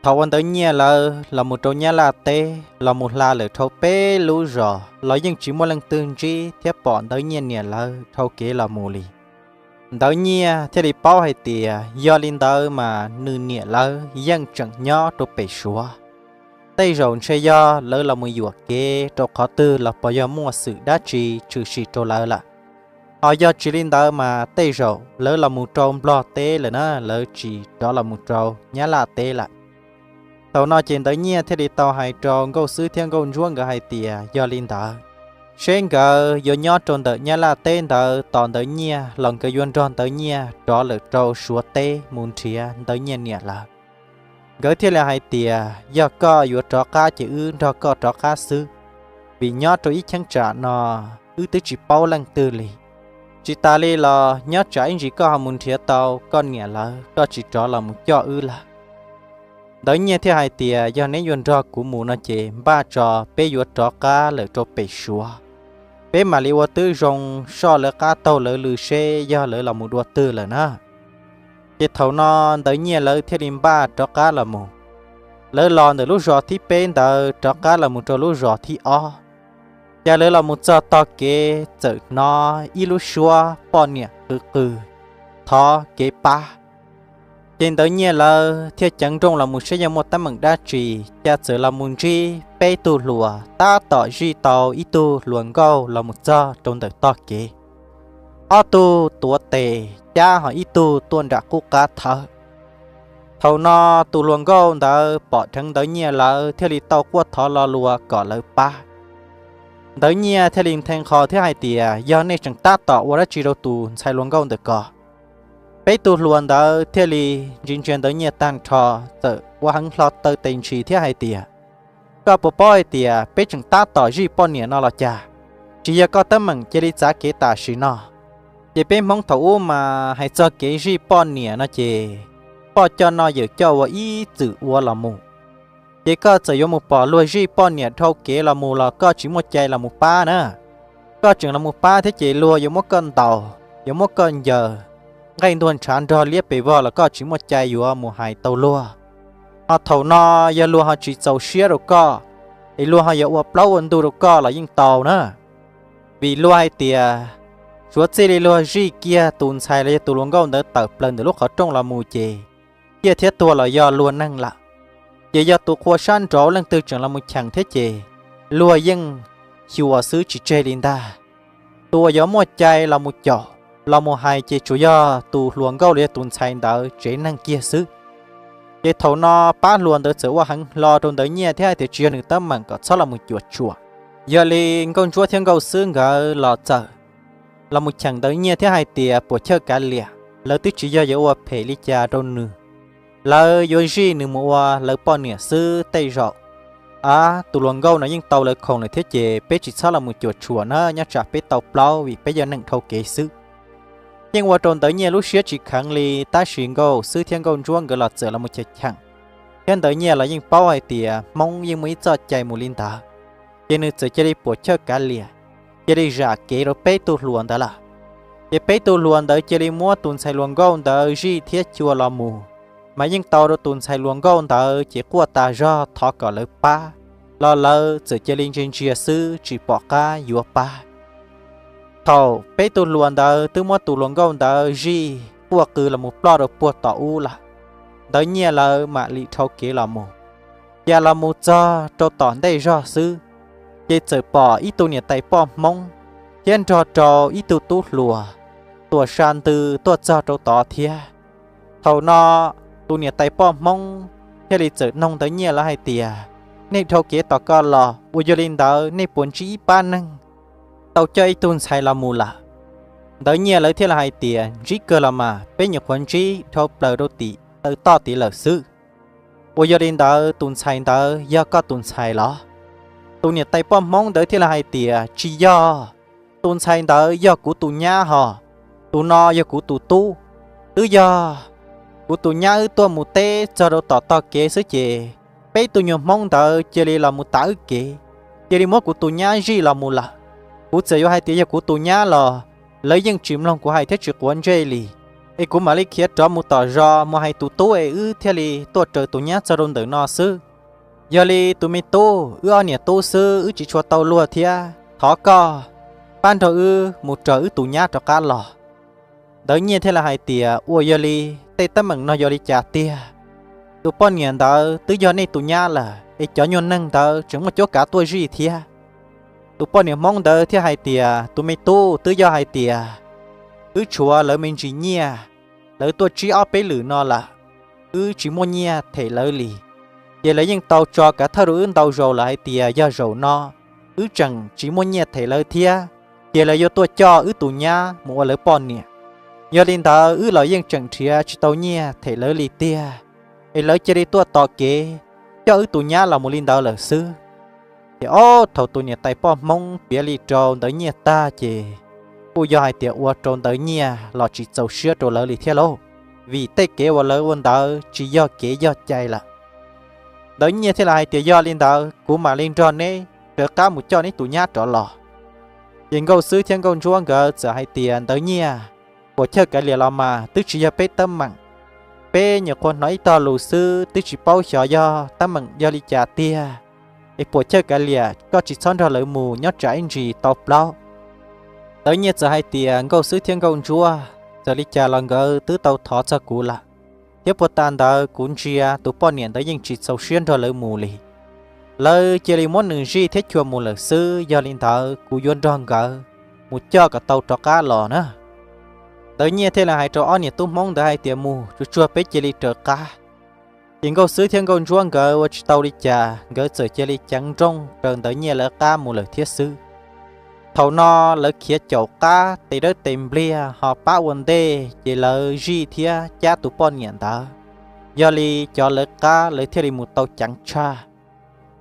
Thaum uas Ntawv Nyiaj lawv los mus rau Nyab Laj teb los mus hla lawm dhau peb lub zos los yeej tsis muaj leej twg ntsib thiab pom Ntawv Nyiaj niam lawv dhau kev los mus li. Ntawv Nyiaj thiaj li paub hais tias yog li ntawd mas nws niam lawv yeej tseem nyob rau pem Suav. Tej zaum ntshe yog lawv los mus yuam kev rau qhov twg los puas yog muaj xwm dab tsi tshwm sim rau lawv lawm. Ho yog tsis li ntawd mas tej zaum lawv los mus rau Nplog teb lawm na, lawv tsis rov los mus rau Nyab Laj teb lawm. Thaum no ces Ntawv Nyiaj thiaj li tau hais rau Nkauj Xwb thiab Nkauj Ntsuab nkawd hais tias yog li ntawd, seb nkawd yuav nyob rau ntawm Nyab Laj teb ntawd tos Ntawv Nyiaj los nkawd yuav nrog Ntawv Nyiaj rov lawm rau Suav teb mus nrhiav Ntawv Nyiaj niam lawv. Nkawd thiaj li hais tias yog koj yuav rov qab ces wb nrog koj rov qab xwb, vim nyob rau ib cheeb tsam no wb twb tsis paub leej twg li. Tsis tas li los nyob tsam ib ntsis koj ho mus nrhiav tau koj niam lawv koj tsis rov los mus coj wb lawm. Ntawv Nyiaj thiaj hais tias yog neb yuav nrog kuv mus no ces npaj tso, peb yuav rov qab lawm rau pem Suav. Peb mam li ua tib zoo soj lawv qab taug lawv lw seb yog lawv los mus dua twg lawm na. Ces thaum no Ntawv Nyiaj lawv thiaj li npaj rov qab los mus. Lawv los ntawm lub zos thib peb ntawd rov qab los mus rau lub zos thib ob, cas lawv los mus txog tog kev txawm hnov ib lub suab poj niam qw qw thov kev pab. Ces Ntawv Nyiaj lawv thiaj ceev nrooj los mus saib yog muaj teeb meem dab tsi, cas txawm los mus ntsib peb tug hluas tab tom zij tau ib tug hluas nkauj los mus txog rau ntawm tog kev. Ob tug tuav tes cab ho ib tug tuaj nram qub qab thawb. Thaum no tus hluas nkauj ntawd pom dheev Ntawv Nyiaj lawv thiaj li tau quaj thov lo lus kom lawv pab. Ntawv Nyiaj thiaj li nthe nqho thiab hais tias yog nej tseem tab tom ua dab tsi rau tus ntxhais hluas nkauj ntawm ko. Peb tug hluas ntawd thiaj li ntsia ntsia Ntawv Nyiaj tag nrho, txawm ua heev hlo taw tes ntshis thiab hais tias, koj puas paub hais tias peb tseem tab tom zij poj niam no los cas? Tsis yog koj teeb meem, cia li txav kev tam sim no. Ces peb Hmoob thaum ub mas hais txog kev zij poj niam no ces poj coj noj yawm coj ua ib txwm ua los mus. Ces koj txawm yuav mus pom luag zij poj niam dhau kev los mus los koj tsis muaj cai los mus pab na. Koj tseem los mus pab thiab ces luag yuav muab koj ntaus, yuav muab koj ncaws, nqaij ntuag ntshav nrog liab pes vog los koj tsis muaj cai yuav mus hais tau luag. Ho thaum no yog luag ho tsis txaus siab rau koj, es luag ho yuav ua plaub ua ntug rau koj los yeej tau na. Vim luag hais tias suav txij li luag zij kiag tus ntxhais los yog tus hluas nkauj ntawd tawm plaws ntawm lub qhov rooj los mus ces ciaj thiab tuag los yog luag neeg lawm. Ces yog tus qhua sab nraud leej twg tseem los mus cheem thiab ces luag yeej xyuas xwb tsis tseg li ntag. Tus uas yuav muaj cai los mus caum, los mus hais ces tsuas yog tus hluas nkauj los yog tus ntxhais ntawd tsev neeg kiag xwb. Ces thaum no pab hluas ntawd txawm ua heev hlo rau Ntawv Nyiaj thiab hais tias tsis yog nws teeb meem kom txhob los mus cuam tshuam. Yog li Nkauj Ntsuab thiab Nkauj Xwb nkawd los txawm los mus cheem Ntawv Nyiaj thiab hais tias puas chawj kav liam, lawv twb tsis yog yuav ua phem li cas rau nws. Lawv yuav zij nws mus ua lawv poj niam xwb tej zaum, a, tus hluas nkauj no yeej tau lawv khoom lawm thiab ces peb tsis txhob los mus cuam tshuam na, nyob tsam peb tau plaub vim peb yog neeg dhau kev xwb. Yeej ua rau Ntawv Nyiaj lub siab tsis kheev li, tab sis Nkauj Xwb thiab Nkauj Ntsuab nkawd los txawm los mus cheem cheem, thiab Ntawv Nyiaj los yeej paub hais tias Hmoob yeej muaj ib txoj cai mus li ntawd. Ces nws txawm cia li puas chawj kav liam, cia li zam kev rau peb tug hluas ntawd lawm. Ces peb tug hluas ntawd cia li muab tus ntxhais hluas nkauj ntawd zij thiab chua los mus, mas yeej tau rau tus ntxhais hluas nkauj ntawd ces quaj tas zog thov kom lawv pab, los lawv txawm cia li ntsia ntsia xwb tsis pom qab yuav pab. Thaum peb tug hluas ntawd twb muab tus hluas nkauj ntawd zij quaj qw los mus ploj rau puag tom ub lawm, Ntawv Nyiaj lawv mam li dhau kev los mus. Cas los mus txog rau tom ntej zog xwb, ces txawm pom ib tug niam tais poj Hmoob thiab nrog rau ib tug tub hluas tuam sa ntws tuaj txog rau tod thiab. Thaum no tus niam tais poj Hmoob thiaj li txawm noog Ntawv Nyiaj lawv hais tias, nej dhau kev tom ko los uas yog li ntawd nej puas ntsib ib pab neeg tau coj ib tug ntxhais los mus lawm? Ntawv Nyiaj lawv thiaj li hais tias, ntsib kawg los mas, peb nyuam qhuav ntsib dhau plaws rau tim taw toj tid lawm xwb. Uas yog li ntawd tus ntxhais ntawd yog koj tus ntxhais los? Tus niam tais poj Hmoob ntawd thiaj li hais tias, tsis yog, tus ntxhais ntawd yog kuv tus nyab hos, tus no yog kuv tus tub. Twb yog kuv tus nyab wb tuaj mus teb txog rau tom tog kev xwb ces peb tug nyuag Hmoob ntawd cia li los mus tav wb kev, cia li muab kuv tus nyab zij los mus lawm. Kuv txawm yuav hais tias yog kuv tus nyab los lawv yeej tsis mloog kuv hais thiab tsis quav ntsej li. es kuv mam li khiav rov mus tom zos mus hais tus tub es wb thiaj li tuaj raws tus nyab txog rau ntawm no xwb. Yog li tus me tub, wb ob niam tub xwb, wb tsis tshua tau luag thiab, thov koj pab nrog wb mus raws wb tus nyab rov qab los. Ntawv Nyiaj thiaj li hais tias, Ua yog li, tej teeb meem no yog li cas tiag? Tus poj niam ntawd twb yog nej tus nyab lawm es cov nyuag neeg ntawd tseem muaj cuab kav tuaj zij thiab. Tus poj niam Hmoob ntawd thiaj hais tias, Tus me tub, twb yog hais tias wb tshuav lawv me ntsis nyiaj, lawv tuaj tsib ob peb lwm no lawm, wb tsis muaj nyiaj them lawv li. Ces lawv yeej tau tso kav thawj rau wb ntau zaus lawm hais tias yog zaum no wb tseem tsis muaj nyiaj them lawv thiab, ces lawv yuav tuaj coj wb tus nyab mus ua lawv poj niam. Yog li ntawd wb los yeej tseem nrhiav tsis tau nyiaj them lawv li tiag, es lawv cia li tuaj tos kev coj wb tus nyab los mus li ntawd lawm xwb. Ces ob thaum tus niam tais poj Hmoob piav li rau Ntawv Nyiaj tag ces kuj yog hais tias ua rau Ntawv Nyiaj los tsis txaus siab rau lawv li thiab lauj, vim tej kev uas lawv ua ntawd tsis yog kev yog cai lawm. Ntawv Nyiaj thiaj li hais tias, Yog li ntawd kuv mam li nrog neb raws qab mus coj neb tus nyab rov los. Ces Nkauj Xwb thiab Nkauj Ntsuab nkawd txawm hais tias, Ntawv Nyiaj, puas chawj kav liam los mas twb tsis yog peb teeb meem. Peb nyuam qhuav hnov ib tog lus xwb, twb tsis paub xyov yog teeb meem yog li cas tiag. Es puas chawj kav liam, koj tsis txhob nrog lawv mus nyob tsam ib ntsis tau plaub. Ntawv Nyiaj txawm hais tias, Nkauj Xwb thiab Nkauj Ntsuab, txawm li cas los nkawd twb tau thov txog kuv lawm, thiab puag ta ntawd kuv ntsia tus poj niam ntawd yeej tsis txaus siab nrog lawv mus li. Lawv cia li muab nws zij thiab chua mus lawm xwb, yog li ntawd kuv yuav nrog nkawd mus coj kom tau rov qab los na. Ntawv Nyiaj thiaj li hais rau ob niam tub Hmoob ntawd hais tias, Mus, tsuag tsuag peb cia li raws qab. Ces Nkauj Xwb thiab Nkauj Ntsuab nkawd ua tsis tau li cas, nkawd txawm cia li ceev nrooj raws Ntawv Nyiaj lawv qab mus lawm thiab xwb. Thaum no lawv khiav caum qab tes dawb tes npliag ho pab ua ntej, ces lawv zij thiab cab tus poj niam ntawd. Yog li cov lawv qab lawv thiaj li mus tau ceev tshaj.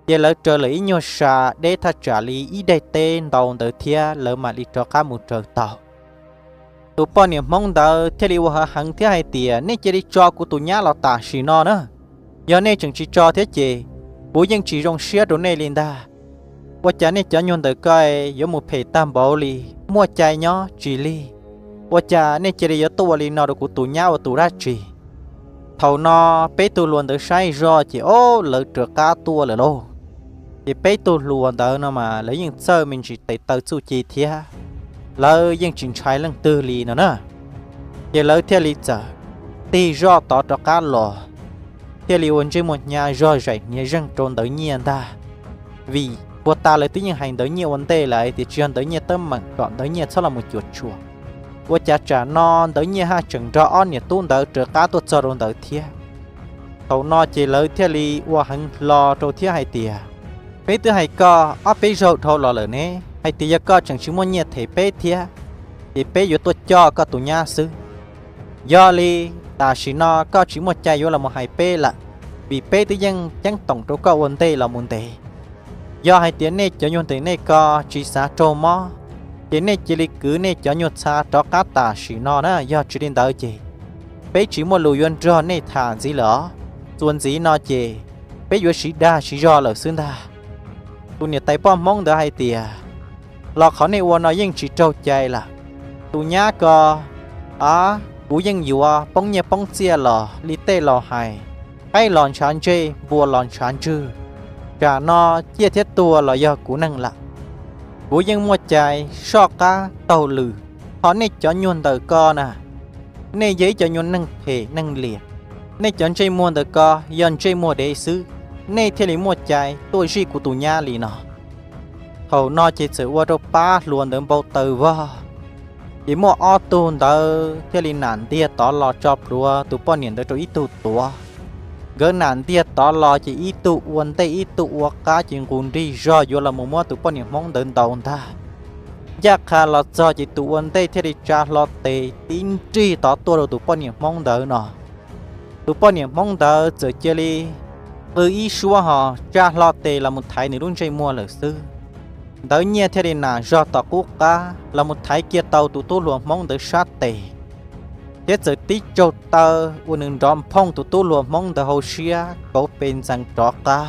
Ces lawv raws lawm ib nyuag sa deb thaj tsam li ib daim teb ntau ntawd thiab lawv mam li rov qab mus raws tau. Tus poj niam Hmoob ntawd thiaj li ua hav heev thiab hais tias, Nej cia li tso kuv tus nyab los tam sim no na. Yog nej tseem tsis tso thiab ces kuv yeej tsis zoo siab rau nej li ntag. Ua cas nej cov nyuag ntawm ko yuav mus phem tag npaum li, muaj cai nyob tsis lig? Ua cas nej cia li yuav tuaj ua li no rau kuv tus nyab ua tus dab tsi? Thaum no peb tug hluas ntawd saib zoj ces ob lawv raws qab tuaj lawm lauj. Ces peb tug hluas ntawd no mas lawv yeej txawj me ntsis tes taw txuj ci thiab, lawv yeej tsis ntshai leej twg li no na. Ces lawv thiaj li txawm tig zoj tod rov qab los, thiaj li ua ntsej muag hnyav zog zaim hniav zeeg rau Ntawv Nyiaj ntag. Vim puag ta lawv twb yeej hais Ntawv Nyiaj ua ntej lawm tias tsis yog Ntawv Nyiaj teeb meem kom Ntawv Nyiaj txhob los mus cuam tshuam. Ua cas tsam no Ntawv Nyiaj haj tseem nrog ob niam tub ntawd raws qab tuaj txog rau ntawd thiab. Thaum no ces lawv thiaj li ua heev hlo rau thiab hais tias, Peb twb hais koj ob peb zaug dhau los lawm ne, hais tias yog koj tseem tsis muaj nyiaj them peb thiab, ces peb yuav tuaj coj koj tus nyab xwb. Yog li tam sim no koj tsis muaj cai yuav los mus hais peb lawm, vim peb twb yeej ceeb toom rau koj ua ntej los mus ntev. Yog hais tias nej cov nyuag ntawm nej ko tsis xav raug mob, ces nej cia li kwv nej cov nyuag txha rov qab tam sim no na, yog tsis li ntawd ces peb tsis muaj lus yuav nrog nej tham ntxiv lawm os. Txuas ntxiv no ces peb yuav siv dag siv zog lawm xwb ntag. Tus niam tais poj Hmoob ntawd hais tias, Los qhov nej ua no yeej tsis raug cai lawm. Tus nyab ko, a, kuv yeej yuav poob nyiaj poob txiaj los li tej laus hais, qaib los ntshav ntsej, npua los ntshav ntswg. Tsam no ciaj thiab tuag los yog kuv neeg lawm. Kuv yeej muaj cai soj qab taug lw, ho nej cov nyuag ntawm ko na, nej yog ib cov nyuag neeg phem neeg liam, nej cov ntsej muag ntawm ko yog ntsej muag dev xwb, nej thiaj li muaj cai tuaj zij kuv tus nyab li no. Thaum no ces txawm ua rau pab hluas ntawd npau taws vog. Ces muaj ob tug ntawd thiaj li nam ntiag tod los tso plhuav tus poj niam ntawd rau ib tug tuav. Nkawd nam ntiag tod los ces ib tug ua ntej ib tug ua qab ces nqus nrig zog yuav los mus muab tus poj niam Hmoob ntawd ntaus ntag. Ncaj qha los txog ces tus ua ntej thiaj li tsa hlo tes tib nrig tod tuaj rau tus poj niam Hmoob ntawd no. Tus poj niam Hmoob ntawd txawm cia li qw ib suab ho tsa hlo tes los mus thaiv nws lub ntsej muag lawm xwb. Ntawd Nyiaj thiaj li nam zog tom qub qab los mus thaiv kiag tau tus tub hluas Hmoob ntawd sab tes, thiab txawm tib tsaug taw ua nws nrov nphooj tus tub hluas Hmoob ntawd hauv siab kauv pes ntxeev rov qab.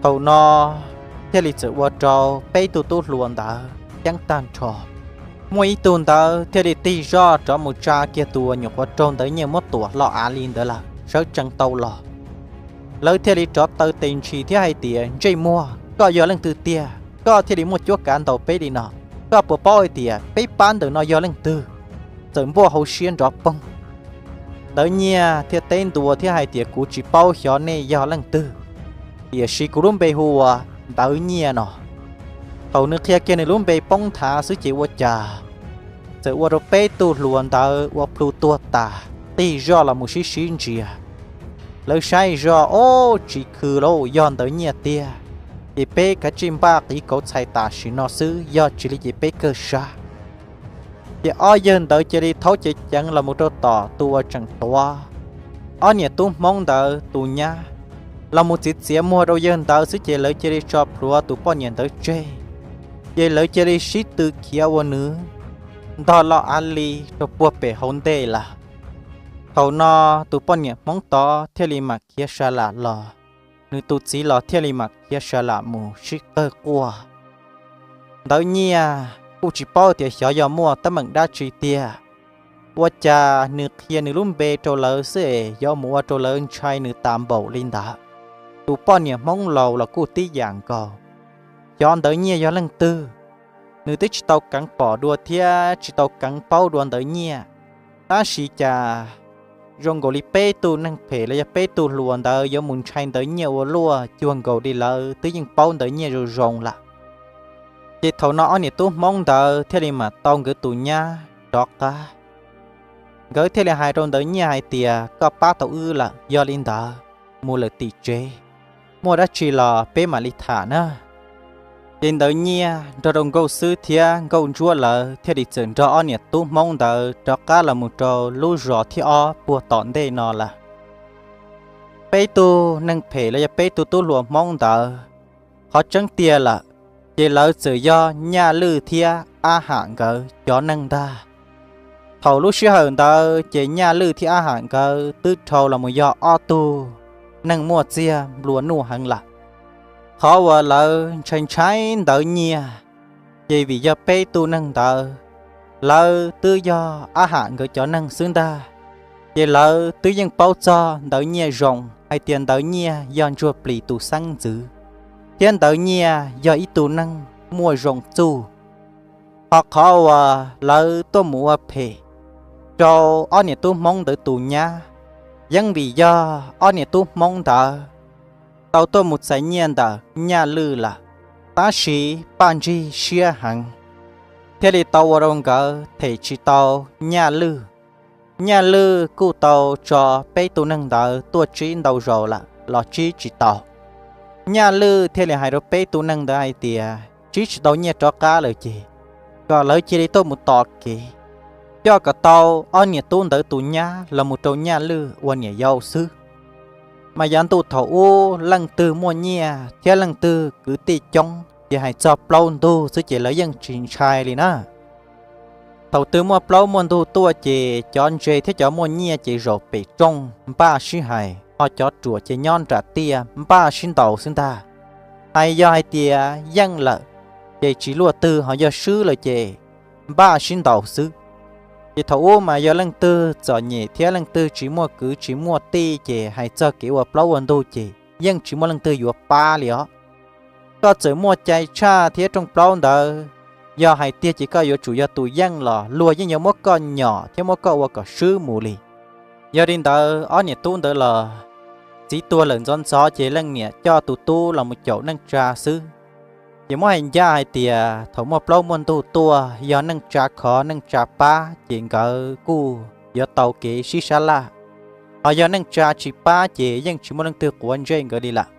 Thaum no thiaj li txawm ua rau peb tug tub hluas ntawd ceeb tag nrho. Muaj ib tug ntawd thiaj li tig zoj rov mus tsa kiag tus uas nyuam qhuav raug Ntawv Nyiaj muab tuam hlo av li ntawd lawm sawv tsees tau los. Lawv thiaj li rov taw tes ntshis thiab hais tias, Ntsej muag, koj yog leej twg tiag koj thiaj li muaj cuab kav ntaus peb li no? Koj puas paub hais tias peb pab ntawm no yog leej twg? Txawm npuaj hauv siab nrov poog. Ntawv Nyiaj thiaj teb ntua thiab hais tias, Kuv tsis paub xyov nej yog leej twg, tiam sis kuv lub npe hu ua Ntawv Nyiaj no. Thaum nws qhia kiag nws lub npe poob nthav xwb ces ua cas txawm ua rau peb tug hluas ntawd ua plhu tuag tas, tig zoj los mus sib sib ntsiav. Lawv saib zoj, Ob, tsis khw lauj, yog Ntawv Nyiaj tiag. Ces peb kav tsij npaj qiv kauv txhais tam sim no xwb, yog tsis li ces peb kawg sab. Ces ob yawg ntawd cia li thaub cev ceev los mus rau tom tus uas tseem tuav ob niam tub Hmoob ntawd tus nyab los mus txiav txiav muag rau yawg ntawd xwb ces lawv cia li tso plhuav tus poj niam ntawd tseg. Ces lawv cia li sib tw khiav ua nws ntog lo av li rau puag pem hauv ntej lawm. Thaum no tus poj niam Hmoob tod thiaj li mam khiav sa lam los, nws tus txiv los thiaj li mam khiav sa lam mus sib qawg quaj. Ntawv Nyiaj kuj tsis paub tias xyov yog muaj teeb meem dab tsi tiag, ua cas nws qhia nws lub npe rau lawv xwb es yuav mus ua rau lawv ntshai nws tas npaum li ntawd. Tus poj niam Hmoob laus los kuj tib yam nkaus, xyov Ntawv Nyiaj yog leej twg, nws twb tsis tau keev pom dua thiab tsis tau keev paub dua Ntawv Nyiaj. Tab sis cas zoo nkaus li peb tug neeg phem los yog peb tug hluas ntawd yuav mus ntshai Ntawv Nyiaj ua luaj cuag nkaus li lawv twb yeej paub Ntawv Nyiaj zoo zoo lawm. Ces thaum no ob niam tub Hmoob ntawd thiaj li mam tau nkawd tus nyab rov qab. Nkawd thiaj li hais rau Ntawv Nyiaj hais tias, Koj pab tau wb lawm, yog li ntawd mus lawm tim tsev, muaj dab tsi los peb mam li tham na. Ces Ntawv Nyiaj nrog rau Nkauj Xwb thiab Nkauj Ntsuab lawv thiaj li txawm nrog ob niam tub Hmoob ntawd rov qab los mus rau lub zos thib ob puag tom ntej no lawm. Peb tug neeg phem los yog peb tug tub hluas Hmoob ntawd, qhov tseeb tiag lawm, ces lawv txawm yog Nyaj Lwj thiab Ab Ham nkawd cov neeg ntag. Thaum lub sij hawm ntawd ces Nyaj Lwj thiab Ab Ham nkawd twb dhau los mus yog ob tug neeg muaj txiag nplua nuj heev lawm. Qhov uas lawv ntshai ntshai Ntawv Nyiaj, ces vim yog peb tug neeg ntawd, lawv twb yog Ab Ham nkawd cov neeg xwb ntag. Ces lawv twb yeej paub txog Ntawv Nyiaj zoo hais tias Ntawv Nyiaj yog ntsuag plis tus xeeb ntxwv, thiab Ntawv Nyiaj yog ib tug neeg muaj zoo txuj. Ho qhov uas lawv tuaj mus ua phem rau ob niam tub Hmoob ntawd tus nyab, yeej vim yog ob niam tub Hmoob ntawd tau tuaj mus txais nyiaj ntawm Nyaj Lwj lawm, tab sis Paj ntsig siab heev, thiaj li tau ua rau nkawd them tsis tau Nyaj Lwj. Nyaj Lwj kuj tau tso peb tug neeg ntawd tuaj tsib ntau zaus lawm los tsib tsis tau. Nyaj Lwj thiaj li hais rau peb tug neeg ntawd hais tias tsib tsis tau nyiaj rov qab lawm ces kom lawv cia li tuaj mus tos kev, coj kom tau ob niam tub ntawd tus nyab los mus rau Nyaj Lwj ua niam yau xwb. Mas yav ntuj thaum ub leej twg muaj nyiaj thiab leej twg kwv tij coob ces hais txog plaub ntug xwb ces lawv yeej tsis ntshai li na. Thaum twg muaj plaub muaj ntug tuaj ces cov ntse thiab cov muaj nyiaj ces zaum pem rooj npaj sib hais, ho cov ruam ces nyob nram tiaj npaj sib ntaus xwb ntag. Hais yog hais tias yeej lawm ces tsis luaj twg, ho yog swb lawm ces npaj sib ntaus xwb. Ces thaum ub mas yog leej twg txom nyem thiab leej twg tsis muaj kwv tsis muaj tij ces hais txog kev ua plaub ua ntug ces yeej tsis muaj leej twg yuav pab li os. Koj txawm muaj cai tshaj thiab rooj plaub ntawd, yog hais tiag ces koj yuav tsum yog tus yeej los luag yeej yuav muab koj nyom thiab muab koj ua kom swb mus li. Yog li ntawd ob niam tub ntawd los txiv tuag lawm ntxov ntxov ces leej niam coj tus tub los mus caum neej tsa xwb. Ces muab hais ncaj hais tias thaum muaj plaub muaj ntug tuaj, yog neej tsa khov neej tsa pab ces nkawd kuj yuav tau kev sib sab laj, ho yog neej tsa tsis pab ces yeej tsis muaj leej twg quav ntsej nkawd li lawm,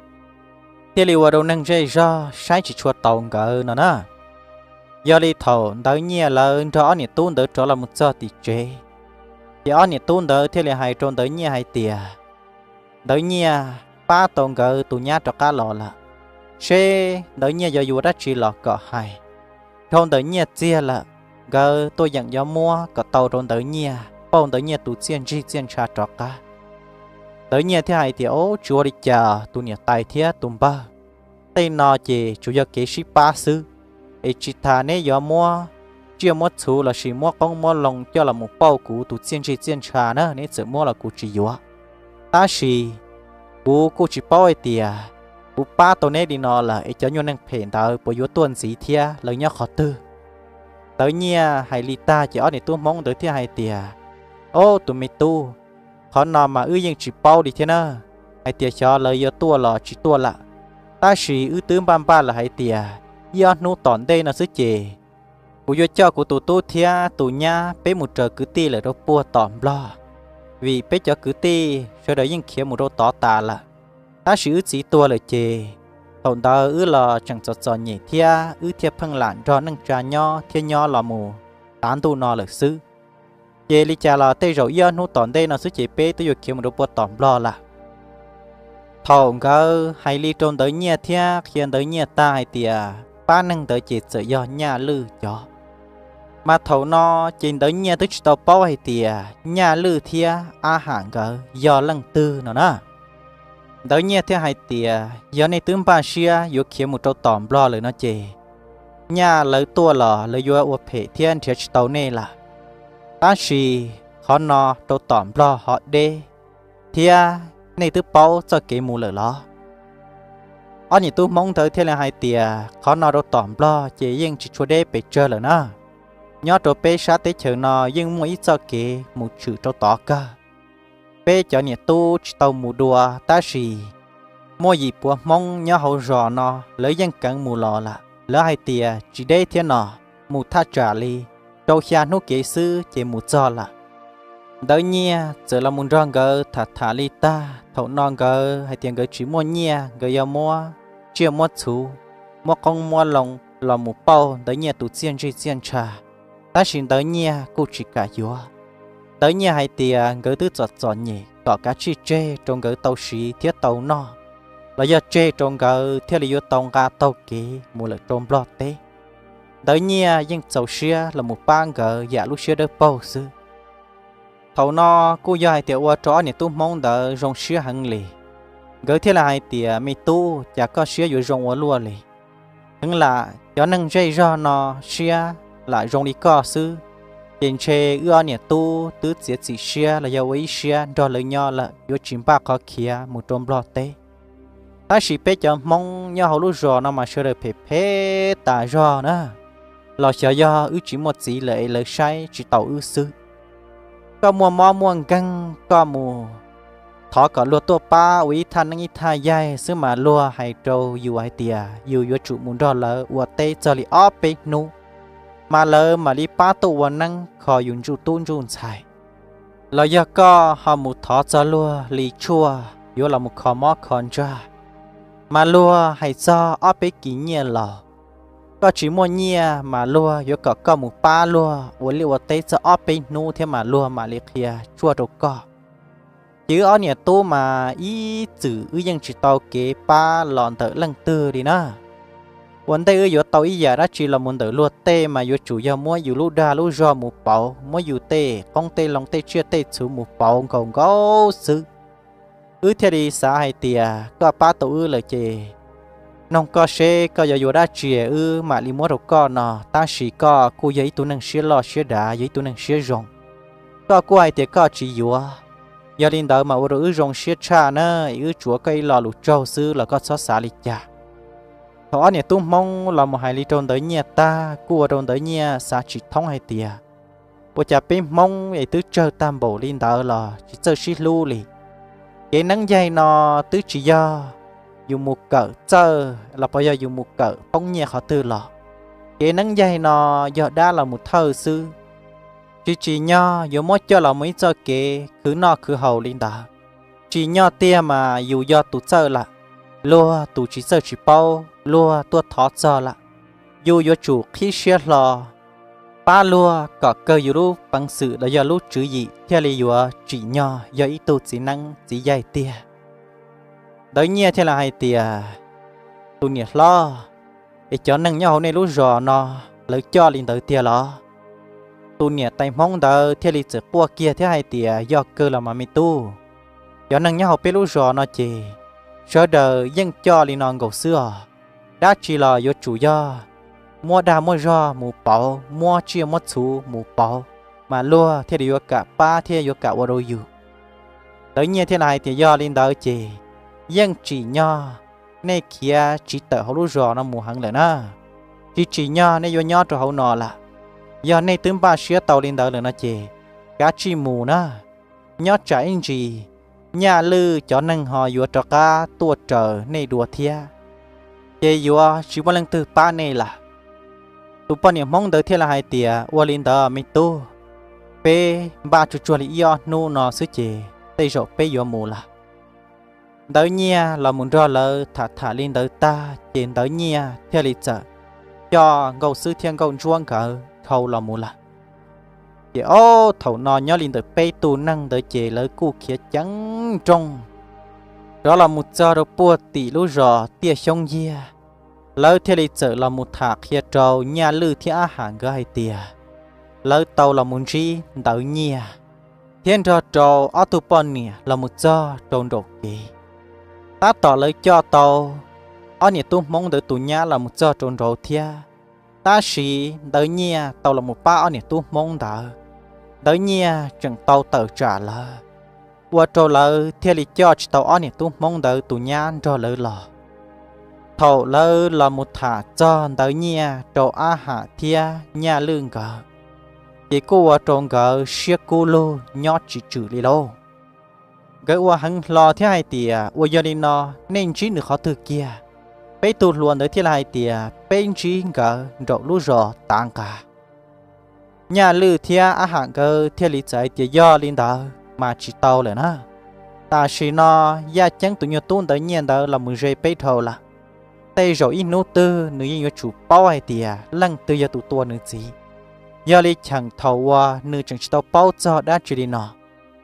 thiaj li ua rau neeg zej zog saib tsis tshua taus nkawd no na. Yog li thaum Ntawv Nyiaj lawv nrog ob niam tub ntawd rov los mus txog tim tsev, ces ob niam tub ntawd thiaj li hais rau Ntawv Nyiaj hais tias Ntawv Nyiaj pab tau nkawd tus nyab rov qab los lawm, seb Ntawv Nyiaj yuav yuav dab tsi los kom hais. Dhau Ntawv Nyiaj txiag lawm, nkawd tuaj yeem yuav muab kom tau rau Ntawv Nyiaj pauj Ntawv Nyiaj tus txiaj ntsig txiaj ntsha rov qab. Ntawv Nyiaj thiaj hais tias, Ob, tsis ua li cas tus niam tais thiab tus npawg, tej no ces tsuas yog kev sib pab xwb, es tsis tas neb yuav muab tsiaj muab txhuv lossis muab qoob muab loo coj los mus pauj kuv tus txiaj ntsig txiaj ntsha na, neb txawm muab los kuv tsis yuav. Tab sis kuv kuj tsis paub hais tias kuv pab tau neb li no lawm es cov nyuag neeg phem ntawd puas yuav tuaj ntxiv thiab lawv nyob qhov twg? Ntawd Nyiaj hais li tag ces ob niam tub Hmoob ntawd thiaj hais tias, Ob, tus me tub, qhov no mas wb yeej tsis paub li thiab na, hais tias xyov lawv yuav tuaj los tsis tuaj lawm. Tab sis wb twb npaj npaj lawm hais tias ib ob hnub tom ntej no xwb ces kuv yuav coj kuv tus tub thiab tus nyab peb mus raws kwv tij lawm rau puag tom Nplog, vim peb cov kwv tij sawv daws yeej khiav mus rau tod tas lawm. Tab sis wb txiv tuag lawm ces thaum ntawd wb los tseem txom txom nyem thiab wb thiaj pheej lam nrog neej tsa nyob thiab nyob los mus tav ntuj no lawm xwb. Ces li cas los tej zaum ib ob hnub tom ntej no xwb ces peb twb yuav khiav mus rau puag tom Nplog lawm. Thaum nkawd hais li rau Ntawv Nyiaj thiab qhia Ntawv Nyiaj tag hais tias pab neeg ntawd ces txawm yog Nyaj Lwj cov. Mas thaum no ces Ntawv Nyiaj twb tsis tau paub hais tias Nyaj Lwj thiab Ab Ham nkawd yog leej twg no na. Ntawv Nyiaj thiaj hais tias, Yog nej twb npaj siab yuav khiav mus rau tom Nplog lawm no ces, Nyaj lawv tuaj los lawv yuav ua phem thiab nrhiav tsis tau nej lawm. Tab sis qhov no rau tom Nplog ho deb, thiab nej twb paub txoj kev mus lawm los? Ob niam tub Hmoob ntawd thiaj li hais tias, Qhov no rau tom Nplog ces yeej tsis tshua deb pes tsawg lawm na. Nyob rau peb sab teb chaws no yeej muaj ib txoj kev mus tshwm rau tod kawg. Peb cov niam tub tsis tau mus dua, tab sis muaj yim puav Hmoob nyob hauv zos no lawv yeej keev mus los lawm. Lawv hais tias tsis deb thiab no, mus thaj tsam li rau xya hnub kev xwb ces mus txog lawm. Ntawv Nyiaj txawm los mus nrog nkawd tham tham li tag, thaum no nkawd hais tias nkawd tsis muaj nyiaj, nkawd yuav muab tsiaj muab txhuv, muab qoob muab loo los mus pauj Ntawv Nyiaj tus txiaj ntsig txiaj ntsha, tab sis Ntawv Nyiaj kuj tsis kam yuav. Ntawv Nyiaj hais tias nkawd twb txom txom nyem, kom kav tsij tseg rau nkawd tau siv thiab tau noj, los yog tseg rau nkawd thiaj li yuav tau nqa taug kev mus lawm rau Nplog teb. Ntawv Nyiaj yeej txaus siab los mus pab nkawd yam lub siab dawb paug xwb. Thaum no kuj yog hais tias ua rau ob niam tub Hmoob ntawd zoo siab heev li. Nkawd thiaj li hais tias, Me tub, cas koj siab yuav zoo ua luaj li? Heev lam cov neeg zej zog no siab lam zoo li koj xwb, ces ntshe wb ob niam tub twb txiav txim siab los yog ua ib siab nrog lawv nyob lawm, yuav tsis npaj qhov khiav mus rau Nplog teb. Tab sis peb cov Hmoob nyob hauv lub zos no mas sawv daws phem phem tas zog na, los xyov yog wb tsis muaj txiv lawm es lawv saib tsis taus wb xwb. Koj muaj mob muaj nkeeg koj mus thov kom luag tuaj pab ua ib thaj neeb ib thaj yaig xwb mas luag hais rau yus hais tias yus yuav tsum mus nrog lawv ua teb txog li ob peb hnub, mas lawv mam li pab tuaj ua neeb kho yus ntsuj tub ntsuj ntxhais. Los yog koj ho mus thov txog luag li tshuaj yuav los mus kho mob kho ntsag, mas luag hais txog ob peb kis nyiaj los. Koj tsis muaj nyiaj mas luag yuav kom koj mus pab luag ua liaj ua teb txog ob peb hnub thiab mas luag mam li qhia tshuaj rau koj. Ces wb ob niam tub mas ib txwm wb yeej tsis tau kev pab los ntawm leej twg li na. Ua ntej wb yuav tau ib yam dab tsi los mus ntawm luag tej mas yuav tsum yog muab yus lub dag lub zog mus pauv, muab yus tej qoob tej loo tej tsiaj tej txhuv mus pauv nkaus nkaus xwb. Wb thiaj li xav hais tias koj pab tau wb lawm ces noog koj seb koj yuav yuav dab tsi wb mam li muab rau koj no, tab sis koj kuj yog ib tug neeg siab loj siab dav, yog ib tug neeg siab zoo. Koj kuj hais tias koj tsis yuav, yog li ntawd mas ua rau wb zoo siab tshaj na, es wb tsuav koj ib lo lus tsaug xwb los koj txhob xav li cas. Thaum ob niam tub Hmoob los mus hais li rau Ntawv Nyiaj tag kuj ua rau Ntawv Nyiaj xav tsis thoob hais tias, ua cas peb Hmoob es twb tsawg tag npaum li ntawd los tsis txawj sib hlub li? Kev neeb yaig no twb tsis yog yus mus kawm txawj los puas yog yus mus kawm poob nyiaj qhov twg los? Kev neeb yaig no yog dab los mus thawj xwb, tsis tsim nyog yuav muab coj los mus ib txoj kev khwv noj khwv haus li ntawd. Tsim nyog tiag mas yus yog tus txawj lawm, luag tus tsis txawj tsis paub, luag tuaj thov txog lawm, yus yuav tsum qhib siab hlo pab luag kom kawg yus lub peev xwm los yog lub tswv yim thiaj li yuav tsim nyog yog ib tug txiv neeb txiv yaig tiag. Ntawv Nyiaj thiaj li hais tias, Tus niam hlob, es cov neeg nyob hauv nej lub zos no lawv coj li ntawd tiag los? Tus niam tais Hmoob ntawd thiaj li txawm quaj kiag thiab hais tias, Yog kawg los mas me tub, cov neeg nyob hauv peb lub zos no ces sawv daws yeej coj li no nkaus xwb os. Dab tsi los yuav tsum yog muab dag muab zog mus pauv, muab tsiaj muab txhu mus pauv, mas luag thiaj li yuav kam pab thiab yuav kam ua rau yus. Ntawv Nyiaj thiaj li hais tias, Yog li ntawd ces yeej tsim nyog nej khiav tsiv tawm hauv lub zos no mus heev lawm na. Tsis tsim nyog nej yuav nyob rau hauv no lawm. Yog nej twb npaj siab tau li ntawd lawm no ces kav tsij mus na. Nyob tsam ib ntsis Nyaj Lwj cov neeg ho yuav rov qab tuaj raws nej dua thiab, ces yuav tsis muaj leej twg pab nej lawm. Tus poj niam Hmoob ntawd thiaj li hais tias, Ua li ntawd me tub, peb npaj tsuag tsuag li ib ob hnub no xwb ces tej zaum peb yuav mus lawm. Ntawv Nyiaj los mus nrog lawv tham tham li ntawd tag ces Ntawv Nyiaj thiaj li txawm coj Nkauj Xwb thiab Nkauj Ntsuab nkawd dhau los mus lawm. Ces ob thaum no nyob li ntawm peb tug neeg ntawd ces lawv kuj khiav ceev nrooj rov los mus txog rau puag tim lub zos Tiaj Xyoob Yiag. Lawv thiaj li txawm los mus tham qhia rau Nyaj Lwj thiab Ab Ham nkawd hais tias lawv tau los mus ntsib Ntawv Nyiaj thiab nrog rau ob tug poj niam los mus txog rau nraum kev. Tab tom lawv coj tau ob niam tub Hmoob ntawd tus nyab los mus txog rau nraud thiab, tab sis Ntawv Nyiaj tau los mus pab ob niam tub Hmoob ntawd, Ntawv Nyiaj tseem tau tawm tsam lawv, ua rau lawv thiaj li coj tsis tau ob niam tub Hmoob ntawd tus nyab nrog lawv los. Thaum lawv los mus tham txog Ntawv Nyiaj rau Ab Ham thiab Nyaj Lwj nkawd, ces kuj ua rau nkawd siab kub lug nyob tsis tswm li lauj. Nkawd ua heev hlo thiab hais tias, Ua yog li no, nej ntsib nws qhov twg kiag? Peb tug hluas ntawd thiaj li hais tias, Peb ntsib nkawd nraum lub zos Tav Nqas. Nyaj Lwj thiab Ab Ham nkawd thiaj li txawm hais tias, Yog li ntawd mas tsis tau lawm na. Tam sim no Yaj Ceeb tus nyuag tub Ntawv Nyiaj ntawd los mus ze peb dhau lawm. Tej zaum ib hnub twg nws yeej yuav tsum paub hais tias leej twg yog tus tua nws txiv. Yog li cheem thaum uas nws tseem tsis tau paub txog dab tsi li no,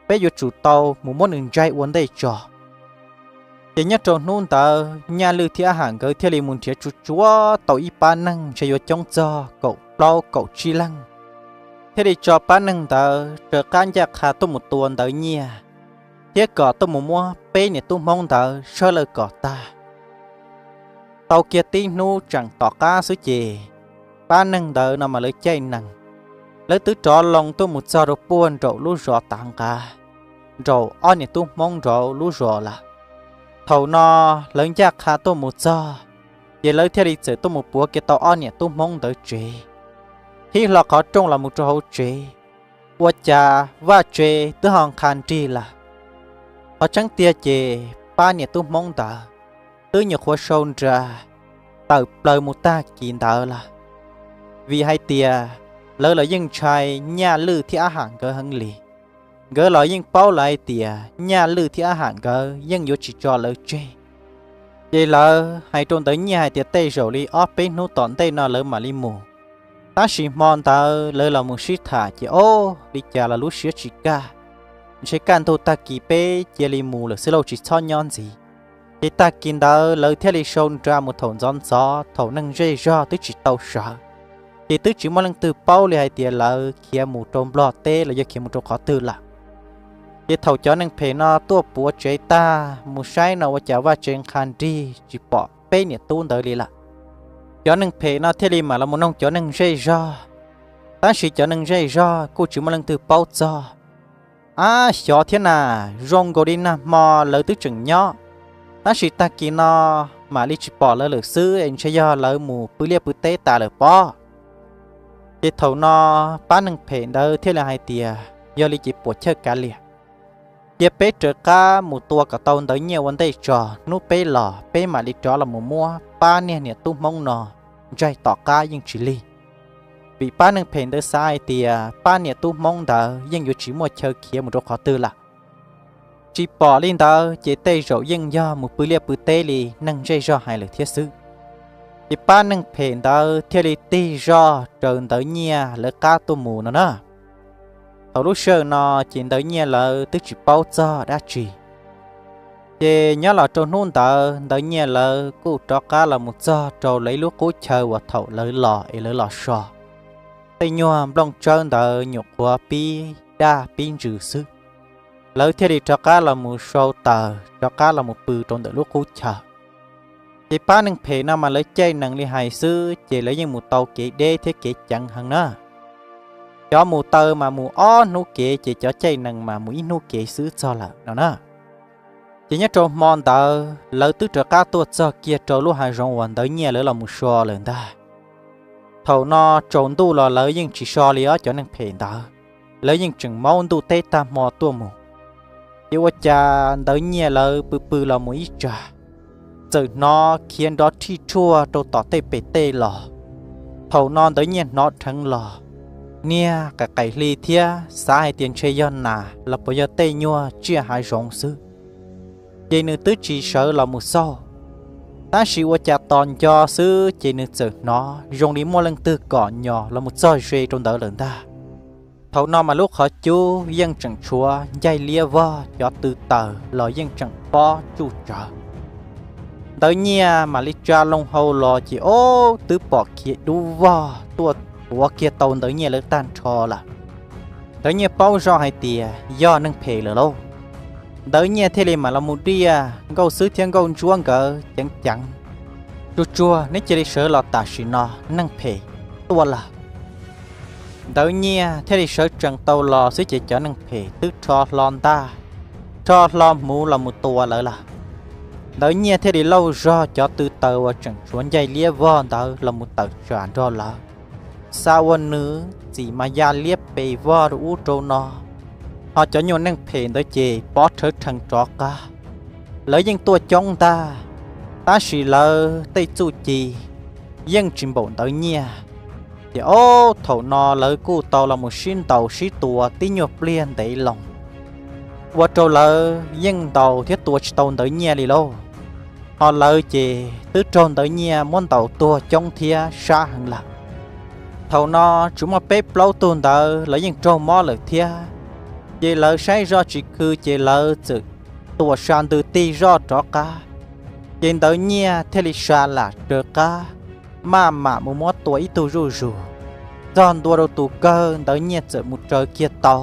peb yuav tsum tau mus muab nws ntsaig ua ntej tso. Ces nyob rau hnub ntawd Nyaj Lwj thiab Ab Ham nkawd thiaj li mus nrhiav tsuj tsuav tau ib pab neeg ntshe yuav coob txog kaum plaub kaum tsib leeg, thiaj li tso pab neeg ntawd raws qab ncaj qha tuaj mus tua Ntawv Nyiaj, thiab kom tuaj mus muab peb niam tub Hmoob ntawd sawb lawj kom tag. Tau kiag tib hnub tseem tom qab xwb ces pab neeg ntawd no mas lawv caij nees, lawv twb rov loo tuaj mus txog rau puag nraum lub zos Tav Nqas, nraum ob niam tub Hmoob nraud lub zos lawm. Thaum no lawv ncaj qha tuaj mus txog, ces lawv thiaj li txawm tuaj mus puav kiag tau ob niam tub Hmoob ntawd tsev, qhib hlo qhov rooj los mus rau hauv tsev, ua cas vaj tsev twb ho nqha nrig lawm. Qhov tseeb tiag ces pab niam tub Hmoob ntawd twb nyuam qhuav sau nra tawm plaws mus tag kis ntawd lawm, vim hais tias lawv los yeej ntshai Nyaj Lwj thiab Ab Ham nkawd heev li. Nkawd los yeej paub lawm hais tias Nyaj Lwj thiab Ab Ham nkawd yeej yuav tsis tso lawv tseg. Ces lawv hais rau Ntawv Nyiaj hais tias tej zaum li ob peb hnub tom ntej no lawv mam li mus. Tab sis hmo ntawd lawv los mus sib tham ces ob li cas los lub siab tsis kaj, ntshe kaj ntug tag kis peb cia li mus lawm xwb lauj, tsis txhob nyob ntxiv. Ces tag kis ntawd lawv thiaj li sau nra mus thaum ntxov ntxov thaum neeg zej zog twb tsis tau sawv, ces twb tsis muaj leej twg paub li hais tias lawv khiav mus rau Nplog teb los yog khiav mus rau qhov twg lawm. Ces thaum cov neeg phem no tuaj puav tsev tag mus saib no ua cas vaj tsev nqha nrig tsis pom peb niam tub ntawd li lawm. Cov neeg phem no thiaj li mam los mus noog cov neeg zej zog, tab sis cov neeg zej zog kuj tsis muaj leej twg paub txog. Ab, xyov thiab na, zoo nkaus li nag hmo lawv twb tseem nyob, tab sis tag kis no mam li tsis pom lawv lawm xwb es ntshe yog lawv mus pw liaj pw teb tas lawm pob. Ces thaum no pab neeg phem ntawd thiaj li hais tias, Yog li ces puam chawj kav liam, cia peb raws qab mus tua kom tau Ntawv Nyiaj ua ntej tso, hnub peb los peb mam li rov los mus muab pab niag niam tub Hmoob no ntsaig tom qab yeej tsis lig. Vim pab neeg phem ntawd xav hais tias pab niam tub Hmoob ntawd yeej yuav tsis muaj chaw khiav mus rau qhov twg lawm. Tsis pom li ntawd ces tej zaum yeej yog mus pw liaj pw teb li neeg zej zog hais lawm thiab xwb. Ces pab neeg phem ntawd thiaj li tig zog raws Ntawv Nyiaj lawv qab tuaj mus no na. Thaum lub sij hawm no ces Ntawv Nyiaj lawv twb tsis paub txog dab tsi. Ces nyob los rau hnub ntawd Ntawv Nyiaj lawv kuj rov qab los mus txog rau lawv ib lub qub chaw uas thaum lawv los es lawv los so. Tej nyuag nplooj tsawb ntawd nyuam qhuav pib daj pib ntsws xwb, lawv thiaj li rov qab los mus sau taws rov qab los mus pw rau ntawm lub qub chaw. Ces pab neeg phem no mas lawv caij nees li hais xwb ces lawv yeej mus tau kev deb thiab kev ceev heev na. Cov mus taw mas mus ob hnub kev ces cov caij nees mas mus ib hnub kev xwb txog lawm no na. Ces nyob rau hmo ntawd lawv twb rov qab tuaj txog kiag rau lub hav zoov uas Ntawv Nyiaj lawv los mus so lawm ntag. Thaum no tsaus ntuj los lawv yeej tsis so li os cov neeg phem ntawd, lawv yeej tseem maub ntuj teb tag hmo tuaj mus. Ces ua cas Ntawv Nyiaj lawv pw pw los mus ib tsam, txawm hnov khiav nrov rhij rhuaj rau tom tej pem tej los. Thaum no Ntawv Nyiaj hnov dheev los, niag qaim qaim hli thiab xav hais tias ntshe yog nas los puas yog tej nyuag tsiaj hav zoov xwb. Ces nws twb tsis sawv los mus xauj, tab sis ua cas tos nco xwb ces nws txawm hnov zoo li muaj leej twg kom nyos los mus txog ze rau ntawd lawm ntag. Thaum no mas lub qhov cub yeej tseem tshuav ncaig liab vog, cov tw taws los yeej tseem pob tsuj tsawv. Ntawv Nyiaj mam li tsa loo hau los ces ob twb pom khiav dub vog tuaj tuav kiag tau Ntawv Nyiaj lawv tag nrho lawm. Ntawv Nyiaj paub zoj hais tias yog neeg phem lawm lauj. Ntawv Nyiaj thiaj li mam los mus diaj Nkauj Xwb thiab Nkauj Ntsuab nkawd ceev ceev, tsuag tsuag neb cia li sawv los tam sim no, neeg phem tuaj lawm. Ntawv Nyiaj thiaj li sawv tsees tau los xwb ces cov neeg phem twb rho hlo ntaj, rho hlo hmuv los mus tua lawv lawm. Ntawv Nyiaj thiaj li lauj zog cov tw taws uas tseem tshuav ncaig liab vog ntawd los mus tawm tsam nrog lawv. Xa ua nws txim mas ya liab pes vog rau ub rau no, ho cov nyuag neeg phem ntawd ces pov rhawv rhees rov qab. Lawv yeej tuaj coob ntag, tab sis lawv tej txuj ci yeej tsis npaum Ntawv Nyiaj. Ces ob thaum no lawv kuj tau los mus sib ntaus sib tua tib nyuag pliag ntev loo, ua rau lawv yeej ntaus thiab tua tsis tau Ntawv Nyiaj li lauj. Ho lawv ces twb raug Ntawv Nyiaj muab ntaus tuag coob thiab sab heev lawm. Thaum no tsuas muaj peb plaub tug ntawd lawv yeej raug mob lawm thiab, ces lawv saib zoj tsis khw ces lawv txawm tuam sa ntws tig zoj rov qab. Ces Ntawv Nyiaj thiaj li sa lam raws qab, maj mam mus muab tua ib tug zuj zus. Txog ntua rau tus kawg Ntawv Nyiaj txawm mus raws kiag tau,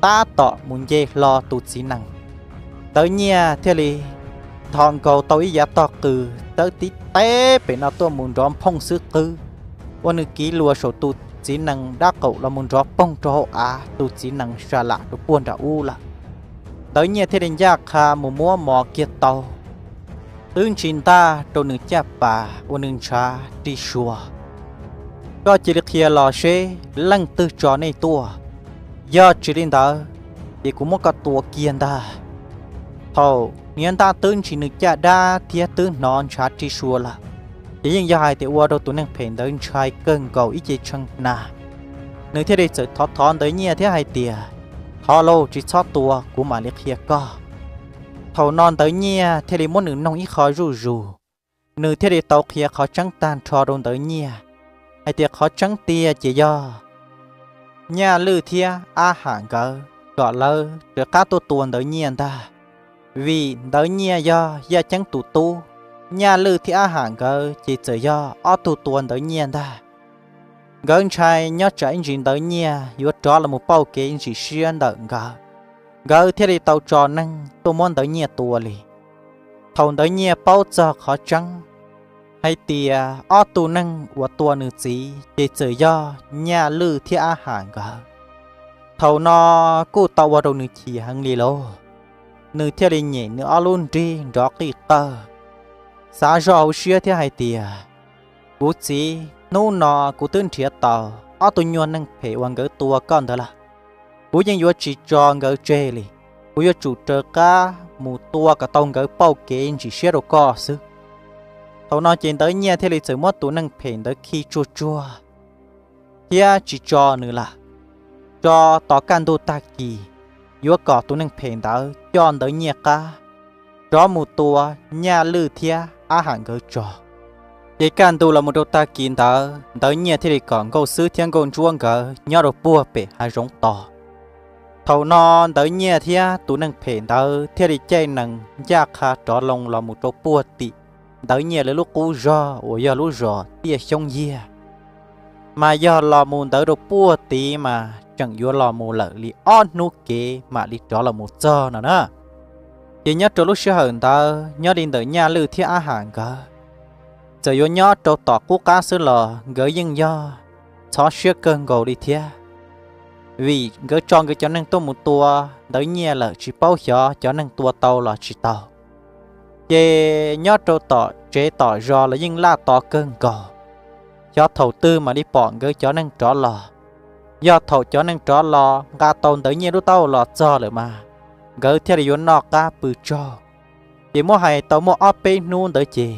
tab tom mus nce hlo tus txiv nees. Ntawv Nyiaj thiaj li nthos nkaus tau ib yav tog qws txawb tib teb pem no tuaj mus nrov nphooj xwb qwb, ua nws kiv luas saum tus txiv nees dab qaum los mus nrov poog rau hauv av, tus txiv nees sa lam rau puag nram ub lawm. Ntawv Nyiaj thiaj li ncaj qha mus muab mos kiag tau, twb ntsis ntaj rau nws caj pas ua nws ntshav ri sua. Koj cia li qhia los seb leej twg tso nej tuaj, yog tsis li ntawd ces kuv muab koj tua kiag ntag. Thaum hniav ntaj twb ntsis nws caj dab thiab twb hnov ntshav ri sua lawm, ces yeej yog hais tias ua rau tus neeg phem ntawd ntshai kawg nkaus ib ce tshee hna. Nws thiaj li txawm thov thov Ntawv Nyiaj thiab hais tias, thov lauj, tsis txhob tua, kuv mam li qhia koj. Thaum no Ntawv Nyiaj thiaj li muab nws noog ib qho zuj zus, nws thiaj li tau qhia qhov tseeb tag nrho rau Ntawv Nyiaj hais tias qhov tseeb tiag ces yog Nyaj Lwj thiab Ab Ham nkawd kom lawv rov qab tuaj tua Ntawv Nyiaj ntag, vim Ntawv Nyiaj yog Yaj Ceeb tus tub, Nyaj Lwj thiab Ab Ham nkawd ces txawm yog ob tug tua Ntawv Nyiaj ntag. Nkawd ntshai nyob tsam ib ntsis Ntawv Nyiaj yuav rov los mus pauj kev ntsis siab ntawm nkawd, nkawd thiaj li tau tso neeg tuaj muab Ntawv Nyiaj tua li. Thaum Ntawv Nyiaj paub txog qhov tseeb hais tias ob tug neeg uas tua nws txiv ces txawm yog Nyaj Lwj thiab Ab Ham nkawd, thaum no kuj tau ua rau nws chim heev li lauj. Nws thiaj li nyem nws ob lub nrig nrov qij qawg, xav zoj hauv siab thiab hais tias, kuv txiv, hnub no kuv twb nrhiav tau ob tug nyuag neeg phem uas nkawd tua koj ntawd lawm, kuv yeej yuav tsis tso nkawd tseg li. Kuv yuav tsum raws qab mus tua kom tau nkawd pauj kev ntsis siab rau koj xwb. Thaum no ces Ntawv Nyiaj thiaj li txawm muab tus neeg phem ntawd khi tsuag tsuag thiab tsis tso nws lawm, tso tos kaj ntug tag kis yuav kom tus neeg phem ntawd coj Ntawv Nyiaj qab rov mus tua Nyaj Lwj thiab Ab Ham nkawd tso. Ces kaj ntug los mus rau tag kis ntawd Ntawv Nyiaj thiaj li kom Nkauj Xwb thiab Nkauj Ntsuab nkawd nyob rau puag pem hav zoov tos. Thaum no Ntawv Nyiaj thiab tus neeg phem ntawd thiaj li caij nees ncaj qha rov loo los mus rau puag tim Ntawv Nyiaj lawv lub qub zog uas yog lub zos Tiaj Xyoob Yiag. Mas yog los mus ntawd rau puag tid mas tseem yuav los mus lawm li ob hnub kev mam li rov los mus txog no na. Ces nyob rau lub sij hawm ntawd nyob li ntawm Nyaj Lwj thiab Ab Ham nkawd Txawm yuav nyob rau tom qub qab xwb los nkawd yeej yog ntxhov siab kawg nkaus li thiab, vim nkawd tso nkawd cov neeg tuaj mus tua ntawv nyiaj lawm tsis paub xyov cov neeg tua tau los tsis tau. Ces nyob rau tom tsev tom zos los yeej laj to kawg nkaus, xyov thaum twg mam li pom nkawd cov neeg rov los. Yog thaum cov neeg rov los nqa tau ntawv nyiaj lub taub hau los txog lawm mas nkawd thiaj li yuav noj qab pw tsaug. Ces muab hais tau muaj ob peb hnub ntawd ces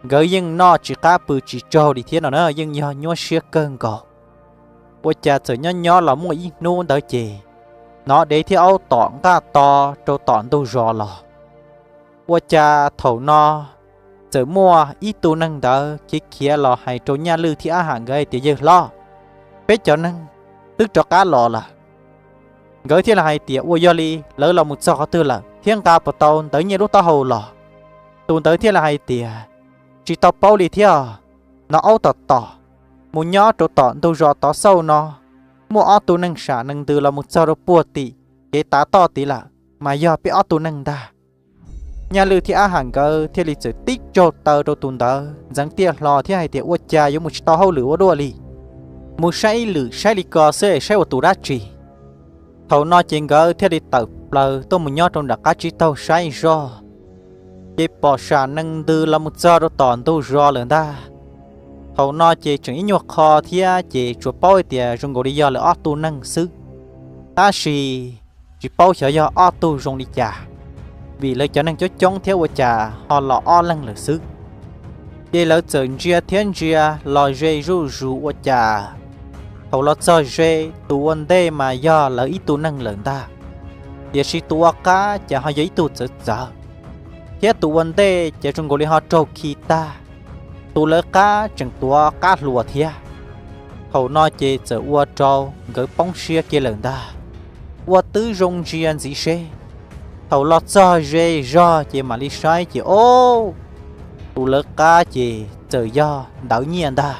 nkawd yeej noj tsis qab pw tsis tsaug li thiab no na, yeej yog nyuaj siab kawg nkaus. Ua cas txawm nyob nyob los muaj ib hnub ntawd ces hnov dev thiab aub tom nqaj to rau tom ntug zos los. Ua cas thaum no txawm muaj ib tug neeg ntawd khiav khiav los hais rau Nyaj Lwj thiab Ab Ham nkawd hais tias, Yawg hlob, peb cov neeg twb rov qab los lawm. Nkawd thiaj li hais tias, Ua yog li lawv los mus txog qhov twg lawm thiab nqa puas tau ntawv nyiaj lub taub hau los? Tus ntawd thiaj li hais tias, Tsis tau paub li thiab. Hnov aub tom tom mus nyob rau tom ntug zos tov xauj no, muaj ob tug neeg sam neeg ntws los mus txog rau puag tim kev tav toj tid lawm, mas yog peb ob tug neeg ntag. Nyaj Lwj thiab Ab Ham nkawd thiaj li txawm tib tsaug taw rau tus ntawd ntxeev tiaj hlo thiab hais tias, Ua cas yuav mus tsis tau hauj lwm ua luaj li? Mus saib ib lwm saib li ko xwb es saib ua tus dab tsi? Thaum no ces nkawd thiaj li tawm plaws tuaj mus nyob rau nram qab tsib taug saib zoj, ces pom sam neeg ntws los mus txog rau tom ntug zos lawm ntag. Thaum no ces tseem ib nyuag qho thiab ces tsuas paub hais tias zoo nkaus li yog lawv ob tug neeg xwb, tab sis tsis paub xyov yog ob tug zoo li cas, vim lawv cov neeg coob coob thiab ua cas ho los ob leeg lawm xwb. Ces lawv txawm ntsia thiab ntsia los ze zuj zus ua cas thaum los txog ze, tus ua ntej mas yog lawv ib tug neeg lawm ntag, tiam sis tus ua qab ces ho yog ib tug txawv txawv, thiab tus ua ntej ces zoo nkaus li ho raug khi tag, tus lawv qab tseem tuav qab hluas thiab. Thaum no ces txawm ua rau nkawd poob siab kiag lawm ntag, ua twb zoo ntsia ntxiv seb. Thaum los txog ze zog ces mam li saib ces, o, tus lawv qab ces txawm yog ntawv nyiaj ntag.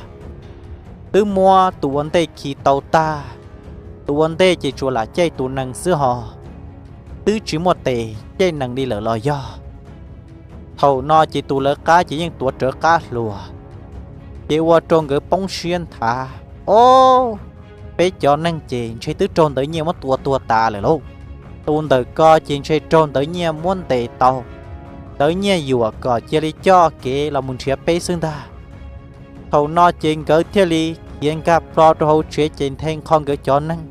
Twb muab tus ua ntej khi tau tag, tus ua ntej ces tsuas lam caij tus nees xwb ho, twb tsis muaj tes caij nees li lawm los yog. Thaum no ces tus lawv qab ces yeej tuav rawv qab hluas, ces ua rau nkawd poob siab nthav, o, peb cov neeg ces ntshe twb raug ntawv nyiaj muab tua tuag tas lawm lauj. Tus ntawm ko ces ntshe raug ntawv nyiaj muab ntes tau, ntawv nyiaj yuam kom cia li coj kev los mus nrhiav peb xwb ntag. Thaum no ces nkawd thiaj li khiav nkag plho rau hauv tsev ces nthe nqho nkawd cov neeg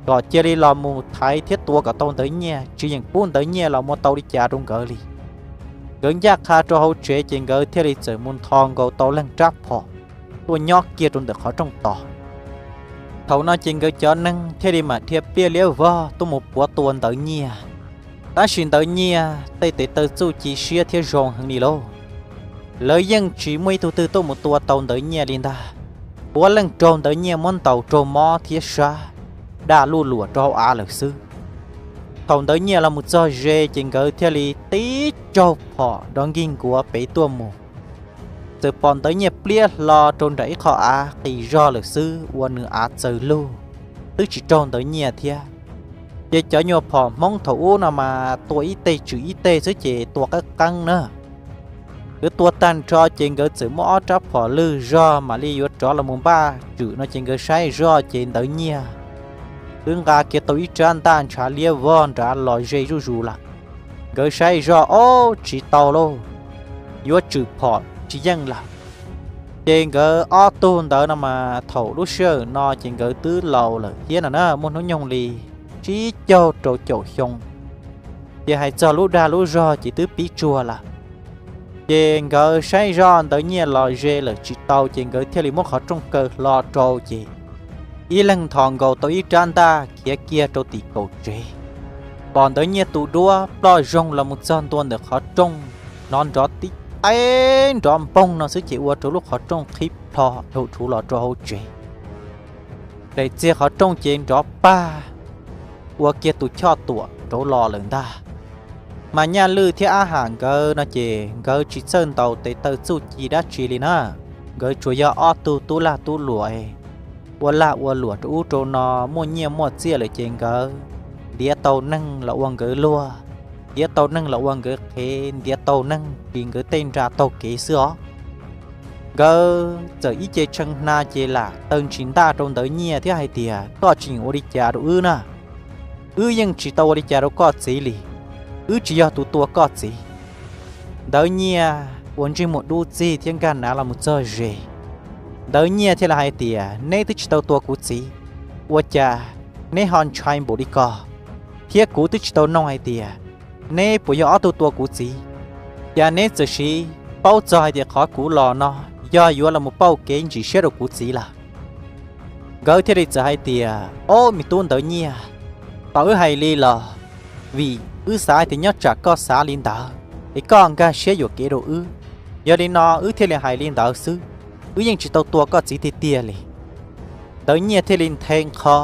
kom cia li los mus thaiv thiab tua kom tau ntawv nyiaj, tsis yeem pub ntawv nyiaj los mus tau li cas rau nkawd li. Nkawd ncaj qha rau hauv tsev ces nkawd thiaj li txawm mus nthos nkaus tau leej rab phom tuaj nyob kiag rau ntawm qhov rooj tos. Thaum no ces nkawd cov neeg thiaj li mam dhia pliaj liab vog tuaj mus puav tua ntawv nyiaj. Tab sis ntawv nyiaj tej tes taw txuj ci siab thiab zoo heev li lauj, lawv yeej tsis muaj ib tug twg tuaj mus tua tau ntawv nyiaj li ntag. Puav leej raug ntawv nyiaj muab ntaus raug mob thiab sab daj luj luam rau hauv av lawm xwb. Thaum ntawv nyiaj los mus txog ze ces nkawd thiaj li tib tsaug phom nrov nkig nkuav pem tuaj mus, txawm pom ntawv nyiaj pliab hlo rau nram ib qho av qis zog lawm xwb, ua nws av txaws lug, twb tsis raug ntawv nyiaj thiab. Ces cov nyuag phom Hmoob thaum ub no mas tua ib teg tswm ib teg xwb ces tua qeeb qeeb na. Nkawd tua tag nrho ces nkawd txawm muab ob rab phom lwg zog mam li yuav rov los mus npaj tswm no ces nkawd saib zoj ces ntawv nyiaj twb nqa kiag tau ib rab ntaj ntshav liab vog nrad los ze zuj zus lawm. Nkawd saib zoj, ob, tsis tau lauj, yuav tswm phom tsis yeej lawm. Ces nkawd ob tug ntawd no mas thaum lub sij hawm no ces nkawd twb laus lawm thiab no na, muaj hnub nyoog li tsib caug rau caum xyoo, ces hais txog lub dag lub zog ces twb pib tsuag lawm. Ces nkawd saib zoj ntawv nyiaj los ze lawm tsis tau ces nkawd thiaj li muab qhov rooj kaw hlo rau ces ib leeg nthos nkaus tau ib rab ntaj khiav kiag rau tim kaum tsev. Pom ntawv nyiaj tus duab ploj zoog los mus txog ntua ntawm qhov rooj, hnov nrov tib teb nrov npoog no xwb ces ua rau lub qhov rooj qhib plho dhau rhuv los rau hauv tsev. Daim txiag qhov rooj ces nrov pag, ua kiag tus choj tuam rauv los lawm ntag. Mas Nyaj Lwj thiab Ab Ham nkawd no ces nkawd tsis txawj ntaus tes taw txuj ci dab tsi li na. Nkawd tsuas yog ob tug tub lag tub luam, ua lag ua luam rau ub rau no, muaj nyiaj muaj txiaj lawm ces nkawd ntiav tau neeg los ua nkawd luag, ntiav tau neeg los ua nkawd qhev, ntiav tau neeg ris nkawd tej nra taug kev xwb os. Nkawd txawm ib ce tshee hna ces lam taw ntsis ntaj rau Ntawv Nyiaj thiab hais tias, Koj tseem ua li cas rau wb na? Wb yeej tsis tau ua li cas rau koj txiv li. Wb tsis yog tus tua koj txiv. Ntawv Nyiaj ua ntsej muag dub txig thiab nkag nav los mus txog ze. Ntawv Nyiaj thiaj li hais tias, Neb twb tsis tau tua kuv txiv, ua cas neb ho ntshai npaum li ko? Thiab kuv twb tsis tau noog hais tias neb puas yog ob tug tua kuv txiv, cas neb txawm siv paub txog hais tias qhov kuv los no yog yuav los mus pauj kev ntsim siab rau kuv txiv lawm? Nkawd thiaj li txawm hais tias, Ob, me tub Ntawv Nyiaj, tau wb hais li los vim wb xav hais tias nyob tsam koj xav li ntawd es koj nkag siab yuam kev rau wb. Yog li no wb thiaj li hais li ntawd xwb, wb yeej tsis tau tua koj txiv tiag tiag li. Ntawv Nyiaj thiaj li nthe nqho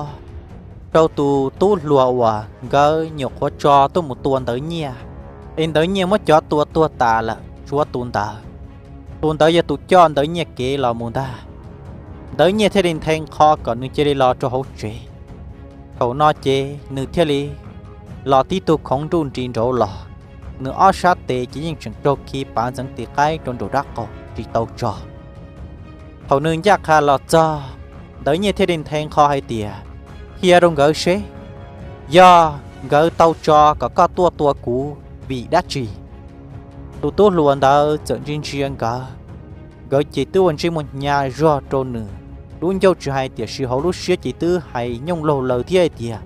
rau tus tub hluas uas nkawd nyuam qhuav tso tuaj mus tua Ntawv Nyiaj, es Ntawv Nyiaj muab cov tua tuag tas lawm tshuav tus ntawd. Tus ntawd yog tus coj Ntawv Nyiaj kev los mus ntag. Ntawv Nyiaj thiaj li nthe nqho kom nws cia li los rau hauv tsev. Thaum no ces nws thiaj li los tib tug khoov nruj nris nraud los, nws ob sab tes ces yeej tseem raug khi pav ntxeev tis qaib rau nraum dab qaum tsis tau tso. Thaum nws ncaj qha los txog, Ntawv Nyiaj thiaj li nthe nqho hais tias, Qhia rau nkawd seb, yog nkawd tau tso kom koj tuaj tua kuv vim dab tsi? Tus tub hluas ntawd txawm ntsia ntsia nkawd, nkawd ces twb ua ntsej muag hnyav zog rau nws lub ncauj tsis hais, tiam sis hauv lub siab ces twb hais nyooj laug laws thiab hais tias,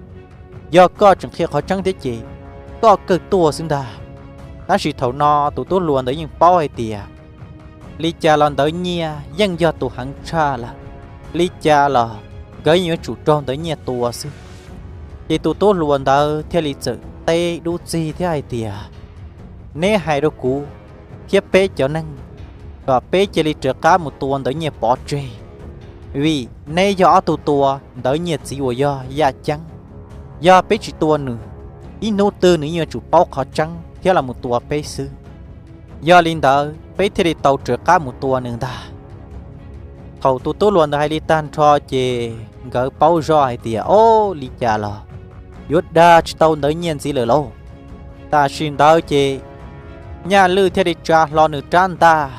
Yog koj tseem qhia qhov tseeb thiab ces koj kawg tuaj xwb ntag. Tab sis thaum no tus tub hluas ntawd yeej paub hais tias li cas los Ntawv Nyiaj yeej yog tus heev tshaj lawm, li cas los nkawd yeej yuav tsum raug Ntawv Nyiaj tua xwb. Ces tus tub hluas ntawd thiaj li txawm teb dub txig thiab hais tias, Neb hais rau kuv thiab peb cov neeg kom peb cia li rov qab mus tua Ntawv Nyiaj pov tseg, vim neb yog ob tug tua Ntawv Nyiaj txiv uas yog Yaj Ceeb. Yog peb tsis tua nws, ib hnub twg nws yeej yuav tsum paub qhov tseeb thiab los mus tua peb xwb. Yog li ntawd peb thiaj li tau rov qab mus tua nws ntag. Thaum tus tub hluas ntawd hais li tag nrho ces nkawd paub zoj hais tias, Ob, li cas los yuav dag tsis tau Ntawv Nyiaj ntxiv lawm lauj. Tam sim ntawd ces Nyaj Lwj thiaj li tsa hlo nws rab ntaj,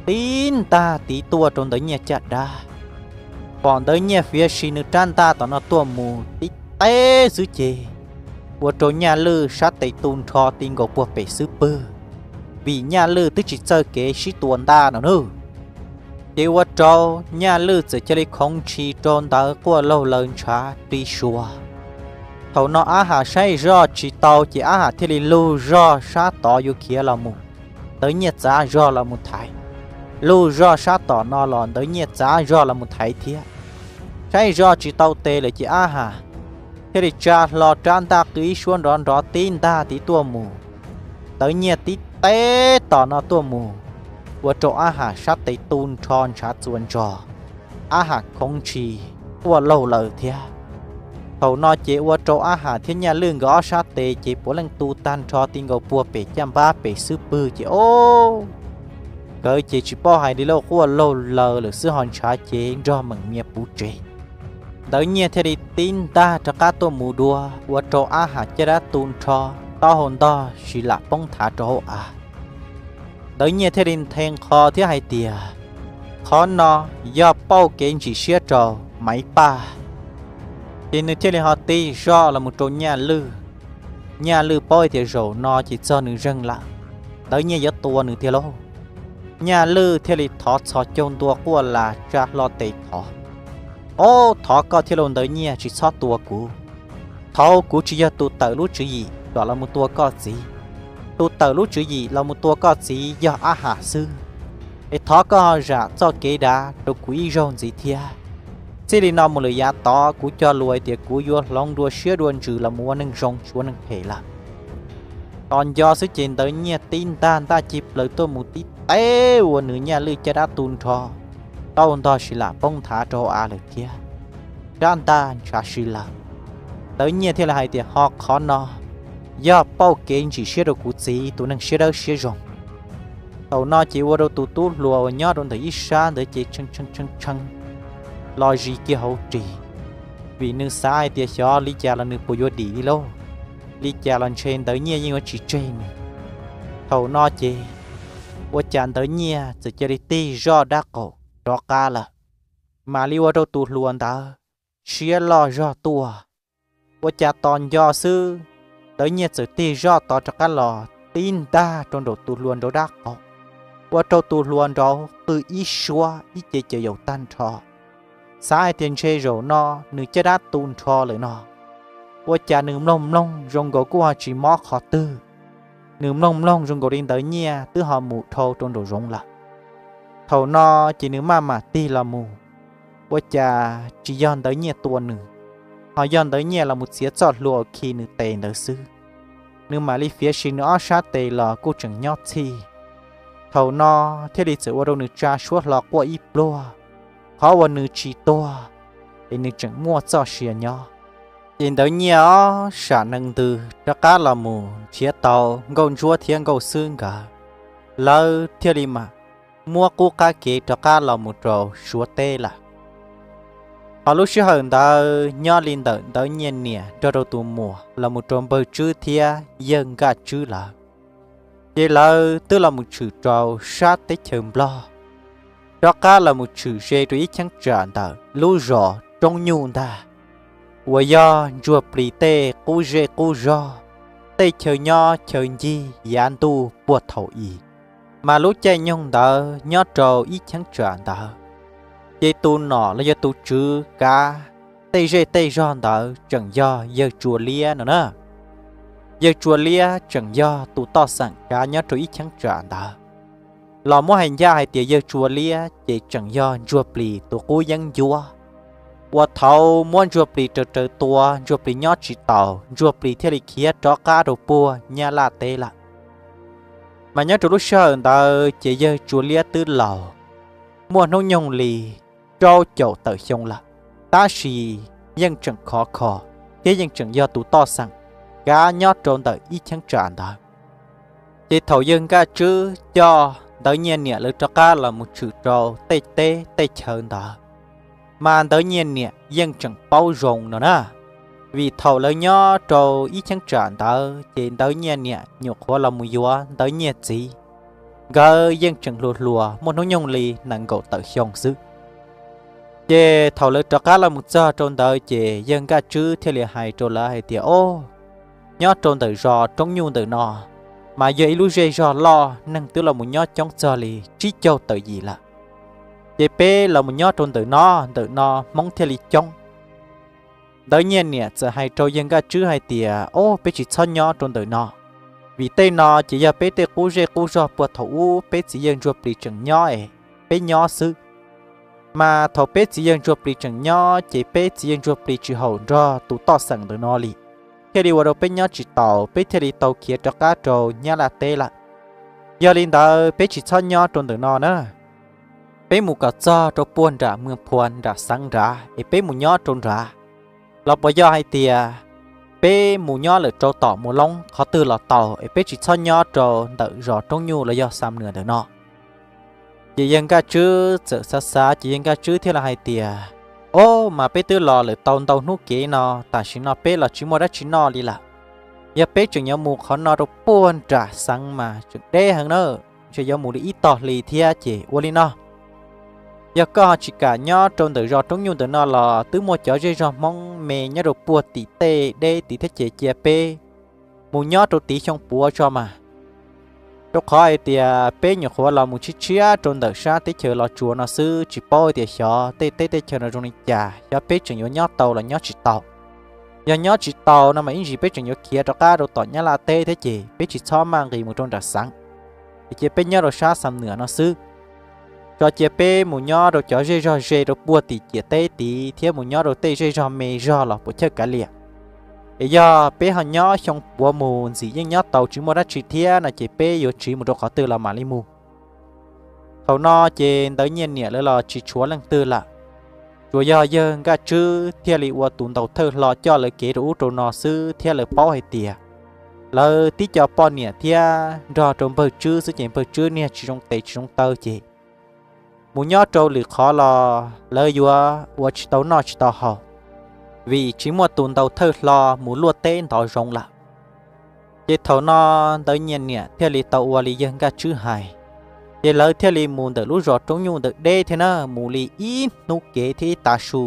tib ntaj tiv tuaj rau Ntawv Nyiaj caj dab. Pom Ntawv Nyiaj fiav si nws rab ntaj tom no tuaj mus tib teb xwb ces ua rau Nyaj Lwj sab tes tu nrho ti nkaus puag pem xub pwg, vim Nyaj Lwj twb tsis txawj kev sib tua ntaj no nawb. Ces ua rau Nyaj Lwj txawm cia li khoov ntshis rau ntawd quaj laug laws ntshav ri sua. Thaum no Ab Ham saib zoj tsis tau ces Ab Ham thiaj li lug zog sab tod yuav khiav los mus, Ntawv Nyiaj txav zog los mus thaiv, lug zog sab tom no los Ntawv Nyiaj txav zog los mus thaiv thiab. Saib zoj tsis tau tes lawm ces Ab Ham thiaj li tsa hlo rab ntaj qw ib suab nrov nrov tib ntaj tiv tuaj mus, Ntawv Nyiaj tib teb tom no tuaj mus, ua rau Ab Ham sab tes tu nrho ntshav txuas ntsos, Ab Ham khoov ntshis quaj laug laws thiab. Thaum no ces ua rau Ab Ham thiab Nyaj Lwj nkawd ob sab tes ces puav leej tu tag nrho ti nkaus puag pem caj npab pem xub pwg ces ob, nkawd ces tsis paub hais li lauj, quaj laug laws lawm xwb ho ntshav ces nrog meem mias puv tsev. Ntawv Nyiaj thiaj li tib ntaj rov qab tuaj mus dua ua rau Ab Ham caj dab tu nrho, taub hau ntog si lam poob thav rau hauv av. Ntawv Nyiaj thiaj li nthe nqho thiab hais tias, Qhov no yog pauj kev ntsim siab rau Maiv Paj. Ces nws thiaj li ho tig zoj los mus rau Nyaj Lwj. Nyaj Lwj paub hais tias zaum no ces txog nws zeeg lawm, Ntawv Nyiaj yuav tua nws tiag lauj. Nyaj Lwj thiaj li thov txhos caug ntua quaj las tsa hlo tes thov, Ob, thov koj thiab lauj Ntawv Nyiaj, tsis txhob tua kuv. Thaud kuv tsis yog tus tawm lub tswv yim kom los mus tua koj txiv. Tus tawm lub tswv yim los mus tua koj txiv yog Ab Ham xwb. Es thov koj ho zam txoj kev dav rau kuv ib zaug ntxiv thiab. Txij li no mus lawm yav tod kuv cog lus hais tias kuv yuav hloov dua siab dua ntsws los mus ua neeg zoo tsis ua neeg phem lawm. Tos nco xwb ces Ntawv Nyiaj tib ntaj ntaj cig plaws tuaj mus tib teb ua nws Nyaj Lwj caj dab tu nrho, taub hau ntog si lam poob thav rau hauv av lawm thiab. Rab ntaj ntshav si lawm. Ntawv Nyiaj thiaj li hais tias, Ho qhov no yog pauj kev ntsim siab rau kuv txiv tus neeg siab dawb siab zoo. Thaum no ces ua rau tus tub hluas uas nyob rau ntawm ib sab ntawd ces tshee tshee tshee tshee los zis kiag hauv ris, vim nws xav hais tias xyov li cas los nws puas yuav dim li lauj, li cas los ntshe Ntawv Nyiaj yeej yuav tsis tseg nws. Thaum no ces Ua cas Ntawv Nyiaj txawm cia li tig zoj dab qaum rov qab lawm, mam li ua rau tus hluas ntawd siab loj zog tuaj. Ua cas tos nco xwb, Ntawv Nyiaj txawm tig zoj tod rov qab los tib ntag rau nraum tus hluas nraud dab qaum, ua rau tus hluas nraud qw ib suab ib ce caws yaus tag nrho. Xav hais tias ntshe zaum no nws caj dab tu nrho lawm no. Ua cas nws mloog mloog zoo nkaus kuj ho tsis mob qhov twg, nws mloog mloog zoo nkaus li Ntawv Nyiaj twb ho mus dhau rau nraum zoov lawm. Thaum no ces nws maj mam tig los mus, ua cas tsis yog Ntawv Nyiaj tua nws, ho yog Ntawv Nyiaj los mus txiav txoj hlua khi nws tes ntawd xwb. Nws mam li fiav sis nws ob sab tes los kuj tseem nyob txhij. Thaum no thiaj li txawm ua rau nws tsa suab hlo quaj ib pluag, qhov uas nws tsis tuag es nws tseem muaj txoj sia nyob. Ces Ntawv Nyiaj ob sam nees ntws rov qab los mus nrhiav tau Nkauj Ntsuab thiab Nkauj Xwb nkawd, lawv thiaj li mam muab qub qab kev rov qab los mus rau Suav teb lawm. Ho lub sij hawm ntawd nyob li ntawm Ntawv Nyiaj niam nrog rau tus muam los mus rau Npawg Tswb thiab Yawg Nkaj Tswb lawv, ces lawv twb los mus tshwm rau sab teb chaws Nplog, rov qab los mus tshwm ze rau ib cheeb tsam ntawm lub zos Roob Nyuj ntag, uas yog ntsuag plis tej qub zej qub zog, tej chaw nyob chaw ncig yav ntuj puag thaum i, mas lub caij nyoog ntawd nyob rau ib cheeb tsam ntawd, ces tus nom los yog tus tswv kav tej zej tej zog ntawd tseem yog Yawg Tsua Liab no na. Yawg Tsua Liab tseem yog tus toj xeem kav nyob rau ib cheeb tsam ntawd. Los muab hais ncaj hais tias Yawg Tsua Liab ces tseem yog ntsuag plis tus qub yeeb ncuab, uas thaud muab ntsuag plis raws raws tua, ntsuag plis nyob tsis taus, ntsuag plis thiaj li khiav rov qab rau puag Nyab Laj teb lawm. Mas nyob rau lub sij hawm ntawd ces Yawg Tsua Liab twb laus, muaj hnub nyoog li rau caum tawm xyoo lawm, tab sis yeej tseem khov kho thiab yeej tseem yog tus toj xeem kav nyob rau ntawm ib cheeb tsam ntawd. Ces thaum Yawg Nkaj Tswb coj Ntawv Nyiaj niam lawv rov qab los mus tshwm rau tej teb tej chaw ntawd, mas Ntawv Nyiaj niam yeej tseem paub zoo no na. Vim thaum lawv nyob rau ib cheeb tsam ntawd ces Ntawv Nyiaj niam nyuam qhuav los mus yuav Ntawv Nyiaj txiv, nkawd yeej tseem hluas hluas muaj hnub nyoog li nees nkaum tawm xyoo xwb. Ces thaum lawv rov qab los mus txog rau ntawd ces Yawg Nkaj Tswb thiaj li hais rau lawv hais tias, O, nyob rau ntawm zos Roob Nyuj ntawm no, mas yog ib lub zej zog loj, neeg twb los mus nyob coob txog li tsib caug tawm yim lawm. Ces peb los mus nyob rau ntawm no, ntawm no Hmoob thiaj li coob. Ntawv Nyiaj niam txawm hais rau Yawg Nkaj Tswb hais tias, O, peb tsis txhob nyob rau ntawm no, vim tej no ces yog peb tej qub zej qub zog puag thaum ub peb txiv yawg ntsuag plis tseem nyob es peb nyob xwb. Mas thaum peb txiv yawg ntsuag plis tseem nyob ces peb txiv yawg ntsuag plis tsis haum nrog tus toj xeem ntawm no li, thiaj li ua rau peb nyob tsis taus, peb thiaj li tau khiav rov qab rau Nyab Laj teb lawm. Yog li ntawd peb tsis txhob nyob rau ntawm no na, peb mus kom txog rau puag nram Mws Phua nram xeev nrad es peb mus nyob rau nrad. Los puas yog hais tias peb mus nyob lawm rau tom Mus Loob qhov twg los tau, es peb tsis txhob nyob rau ntawm zos Roob Nyuj los yog Xam Nuas ntawm no? Ces Yawg Nkaj Tswb txawm xav xav ces Yawg Nkaj Tswb thiaj li hais tias, O, mas peb twb los lawm tau ntau hnub kev no, tam sim no peb los tsis muaj dab tsi noj li lawm. Yog peb tseem yuav mus qhov no rau puag nram xeev mas tseem deb heev na, ntshe yuav mus li ib tog hli thiab. Ces ua li no, yog koj ho tsis kam nyob rau ntawm zos Roob Nyuj ntawm no los twb muaj cov zej zog Hmoob me nyob rau puag tim tej deb tid thiab, ces cia peb mus nyob rau tim Xyoo Puav tso mas. Rau qhov hais tias peb nyuam qhuav los mus tshiab tshiab rau ntawm sab teb chaws Los Tsuas no xwb, tsis paub hais tias xyov tej teb tej chaw no zoo li cas, xyov peb tseem yuav nyob tau los nyob tsis tau. Yog nyob tsis tau no mas ib ntsis peb tseem yuav khiav rov qab rau tom Nyab Laj teb thiab, ces peb tsis txhob maj nqis mus rau nram xeev, es cia peb nyob rau sab Xam Nuas no xwb. Tso cia peb mus nyob rau cov zej zog ze rau puag tim ciam teb tid thiab mus nyob rau tej zej zog me zog los puas chawj kav liam. Es yog peb ho nyob Xyoo Puav mus ntxim yeej nyob tau tsis muaj dab tsi thiab no ces peb yuav tsiv mus rau qhov twg los mam li mus. Thaum no ces Ntawv Nyiaj niam lawv los tsis tshuav leej twg lawm, tsuas yog Yawg Nkaj Tswb thiaj li ua tus ntaus thawj hlo coj lawv kev rau ub rau no xwb, thiab lawv paub hais tias lawv tib co poj niam thiab nrog rau Npawg Tswb xwb ces Npawg Tswb niag tsis zoo tes tsis zoo taw ces mus nyob rau lwm qhov los lawv yuav ua tsis tau noj tsis tau haus, vim tsis muaj tus ntaus thawj hlo mus luaj teb ntov zoov lawm. Ces thaum no Ntawv Nyiaj niam thiaj li tau ua li Yawg Nkaj Tswb hais, Ces lawv thiaj li mus ntawm lub zos Roob Nyuj ntawd deb thiab na, mus li ib hnub kev thiab ib tav su,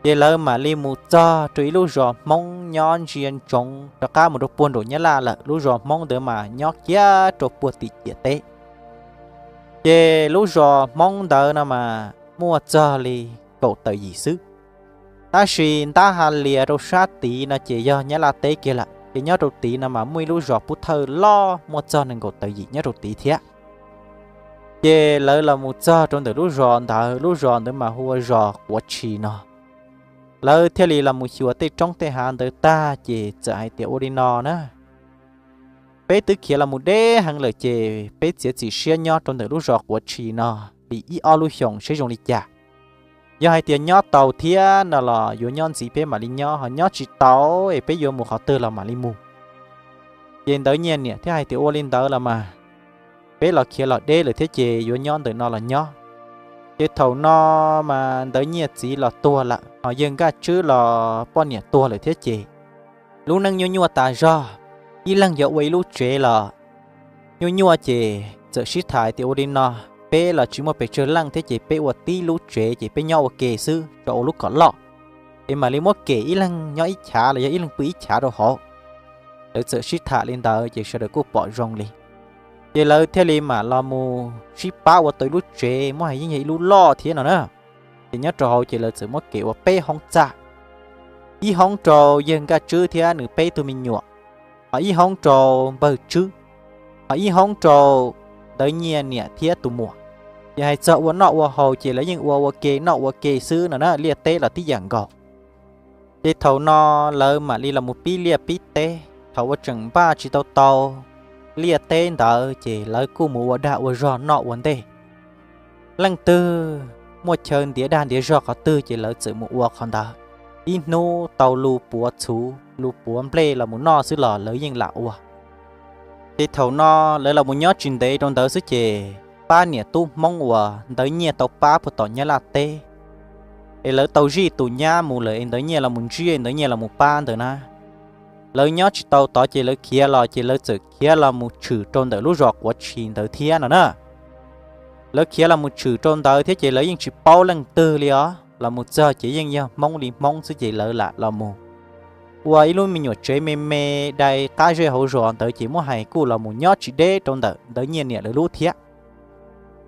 ces lawv mam li mus txog rau ib lub zos Hmoob nyob ntsia ntsoov rov qab mus rau puag nraum Nyab Laj lawm. Lub zos Hmoob ntawd mas nyob kiag rau puag tim ciam teb. Ces lub zos Hmoob ntawd no mas muaj txog li kaum tawm yim xwb, tab sis ntab ha lias rau sab tid no ces yog Nyab Laj teb kiag lawm. Ces nyob rau tid no mas muaj ib lub zos Pub Thawj loj muaj txog nees nkaum tawm yim nyob rau tid thiab. Ces lawv los mus txog rau ntawm lub zos ntawd, lub zos ntawd mas hu ua zos Quav Tshis no. Lawv thiaj li los mus xyuas tej roob tej hav ntawd tag ces txawm hais tias ua li no na, peb twb khiav los mus deb heev lawm ces peb txiav txim siab nyob rau ntawm lub zos Quav Tshis no li ib ob lub xyoos seb zoo li cas. Yog hais tias nyob tau thiab no los yuav nyob ntxiv peb mam li nyob, ho nyob tsis tau es peb yuav mus qhov twg los mam li mus. Ces Ntawv Nyiaj niam thiaj hais tias ua li ntawd los mas, peb los khiav los deb lawm thiab ces yuav nyob ntawm no los nyob. Ces thaum no mas Ntawv Nyiaj txiv los tuag lawm, ho Yawg Nkaj Tswb los poj niam tuag lawm thiab ces lub neej nyuaj nyuaj tas zog, ib leeg yog ua ib lub tsev los nyuaj nyuaj ces txawm sib tham tias ua li no, peb los tsis muaj pes tsawg leej thiab ces peb ua tib lub tsev ces peb nyob ua ke xwb, tso ua lub kom loj, es mam li muab kem ib leeg nyob ib chav los yog ib leeg pw ib chav rau hauv. Lawv txawm sib tham li ntawd ces sawv daws kuj pom zoo li. Ces lawv thiaj li mam los mus sib pab ua tau ib lub tsev, muab hais yeej yog ib lub loj thiab no na. Ces nyob rau hauv ces lawv txawm muab kem ua peb hoob txaj, ib hoob rau Yawg Nkaj Tswb thiab nws peb tug me nyuam, ho ib hoob rau Npawg Tswb, ho ib hoob rau Ntawv Nyiaj niam thiab tus muam. Yog hais txog ua noj ua haus ces lawv yeej ua ua ke noj ua ke xwb no na, liaj teb los tib yam nkaus. Ces thaum no lawv mam li los mus pib liaj pib teb, thaum ua tseem npaj tsis tau tau liaj teb ntawd ces lawv kuj mus ua dag ua zog noj ua ntej. Leej twg muaj chaw ntiav dag ntiav zog qhov twg ces lawv txawm mus ua qhov ntawd, ib hnub tau lu puav txhuv lu puav nplej los mus noj xwb los lawv yeej lam ua. Ces thaum no lawv los mus nyob tsis ntev rau ntawd xwb ces pab niam tub Hmoob uas Ntawv Nyiaj tau pab puag tom Nyab Laj teb, es lawv tau zij tus nyab mus lawm es Ntawv Nyiaj los mus ntsib, Ntawv Nyiaj los mus pab ntawd na. Lawv nyob tsis tau tod ces lawv khiav los ces lawv txawm khiav los mus tshwm rau ntawm lub zos Quav Tshis ntawd thiab no na. Lawv khiav los mus tshwm rau ntawd thiab ces lawv yeej tsis paub leej twg li os, los mus txog ces yeej yog Hmoob li Hmoob xwb ces lawv lam los mus ua ib lub me nyuam tsev me me dai qab zej hauv zos ntawd ces muab hais kuj los mus nyob tsis deb rau ntawm Ntawv Nyiaj niam lawv lub thiab.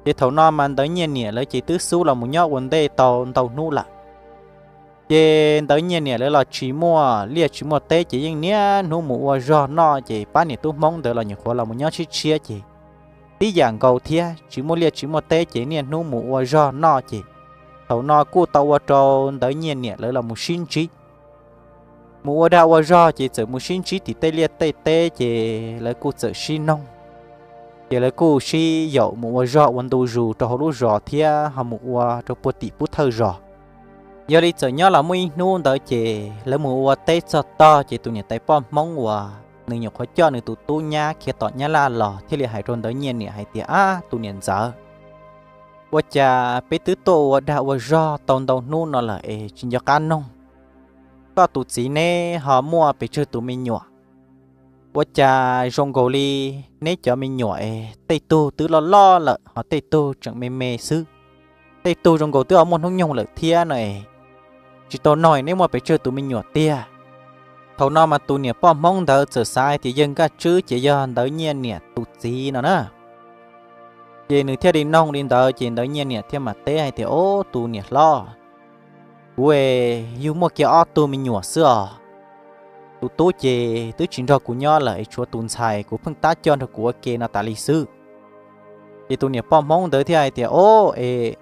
Ces thaum no mas Ntawv Nyiaj niam lawv ces twb xub los mus nyob ua ntej tau ntau hnub lawm. Ces Ntawv Nyiaj niam lawv los tsis muaj liaj tsis muaj teb ces yeej niaj hnub mus ua zog noj ces pab niam tub Hmoob ntawd los nyuam qhuav los mus nyob tshiab tshiab ces tib yam nkaus thiab, tsis muaj liaj tsis muaj teb ces niaj hnub mus ua zog noj ces thaum no kuj tau ua rau Ntawv Nyiaj niam lawv los mus sib ntsib. Mus ua dag ua zog ces txawm mus sib ntsib tim tej liaj tej teb ces lawv kuj txawm sib noog, ces lawv kuj sib yaum mus ua zog ua ntu zus rau hauv lub zos thiab ho mus ua rau puag tim Pub Thawj zos. Yog li txawm nyob los muaj ib hnub ntawd ces lawv mus ua teb txog tog ces tus niam tais poj Hmoob uas nws nyuam qhuav coj nws tus tub nyab khiav tom Nyab Laj los thiaj li hais rau Ntawv Nyiaj niam hais tias, Ab, tus niam ntxawm, ua cas peb twb tuaj ua dag ua zog tau ntau hnub no lawm es tsis nco qab noog, koj tus txiv neb ho muaj pes tsawg tus me nyuam? Ua cas zoo nkaus li neb cov me nyuam es tej tug twb loj loj lawm ho tej tug tseem me me xwb, tej tug zoo nkaus twb ho muaj hnub nyoog lawm thiab no es tsis tau noog neb muaj pes tsawg tus me nyuam tiag. Thaum no mas tus niam poj Hmoob ntawd txawm xav hais tias Yawg Nkaj Tswb ces yog Ntawv Nyiaj niam tus txiv no na. Ces nws thiaj li noog li ntawd ces Ntawv Nyiaj niam thiaj mam teb hais tias, Ob, tus niam hlob, kuv es yug muaj kiag ob tug me nyuam xwb os. Tus tub ces twb tsis nrog kuv nyob lawm es tshuav tus ntxhais kuv pheej tab coj nrog kuv ua ke no tas li xwb. Ces tus niam poj Hmoob ntawd thiaj hais tias, Ob, es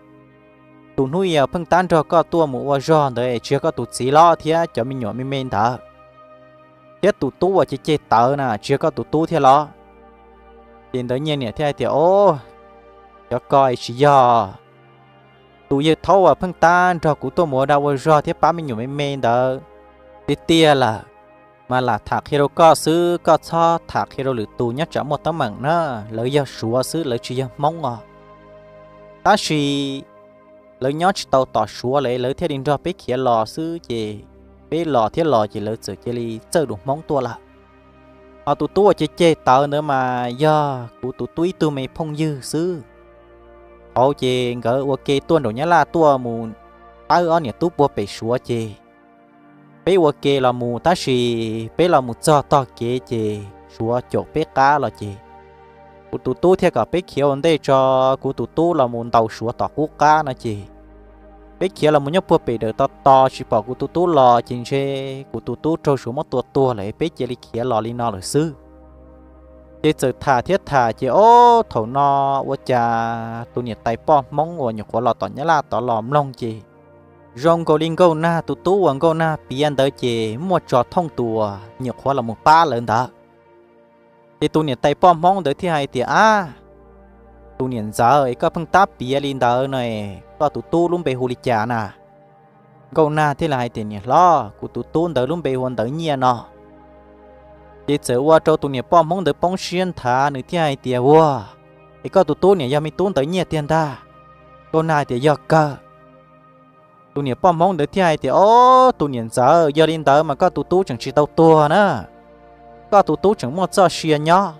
tus hnub yog pheej tab nrog koj tuaj mus ua zog ntawd es tsis yog koj tus txiv los thiab cov me nyuam me me ntawd, thiab tus tub uas ceg ceg tawv na tsis yog koj tus tub thiab los? Ces Ntawv Nyiaj niam thiaj hais tias, Ob, cov ko es tsis yog. Tus yawg thaub uas pheej tab nrog kuv tuaj mus ua dag ua zog thiab pab me nyuam me me ntawd tiag tiag lawm, mas lam tham qhia rau koj xwb, koj txhob tham qhia rau lwm tus nyob tsam muaj teeb meem na. Lawv yog Suav xwb, lawv tsis yog Hmoob os. Tab sis lawv nyob tsis tau tom Suav lawm, lawv thiaj li nrog peb khiav los xwb ces peb los thiab los ces lawv txawm cia li txawj lus Hmoob tuaj lawm. Ho tus tub uas ceg ceg tawv ntawd mas yog kuv tus tub ib tug me phooj ywg xwb. Thaum ces nkawd ua ke tuaj nraum Nyab Laj tuaj mus pab ob niam tub puag pem Suav ces peb ua ke los mus tab sis peb los mus txog tog kev ces Suav caum peb qab los ces kuv tus tub thiaj kom peb khiav ua ntej tso, kuv tus tub los mus ntaus Suav tom qub qab no ces peb khiav los mus nyob puag pem dawm to to tsis pom kuv tus tub los ces ntshe kuv tus tub raug Suav muab tua tuag lawm peb cia li khiav los li no lawm xwb. Ces txawm tham thiab tham ces ob thaum no ua cas tus niam tais poj Hmoob uas nyuam qhuav los tom Nyab Laj tod los mloog ces zoo nkaus li Nkauj Nag tus tub uas Nkauj Nag piav ntawd ces muaj tso thooj tus uas nyuam qhuav los mus pab lawv ntawd. Ces tus niam tais poj Hmoob ntawd thiaj hais tias, Ab, tus niam ntxawm es koj pheej tab piav li ntawd no, koj tus tub lub npe hu li cas na? Nkauj Nag thiaj li hais tias, Niam hlob, kuv tus tub ntawd lub npe hu ua Ntawv Nyiaj no. Ces txawm ua rau tus niam poj Hmoob ntawd poob siab nthav, nws thiaj hais tias, Ua, es koj tus tub niam yog me tub Ntawv Nyiaj tiag ntag? Nkauj Nag hais tias, Yog kawg. Tus niam poj Hmoob ntawd thiaj hais tias, Ob, tus niam ntxawm, yog li ntawd mas koj tus tub tseem tsis tau tuag na. Koj tus tub tseem muaj txoj sia nyob.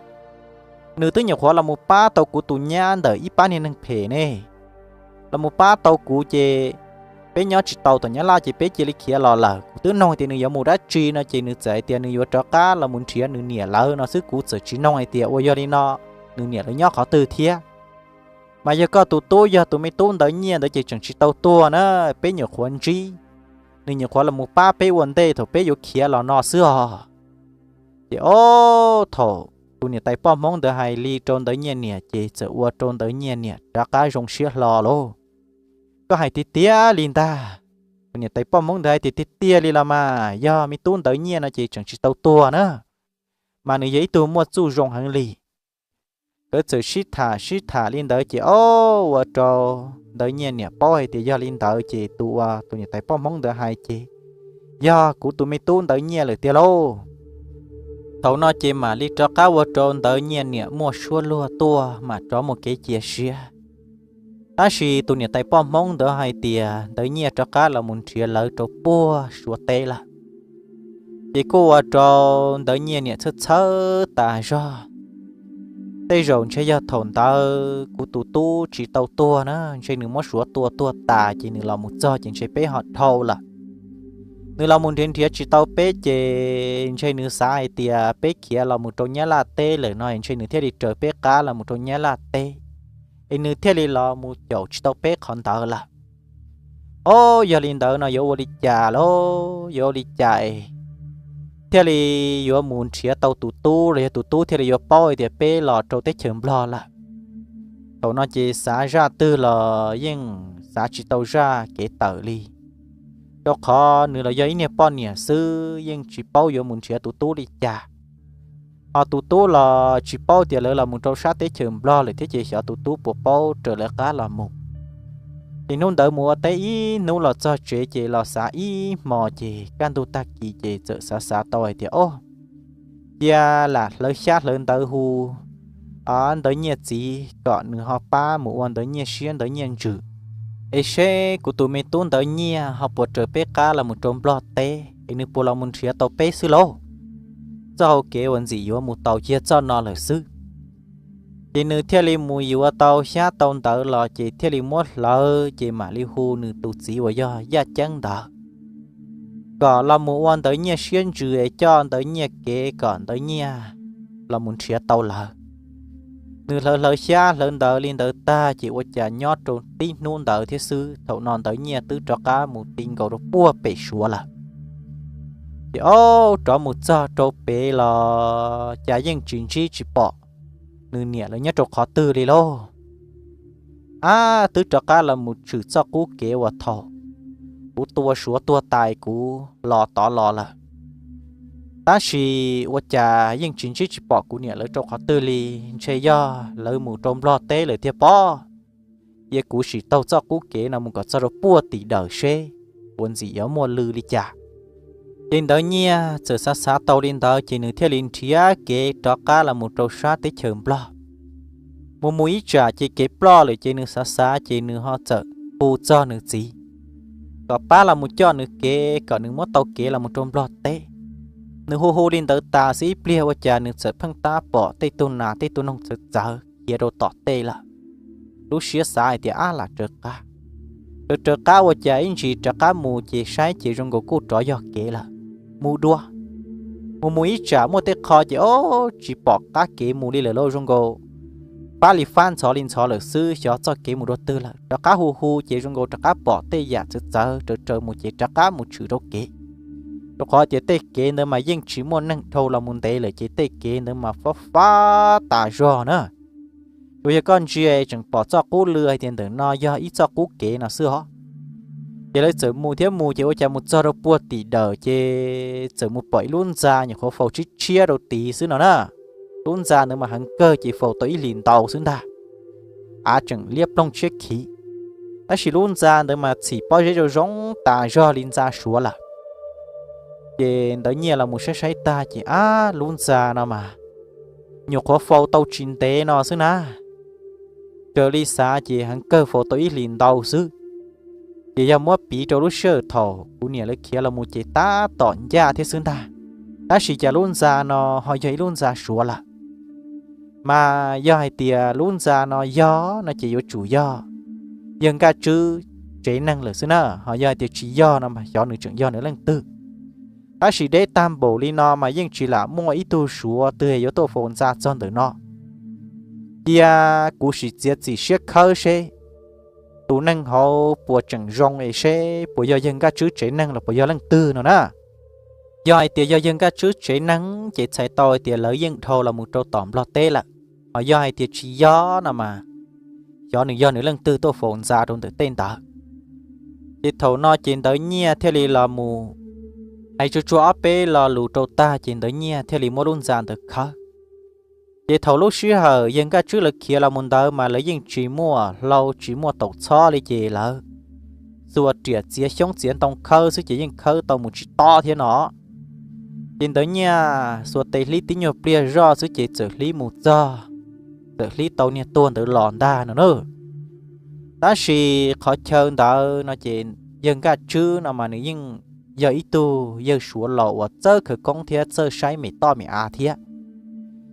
Nws twb nyuam qhuav los mus pab tau kuv tus nyab ntawm ib pab niag neeg phem ne. Los mus pab tau kuv ces peb nyob tsis tau tom Nyab Laj ces peb cia li khiav los lawm. Kuv twb nug tias nws yuav mus dab tsi no ces nws txawm hais tias nws yuav rov qab los mus nrhiav nws niam lawv no xwb, kuv txawm tsis nug hais tias ua yog li no nws niam lawv nyob qhov twg thiab. Mas yog koj tus tub yog tus me tub Ntawv Nyiaj ntawd ces tseem tsis tau tuag na, peb nyuam qhuav ntsib. Nws nyuam qhuav los mus pab peb ua ntej thaum peb yuav khiav los no xwb os. Ces ob thaum tus niam tais poj Hmoob ntawd hais li rau Ntawv Nyiaj niam ces txawm ua rau Ntawv Nyiaj niam rov qab zoo siab hlo lauj. Koj hais tiag tiag li ntag. Tus niam tais poj Hmoob ntawd hais tias, Tiag tiag li los mas, yog me tub Ntawv Nyiaj no ces tseem tsis tau tuag na, mas nws yog ib tug muaj txuj zoo heev li. Nkawd txawm sib tham sib tham li ntawd ces ob ua rau Ntawv Nyiaj niam paub hais tias yog li ntawd ces tus uas tus niam tais poj Hmoob ntawd hais ces yog kuv tus me tub Ntawv Nyiaj lawm tiag lauj. Thaum no ces mam li rov qab ua rau Ntawv Nyiaj niam muaj suab luag tuaj mam rov muaj kev cia siab. Tab sis tus niam tais poj Hmoob ntawd hais tias Ntawv Nyiaj rov qab los mus nrhiav lawv rau puag Suav teb lawm. Ces kuj ua rau Ntawv Nyiaj niam txhawj txhawj tas zog. Tej zaum ntshe yog thaum ntawd kuv tus tub tsis tau tuag na, ntshe nws muab Suav tua tuag tas ces nws los mus txog ces ntshe peb ho dhau lawm. Nws los mus nrhiav nrhiav tsis tau peb ces ntshe nws xav hais tias peb khiav los mus rau Nyab Laj teb lawm no ntshe nws thiaj li raws peb qab los mus rau Nyab Laj teb, es nws thiaj li los mus caum tsis tau peb qhov ntawd lawm. Ob, yog li ntawd no yuav ua li cas lauj? Yuav ua li cas es thiaj li yuav mus nrhiav tau tus tub los yog tus tub thiaj li yuav paub hais tias peb los rau teb chaws Nplog lawm? Thaum no ces xav zaj twg los yeej xav tsis tau zaj kev tawm li, rau qhov nws los yog ib niag poj niam xwb yeej tsis paub yuav mus nrhiav tus tub li cas. Ho tus tub los tsis paub tias lawv los mus rau sab teb chaws Nplog lawm thiab ces xyov tus tub puas paub raws lawv qab los mus. Ces hnub ntawd mus ua teb ib hnub los txog tsev ces los xav ib hmo ces kaj ntug tag kis ces txawm xav xav tau hais tias, Ob, cia lam hlawv xyab hlawv ntawv hu Ntawv Nyiaj txiv kom nws ho pab mus ua Ntawv Nyiaj siab Ntawv Nyiaj ntsws, es seb kuv tus me tub Ntawv Nyiaj ho puas raws peb qab los mus rau Nplog teb es nws puas los mus nrhiav tau peb xwb lauj. Txoj hau kev uas ntxim yuav mus tau cia txoj no lawm xwb. Ces nws thiaj li mus yuav tau xyab tau ntawv los ces thiaj li muab hlawv ces mam li hu nws tus txiv uas yog Yaj Ceeb ntawd kom los mus ua Ntawv Nyiaj siab ntsws es coj Ntawv Nyiaj kev kom Ntawv Nyiaj los mus nrhiav tau lawv. Nws hlawv hlawv xyab hlawv ntawv li ntawd tag ces ua cas nyob rau tib hnub ntawd thiab xwb thaum no Ntawv Nyiaj twb rov qab mus ti nkaus rau puag pem Suav lawm. Ces ob, rov mus txog rau pem los cas yeej tsis ntsib tsis pom nws niam lawv nyob rau qhov twg li lauj. Ab, twb rov qab los mus tshwm txoj qub kev uas thaum kuv tua Suav tuag tas kuv los tod los lawm. Tab sis ua cas yeej tsis ntsib tsis pom kuv niam lawv rau qhov twg li, ntshe yog lawv mus rau Nplog teb lawm tiag pob. Cia kuv sim taug txoj qub kev no mus kom txog rau puag tim dawm seb puas ntxim yuav muaj lw li cas. Ces Ntawv Nyiaj txawm xav xav tau li ntawd ces nws thiaj li nrhiav kev rov qab los mus rau sab teb chaws Nplog. Mus mus ib tsam ces kev ploj lawm ces nws xav xav ces nws ho txawm hu txog nws txiv kom pab los mus coj nws kev kom nws muab tau kev los mus rau Nplog teb. Nws hu hu li ntawd tas xwb ib pliag ua cas nws txawm pheej tab pom tej tug nas tej tug noog txawv txawv khiav rau tom tej lawm. Lub siab xav hais tias ab lam raws qab, raws raws qab ua cas ib ntsis rov qab mus ces saib ces zoo nkaus kuj rov yog kev lawm. Mus dua, mus mus ib tsam muaj tej qho ces ob tsis pom qab kev mus li lawm lauj, zoo nkaus pab li fab ntxhov li ntxhov lawm xwb, xyov txoj kev mus dua twg lawm. Rov qab hu hu ces zoo nkaus rov qab pom tej yam txawv txawv raws raws mus ces rov qab mus tshwm rau kev, rau qhov tias tej kev ntawd mas yeej tsis muaj neeg dhau los mus ntev lawm ces tej kev ntawd mas fab fab tas zog na. Tsuas yog koj ntsia tseem pom txoj qub lw hais tias ntawm no yog ib txoj qub kev no xwb os. Ces lawv txawm mus thiab mus ces ua cas mus txog rau puag tim dawm ces txawm mus pom ib lub ntxa nyuam qhuav faus tshiab tshiab rau tid xwb no na. Lub ntxa ntawd mas heev kawg ces faus tau ib hlis ntau xwb ntag, av tseem liab ploog tshiab khiv. Tab sis lub ntxa ntawd mas txhim pob zeb zoo zoo tas zog li ntxa suav lawm. Ces Ntawv Nyiaj los mus saib saib tag ces ab lub ntxa no mas nyuam qhuav faus tau tsis ntev no xwb na. Raws li xav ces heev kawg faus tau ib hlis ntau xwb. Ces yog muab piv rau lub sij hawm thaum kuv niam lawv khiav los mus ces tab tom ncaj thiab xwb ntag. Tab sis cas lub ntxa no ho yog ib lub ntxa suav lawm. Mas yog hais tias lub ntxa no yog no ces yuav tsum yog yawg Nkaj Tswb tsev neeg lawm xwb na, ho yog hais tias tsis yog no mas xyov nws tseem yog nws leej twg. Tab sis deb tag npaum li no mas yeej tsis lam muaj ib tug suav twg yuav tuaj faus ntxa txog ntawm no. Cia kuv sim txiav txim siab khawb seb tus neeg hauv puas tseem zoo es seb puas yog yawg Nkaj Tswb tsev neeg los puas yog leej twg no na. Yog hais tias yog yawg Nkaj Tswb tsev neeg ces txhais tau hais tias lawv yeej dhau los mus rau tom Nplog teb lawm, ho yog hais tias tsis yog no mas xyov nws yog nws leej twg tuaj faus ntxa rau ntawm tej ntawd. Ces thaum no ces Ntawv Nyiaj thiaj li los mus hais tsuag tsuag ob peb lo lus rau tag ces Ntawv Nyiaj thiaj li muab lub ntxa ntawd khawb. Ces thaum lub sij hawm yawg Nkaj Tswb lawv khiav los mus ntawd mas lawv yeej tsis muaj hlau tsis muaj taus txhob li ces lawv xuas riam txiav xyoob txiav ntoo khawb xwb ces yeej khawb tau mus tsis tob thiab no. Ces Ntawv Nyiaj xuas tes hlib tib nyuag pliag zoj xwb ces txawm hlib mus txog, txawm hlib tau niag tuag ntawd los ntag no na. Tab sis qhov chaw ntawd no ces yawg Nkaj Tswb no mas nws yeej yog ib tug yawg suav laus uas txawj khawv koob thiab txawj saib me toj me av thiab.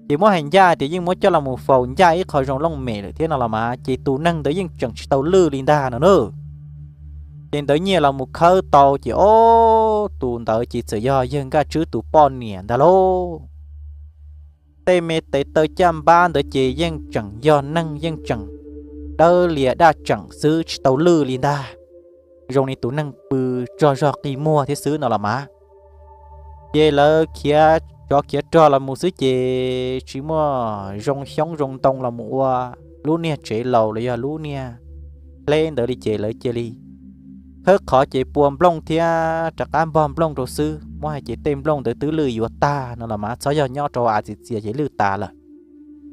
Ces muab hais ncaj tias yeej muab coj los mus faus ncaj ib qho zoo looj mem lawm thiab no los mas ces tus neeg ntawd yeej tseem tsis tau lwj li ntag no na. Ces Ntawv Nyiaj los mus khawb tau ces ob tus ntawd ces txawm yog yawg Nkaj Tswb tus poj niam ntag lauj. Tej me tes taw caj npab ntawd ces yeej tseem yog neeg yeej tseem dawb lias daj tseem xwb tsis tau lwj li ntag. Zoo li tus neeg pw tsaug zog qi muag thiab xwb no los mas. Ces lawv khiav tsov khiav rog los mus xwb ces tsis muaj zoo xyoob zoo ntoo los mus ua lub niag tsev laus los yog lub niag hleb ntawd li ces lawv cia li khawb qhov ces pua nplooj thiab rov qab npog nplooj rau xwb, muab hais ces tej nplooj ntawd twb lwj yuav tag no los mas txhob yog nyob rau av txias txias ces lwj tas lawm.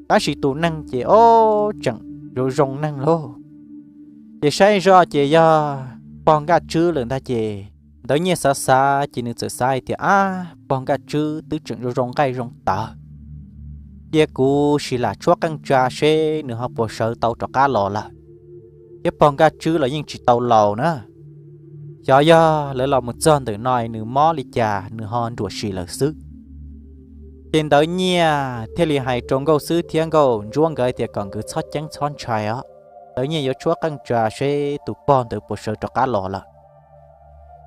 Tab sis tus neeg ces ob tseem zoo zoo neeg lauj. Ces saib zoj ces yog pog Nkaj Tswb lawm ntag ces Ntawv Nyiaj xav xav ces nws txawm xav hais tias ab pog Nkaj Tswb twb tseem zoo zoo nqaij zoo tawv, cia kuv sim lam tshuab qeej tsa seb nws ho puas sawv tau rov qab los lawm. Thiab pog Nkaj Tswb los yeej tsis tau laus na, xyov yog lawv los mus txog ntawm no nws mob li cas nws ho nruam sim lawm xwb. Ces Ntawv Nyiaj thiaj li hais rau Nkauj Xwb thiab Nkauj Ntsuab nkawd tias kom nkawd txhob ceeb txhob ntshai os, Ntawv Nyiaj yuav tshuab qeej tsa seb tus pog ntawd puas sawv rov qab los lawm.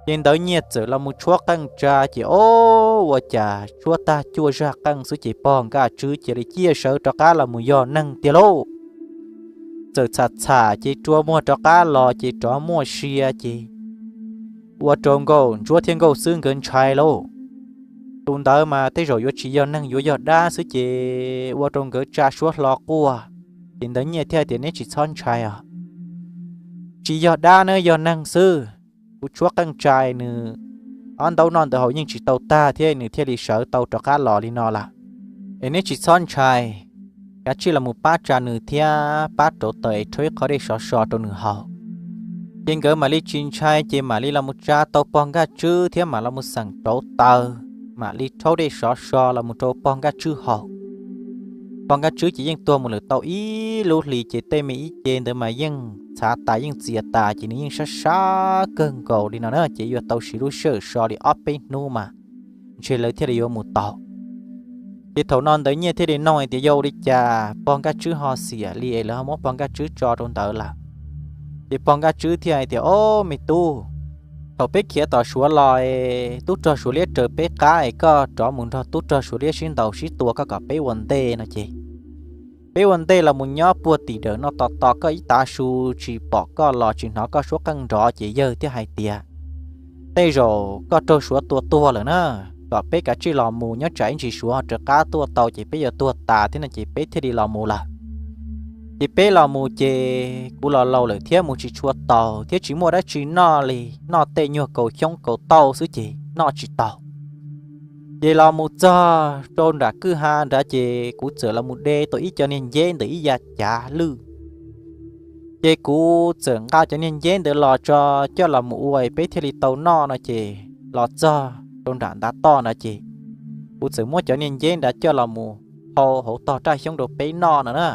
Ces Ntawv Nyiaj txawm los mus tshuab qeej tsa ces ob ua cas tshuab tag cuaj zaj qeej xwb ces pog Nkaj Tswb cia li ciaj sawv rov qab los mus yog neeg tiag lauj. Txawm txham txham ces rua muag rov qab los ces rov muaj sia ces ua rau Nkauj Ntsuab thiab Nkauj Xwb nkawd ntshai lauj. Tus ntawd mas tej zaum yuav tsis yog neeg yuav yog dab xwb ces ua rau nkawd tsa suab hlo quaj. Ces Ntawv Nyiaj thiaj tias neb tsis txhob ntshai os, tsis yog dab neb yog neeg xwb. Kuv tshuab qeej tsa nws ob ntaub noj ntawd haus yeej tsis tau tag thiab nws thiaj li sawv tau rov qab los li no lawm. Es neb tsis txhob ntshai, kav tsij los mus pab tsa nws thiab pab rauv taws es rhaub ib qho dej sov so rau nws haus. Ces nkawd mam li tsis ntshai ces mam li los mus tsa tau pog Nkaj Tswb thiab mam los mus xeem rauv taws, mam li rhaub dej sov so los mus rau pog Nkaj Tswb haus. Pog Nkaj Tswb ces yeej tuag mus lawm tau ib lub hlis ces tej me ib ce ntawd mas yeej txhav tas yeej txias tas ces nws yeej sab sab kawg nkaus li no na ces yuav tau siv lub sij hawm so li ob peb hnub mas ntshe lawv thiaj li yuav mus tau. Ces thaum no Ntawv Nyiaj thiaj li nug hais tias yog ua li cas pog Nkaj Tswb ho xiam li es lawv ho muab pog Nkaj Tswb tso rau ntawd lawm. Ces pog Nkaj Tswb thiaj hais tias, Ob, me tub, thaum peb khiav tom Suav los es tub rog Suav liab raws peb qab es koj rov mus nrog tub rog Suav liab sib ntaus sib tua koj kom peb ua ntej no ces peb ua ntej los mus nyob puag tim dawm no tos tos koj ib tav su, tsis pom koj los tsis hnov koj suab qeej nrov ces yawg thiaj hais tias tej zaum koj raug Suav tua tuag lawm na, kom peb kav tsij los mus, nyob tsam ib ntsis Suav ho raws qab tuaj tau ces peb yuav tuag tas thiab no ces peb thiaj li los mus lawm. Ces peb los mus ces kuv los laus lawm thiab mus tsis tshua taus thiab tsis muaj dab tsi noj li, noj tej nyuag kaus xyoob kaus tauj xwb ces noj tsis taus. Ces los mus txog rau nram kwj ha nrad ces kuv txawm los mus de tau ib co niag nceb ntawm ib yav cav lwj. Ces kuv txawm nqa cov niag nceb ntawd los tso coj los mus ua peb thiaj li tau noj no ces los txog rau nram ntav toj nrad ces kuv txawm muab cov niag nceb nrad coj los mus hau hauv tog raj xyoob rau peb noj no na.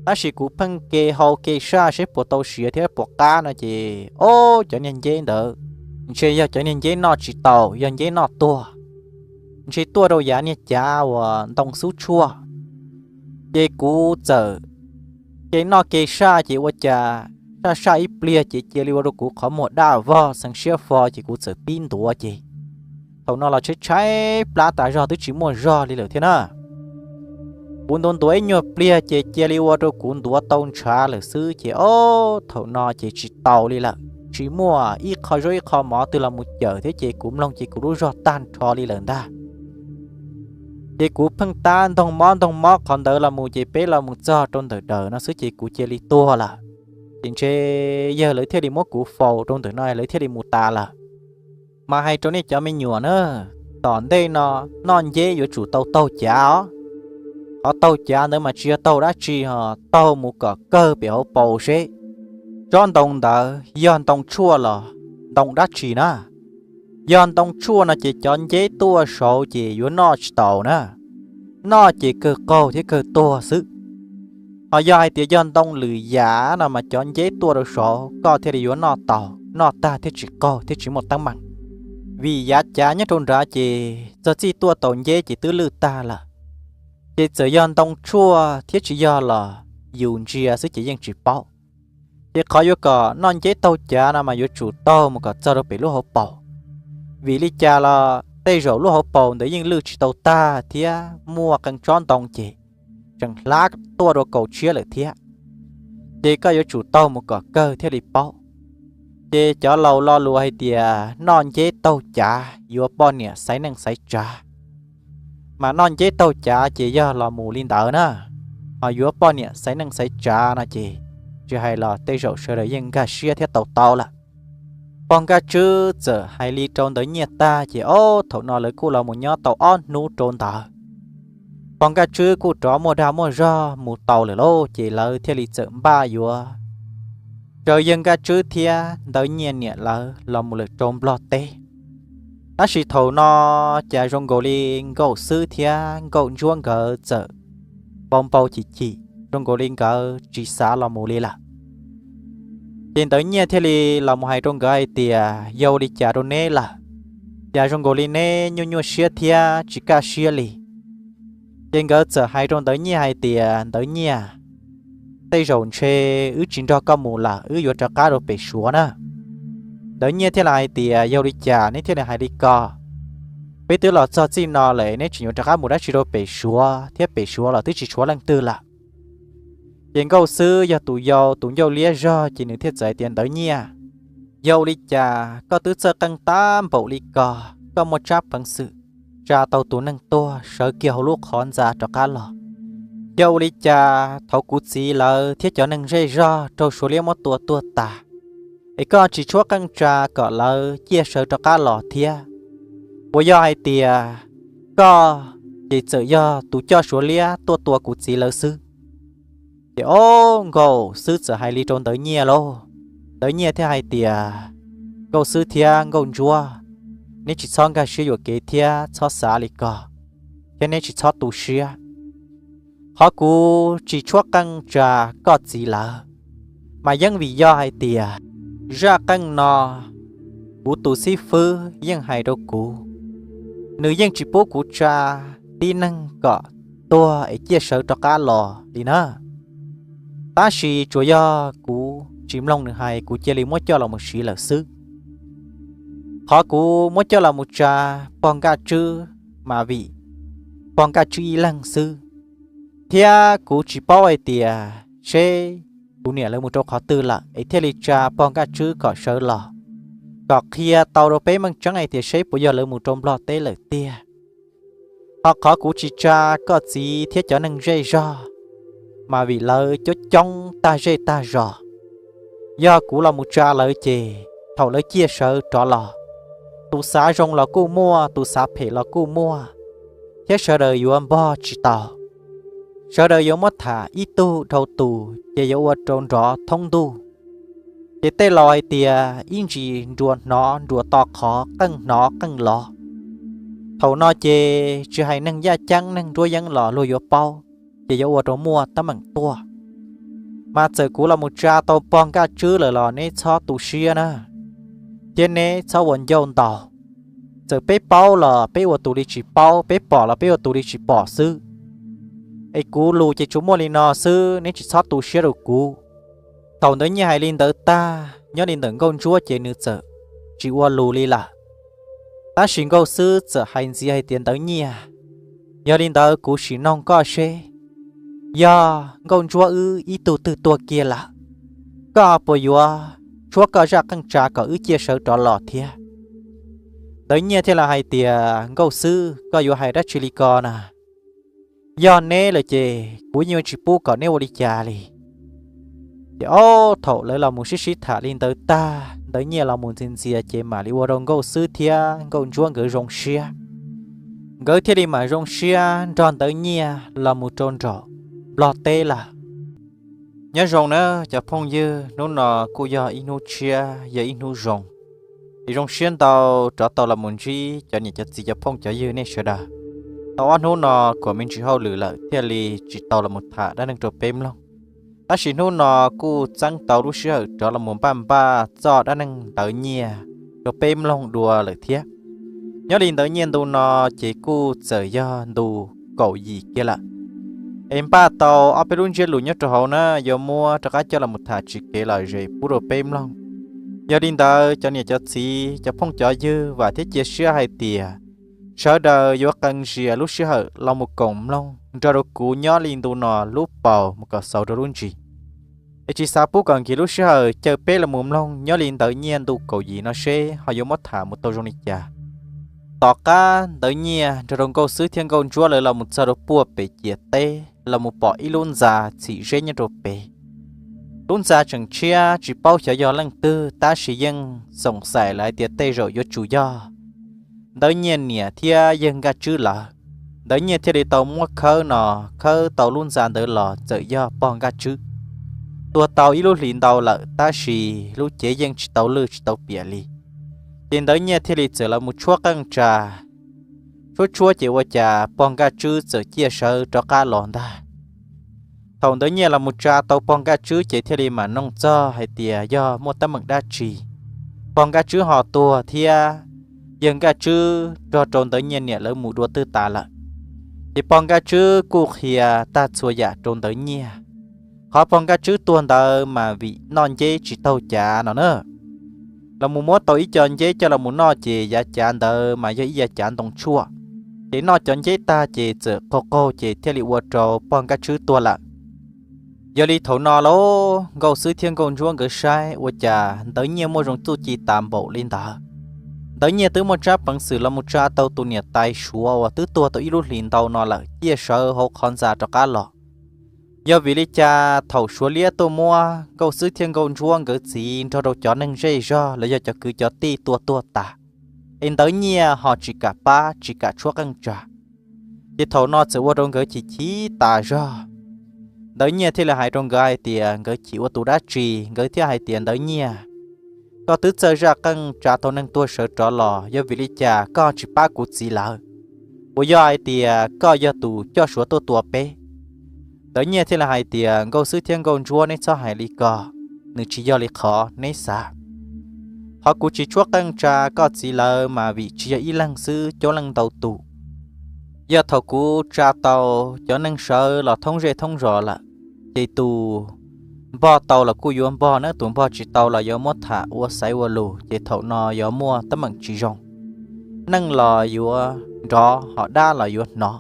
Tab sis kuv pheej ke hau ke saj seb puas tau siav thiab puas qab no ces, ob, cov niag nceb ntawd ntshe yog cov niag nceb noj tsis taus, yog nceb noj tuag, ntshe tuaj rau yav niag cav uas ntoo xub tshuaj. Ces kuv txawm ke noj ke saj ces ua cas saj saj ib pliag ces cia li ua rau kuv qhov muag daj vog xeev siab fo ces kuv txawm pib ntuav ces thaum no los tshaib tshaib plab tas zog twb tsis muaj zog li lawm thiab na. Kuv ntuav ntuav ib nyuag pliag ces cia li ua rau kuv ntuav tau ntshav lawm xwb ces, ob, thaum no ces tsis taus li lawm, tsis muaj ib qho zaub ib qho mov twg los mus cawm thiab ces kuv mloog ces kuv lub zog tag nrho li lawm ntag. Ces kuv pheej tab ntoog mob ntoog mob qhov ntawd los mus ces peb los mus txog rau ntawm dawm no xwb ces kuv cia li tuag lawm. Ces ntshe yawg lawv thiaj li muab kuv faus rau ntawm no lawv thiaj li mus tas lawm. Mas hais rau nej cov me nyuam na, tom ntej no noj nceb yuav tsum tau taug cav os. Qhov taug cav ntawd mas tsis yog taug dab tsi ho taug mus kom kawg pem hauv paus seb tsob ntoo ntawd yog ntoo tshuaj los ntoo dab tsi na. Yog ntoo tshuaj no ces cov nceb tuaj saud ces yuav noj tsis taus na, noj ces kawg qaug thiab kawg tuag xwb. Ho yog hais tias yog ntoo lwm yam no mas cov nceb tuaj rau saud koj thiaj li yuav noj taus, noj tag thiaj tsis qaug thiab tsis muaj teeb meem. Vim yav cav nyob rau nrad ces txog txij tuaj taus nceb ces twb lwj tag lawm. Ces txawm yog ntoo tshuaj thiab tsis yog los yus ntsia xwb ces yeej tsis paub. Ces qhov yuav kom noj nceb taug cav no mas yuav tsum taug mus kom txog rau pem lub hauv paus. Vim li cas los tej zaum lub hauv paus ntawd yeej lwj tsis tau tag thiab muaj qee tsob ntoo ces tseem hlab tuaj rau kaum tshiab lawm thiab. Ces koj yuav tsum taug mus kom kawg thiaj li paub. Ces cov laus lo lus hais tias noj nceb taug cav yuav poj niam xaiv neej xaiv tsav. Mas noj nceb taug cav ces yog los mus li ntawd na, ho yuav poj niam xaiv neej xaiv tsav no ces tsis hais los tej zaum sawv daws yeej nkag siab thiab tau tau lawm. Pog Nkaj Tswb txawm hais li rau Ntawv Nyiaj tag ces ob, thaum no lawv kuj los mus nyob tau ob hnub rau ntawd. Pog Nkaj Tswb kuj rov muaj dag muaj zog mus tau lawm lauj, ces lawv thiaj li txawm npaj yuav tsaws yawg Nkaj Tswb thiab Ntawv Nyiaj niam lawv los mus lawm rau Nplog teb. Tab sis thaum no cas zoo nkaus li Nkauj Xwb thiab Nkauj Ntsuab nkawd txawm npau npau chim chim, zoo nkaus li nkawd tsis xav los mus li lawm. Ces Ntawv Nyiaj thiaj li los mus hais rau nkawd hais tias, Yog ua li cas rau neb lawm? Cas zoo nkaus li neb nyuaj nyuaj siab thiab tsis kaj siab li? Ces nkawd txawm hais rau Ntawv Nyiaj hais tias, Ntawv Nyiaj, tej zaum ntshe wb tsis nrog koj mus lawm, wb yuav rov qab rau pem Suav na. Ntawv Nyiaj thiaj li hais tias, Yog li cas neb thiaj li hais li ko? Peb twb los txog txij no lawm, neb tseem yuav rov qab mus dab tsi rau pem Suav, thiab pem Suav los twb tsis tshuav leej twg lawm. Ces Nkauj Xwb yog tus yau tus ncauj liab zog, ces nws thiaj txawm hais tias, Ntawv Nyiaj, yog ua li cas koj twb txawj qeej tab npaum li ko, koj muaj tsab peev xwm tsa tau tus neeg tuag sawv kiag hauv lub qhov ntxa rov qab los? Yog ua li cas thaum kuv txiv lawv thiab cov neeg zej zog raug Suav liab muab tua tuag tas, es koj tsis tshuab qeej tsa kom lawv ciaj sawv rov qab los thiab? Puas yog hais tias koj ces txawm yog tus coj Suav liab tuaj tua kuv txiv lawv xwb? Ces ob, Nkauj Xwb txawm hais li rau Ntawv Nyiaj lauj. Ntawv Nyiaj thiaj hais tias, Nkauj Xwb thiab Nkauj Ntsuab, neb tsis txhob nkag siab yuam kev thiab txhob xav li ko, thiab neb tsis txhob tu siab. Qhov kuv tsis tshuab qeej tsa koj txiv lawv, mas yeej vim yog hais tias zaj qeej no kuv tus xib fwb yeej hais rau kuv, nws yeej tsis pub kuv tsa tib neeg kom tuag es ciaj sawv rov qab los li na. Tab sis tsuas yog kuv tsis mloog nws hais, kuv cia li muab coj los mus siv lawm xwb. Qhov kuv muab coj los mus tsa pog Nkaj Tswb mas vim pog Nkaj Tswb ib leeg xwb, thiab kuv tsis paub hais tias seb kuv niam lawv mus rau qhov twg lawm es thiaj li tsa pog Nkaj Tswb kom sawv los, kom qhia tau rau peb meej tseeb hais tias seb puas yog lawv mus rau Nplog teb lawm tiag. Ho qhov kuv tsis tsa koj txiv thiab cov neeg zej zog, mas vim lawv coob coob tag zej tag zos. Yog kuv los mus tsa lawv ces thaum lawv ciaj sawv rov los, tus xav zoo los kuj muaj, tus xav phem los kuj muaj, thiab sawv daws yuav npog tsis tau. Sawv daws yuav muab tham ib tug dhau tus ces yuav ua rau nrov thoob ntuj. Ces tej laus hais tias ib ntsis nruas hnov nruas to qhov, qeej hnov qeej lov. Thaum no ces tsis hais neeg yaj ceeb neeg nruab yeeb los luag yuav paub, ces yuav ua rau muaj teeb meem tuaj. Mas txawm kuv los mus tsa tau pog Nkaj Tswb lawm los neb txhob tu siab na, thiab neb txhob ua ncauj ntaus. Txawm peb paub los peb ua tus li tsis paub, peb pom los peb ua tus li tsis pom xwb. Es kuv lus ces tsuas muaj li no xwb, neb tsis txhob tu siab rau kuv. Thaum Ntawv Nyiaj hais li ntawd tag, nyob li ntawm Nkauj Ntsuab ces nws txawm tsis ua lus li lawm. Tab sis Nkauj Xwb txawm hais ntxiv hais tias, Ntawv Nyiaj, yog li ntawd kuv sim noog koj seb, yog Nkauj Ntsuab wb ib tug twg tuag kiag lawm, koj puas yuav tshuab koj zaj qeej tsa kom wb ciaj sawv rov los thiab? Ntawv Nyiaj thiaj li hais tias, Nkauj Xwb, koj yuav hais dab tsi li ko na? Yog neb lawm ces kuv yeej tsis pub kom neb ua li cas li. Ces ob thaum lawv los mus sib sib tham li ntawd tag, Ntawv Nyiaj los mus ntxias ntxias ces mam li ua rau Nkauj Xwb thiab Nkauj Ntsuab nkawd zoo siab. Nkawd thiaj li mam zoo siab nrog Ntawv Nyiaj los mus rau nraum Nplog teb lawm. Nyob zoo na cov phooj ywg, hnub no kuj yog ib hnub tshiab yog ib hnub zoo. Es zoo siab ntau rov tau los mus ntsib cov niam cov txiv cov phooj cov ywg nej sawv daws. Tau ob hnub no kuam me ntsis hauj lwm lawm thiaj li tsis tau los mus tham dab neeg rau peb mloog. Tab sis hnub no kuj txeeb tau lub sij hawm rov los mus npaj npaj txoj dab neeg Ntawv Nyiaj rau peb mloog dua lawm thiab. Nyob li Ntawv Nyiaj ntu no ces kuj txawm yog ntu kaum yim kiag lawm. Es npaj tau ob peb lub ntsiab lus nyob rau hauv na, yuav muab rov qab coj los mus tham tsis kev lom zem pub rau peb mloog. Yog li ntawd cov niam cov txiv cov phooj cov ywg, vam thiab cia siab hais tias sawv daws yuav qee zias lub sij hawm los mus koom mloog nrog rau kuv nyob li ntu no lub paus mus kom xaus rau lub ntsis. Es tsis xav pub kom nkig lub sij hawm, caw peb los mus mloog nyob li Ntawv Nyiaj ntu kaum yim no seb ho yuav muab tham mus tau zoo li cas. Tom qab Ntawv Nyiaj nrog rau Nkauj Xwb thiab Nkauj Ntsuab lawv los mus txog rau puag pem ciam teb los mus pom ib lub ntxa txhim zeb nyob rau pem. Lub ntxa tseem tshiab tsis paub xyov yog leej twg, tab sis yeej xoom xaim lawm hais tias tej zaum yuav tsum yog Ntawv Nyiaj niam thiab yawg Nkaj Tswb lawv. Ntawv Nyiaj thiaj li tau muab khawb no, khawb tau lub ntxa ntawd los txawm yog pog Nkaj Tswb tuag tau ib lub hlis ntau lawm, tab sis lub cev yeej tsis tau lwj tsis tau piam li. Ces Ntawv Nyiaj thiaj li txawm los mus tshuab qeej tsa. Tshuab tshuab ces ua cas pog Nkaj Tswb txawm ciaj sawv rov qab los ntag. Thaum Ntawv Nyiaj los mus tsa tau pog Nkaj Tswb ces thiaj li mam noog txog hais tias yog muaj teeb meem dab tsi pog Nkaj Tswb ho tuag thiab yawg Nkaj Tswb nrog rau Ntawv Nyiaj niam lawv mus dua twg tas lawm. Ces pog Nkaj Tswb kuj qhia tag txhua yam rau Ntawv Nyiaj. Qhov pog Nkaj Tswb tuag ntawd mas vim noj nceb tsis taug cav no na. Los mus muab tau ib co nceb coj los mus noj ces yav cav ntawd mas yog ib yav cav ntoo tshuaj. Ces noj cov nceb tag ces txawm qaug qaug ces thiaj li ua rau pog Nkaj Tswb tuag lawm. Yog li thaum no lauj, Nkauj Xwb thiab Nkauj Ntsuab nkawd saib ua cas Ntawv Nyiaj muaj zoo txuj ci tas npaum li ntawd. Ntawv Nyiaj twb muaj tsab peev xwm los mus tsa tau tus niam tais Suav uas twb tuag tau ib lub hlis ntau no lawm ciaj sawv hauv qhov ntxa rov qab los. Yog vim li cas thaum Suav liab tuaj muab Nkauj Xwb thiab Nkauj Ntsuab nkawd txiv nrog rau cov neeg zej zog los yog cov kwv cov tij tua tuag tas, es Ntawv Nyiaj ho tsis kam pab tsis kam tshuab qeej tsa? Ces thaum no txawm ua rau nkawd chim chim tas zog. Ntawv Nyiaj thiaj li hais rau nkawd hais tias nkawd chim ua tus dab tsi, nkawd thiaj hais tias, Ntawv Nyiaj, koj twb txawj zaj qeej tsa tau neeg tuag sawv rov los, yog vim li cas koj tsis pab kuv txiv lawv? Puas yog hais tias koj yog tus coj Suav tuaj tua peb? Ntawv Nyiaj thiaj li hais tias, Nkauj Xwb thiab Nkauj Ntsuab, neb txhob hais li ko, nws tsis yog li qhov neb xav. Qhov kuv tsis tshuab qeej tsa koj txiv lawv mas vim tsis yog ib leeg xwb, coob leej ntau tus. Yog thaum kuv tsa tau cov neeg sawv los thoob zej thoob zos lawm, ces tus npog tau los kuj yuav npog na, tus npog tsis tau los yuav muab tham ua xaiv ua lus, ces thaum no yuav muaj teeb meem tsis zoo. Neeg los yuav nrov, ho dab los yuav hnov.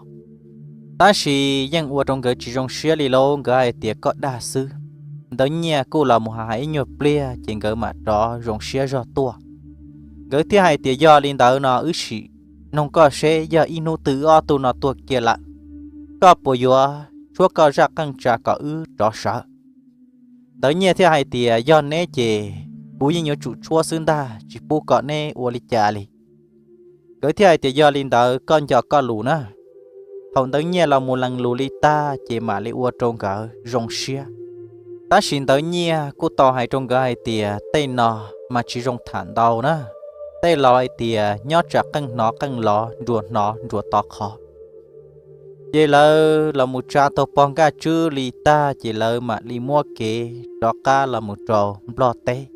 Tab sis yeej ua rau nkawd tsis zoo siab li lauj, nkawd hais tias koj dag xwb. Ntawv Nyiaj kuj los mus hais ib nyuag pliag ces nkawd mam rov zoo siab zog tuaj. Nkawd thiaj hais tias yog li ntawd no wb sim noog koj seb yog ib hnub twg wb ob tug no tuag kiag lawm, koj puas yuav tshuab koj zaj qeej tsa kom wb rov sawv? Ntawv Nyiaj thiaj hais tias yog neb ces kuv yeej yuav tsum tshuab xwb ntag, tsis pub kom neb ua li cas li. Nkawd thiaj hais tias yog li ntawd koj nco koj lus na. Thaum Ntawv Nyiaj los mus lees lus li tag ces mam li ua rau nkawd zoo siab. Tab sis Ntawv Nyiaj kuj tau hais rau nkawd hais tias tej no mas tsis zoo tham ntau na. Tej laus hais tias nyob tsam qeej hnov qeej los, nruas hnov nruas to qhov. Ces lawv los mus tsa tau pog Nkaj Tswb li tag ces lawv mam li muab kev rov qab los mus rau Nplog teb,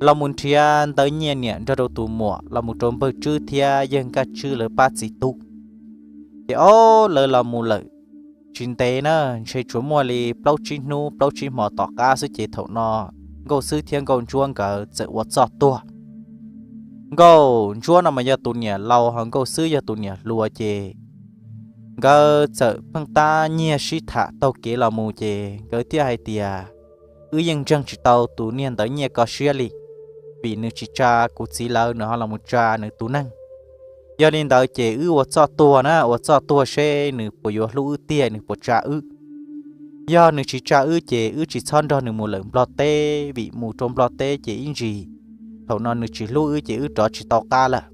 los mus nrhiav Ntawv Nyiaj niam nrog rau tus muam los mus rau Npawg Tswb thiab yawg Nkaj Tswb lawv pab txiv tub. Ces ob lawv los mus lawm tsis ntev na, ntshe tsuas muaj li plaub tsib hnub plaub tsib hmo tom qab xwb ces thaum no Nkauj Xwb thiab Nkauj Ntsuab nkawd txawm ua txoj tuag. Nkauj Ntsuab no mas yog tus niam laus, ho Nkauj Xwb yog tus niam hluas, ces nkawd txawm pheej tab nyiag sib tham taug kev los mus, ces nkawd thiaj hais tias, wb yeej ntseeg tsis tau tus niag Ntawv Nyiaj ko siab li, vim nws tsis tsa kuv txiv lawv, nws ho los mus tsa nws tus neeg. Yog li ntawd ces wb ua txoj tuag na, ua txoj tuag seb nws puas yuav hlub wb tiag, nws puas tsa wb. Yog nws tsis tsa wb ces wb tsis txhob nrog nws mus lawm Nplog teb, vim mus rau Nplog teb ces ib ntsis thaum no nws tsis hlub wb ces wb rov tsis tau qab lawm.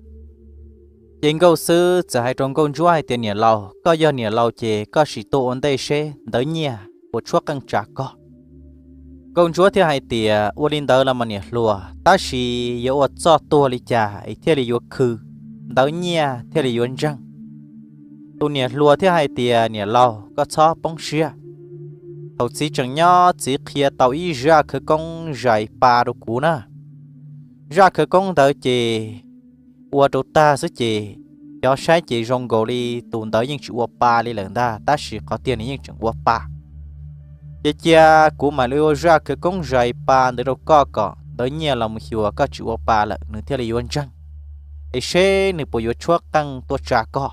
Ces Nkauj Xwb txawm hais rau Nkauj Ntsuab hais tias, niam laus, koj yog niam laus ces koj sim tuaj ua ntej seb Ntawv Nyiaj puas tshuab qeej tsa koj. Nkauj Ntsuab thiaj hais tias, ua li ntawd los mas niam hluas, tab sis yuav ua txoj tuag li cas es thiaj li yuav khw, Ntawv Nyiaj thiaj li yuav ntseeg? Tus niam hluas thiaj hais tias, niam laus, koj txhob poob siab. Thaum txiv tseem nyob txiv qhia tau ib zaj khawv koob zais pa rau kuv na. Zaj khawv koob ntawd ces ua rau tag xwb ces cov saib ces zoo nkaus li tus ntawd yeej tsis ua pa li lawm ntag, tab sis qhov tiag nws yeej tseem ua pa. Ces cia kuv mam li ua zaj khawv koob zais pa ntawd rau koj kom Ntawv Nyiaj los mus xyuas koj tsis ua pa lawm nws thiaj li yuav ntseeg, es seb nws puas yuav tshuab qeej tuaj tsa koj.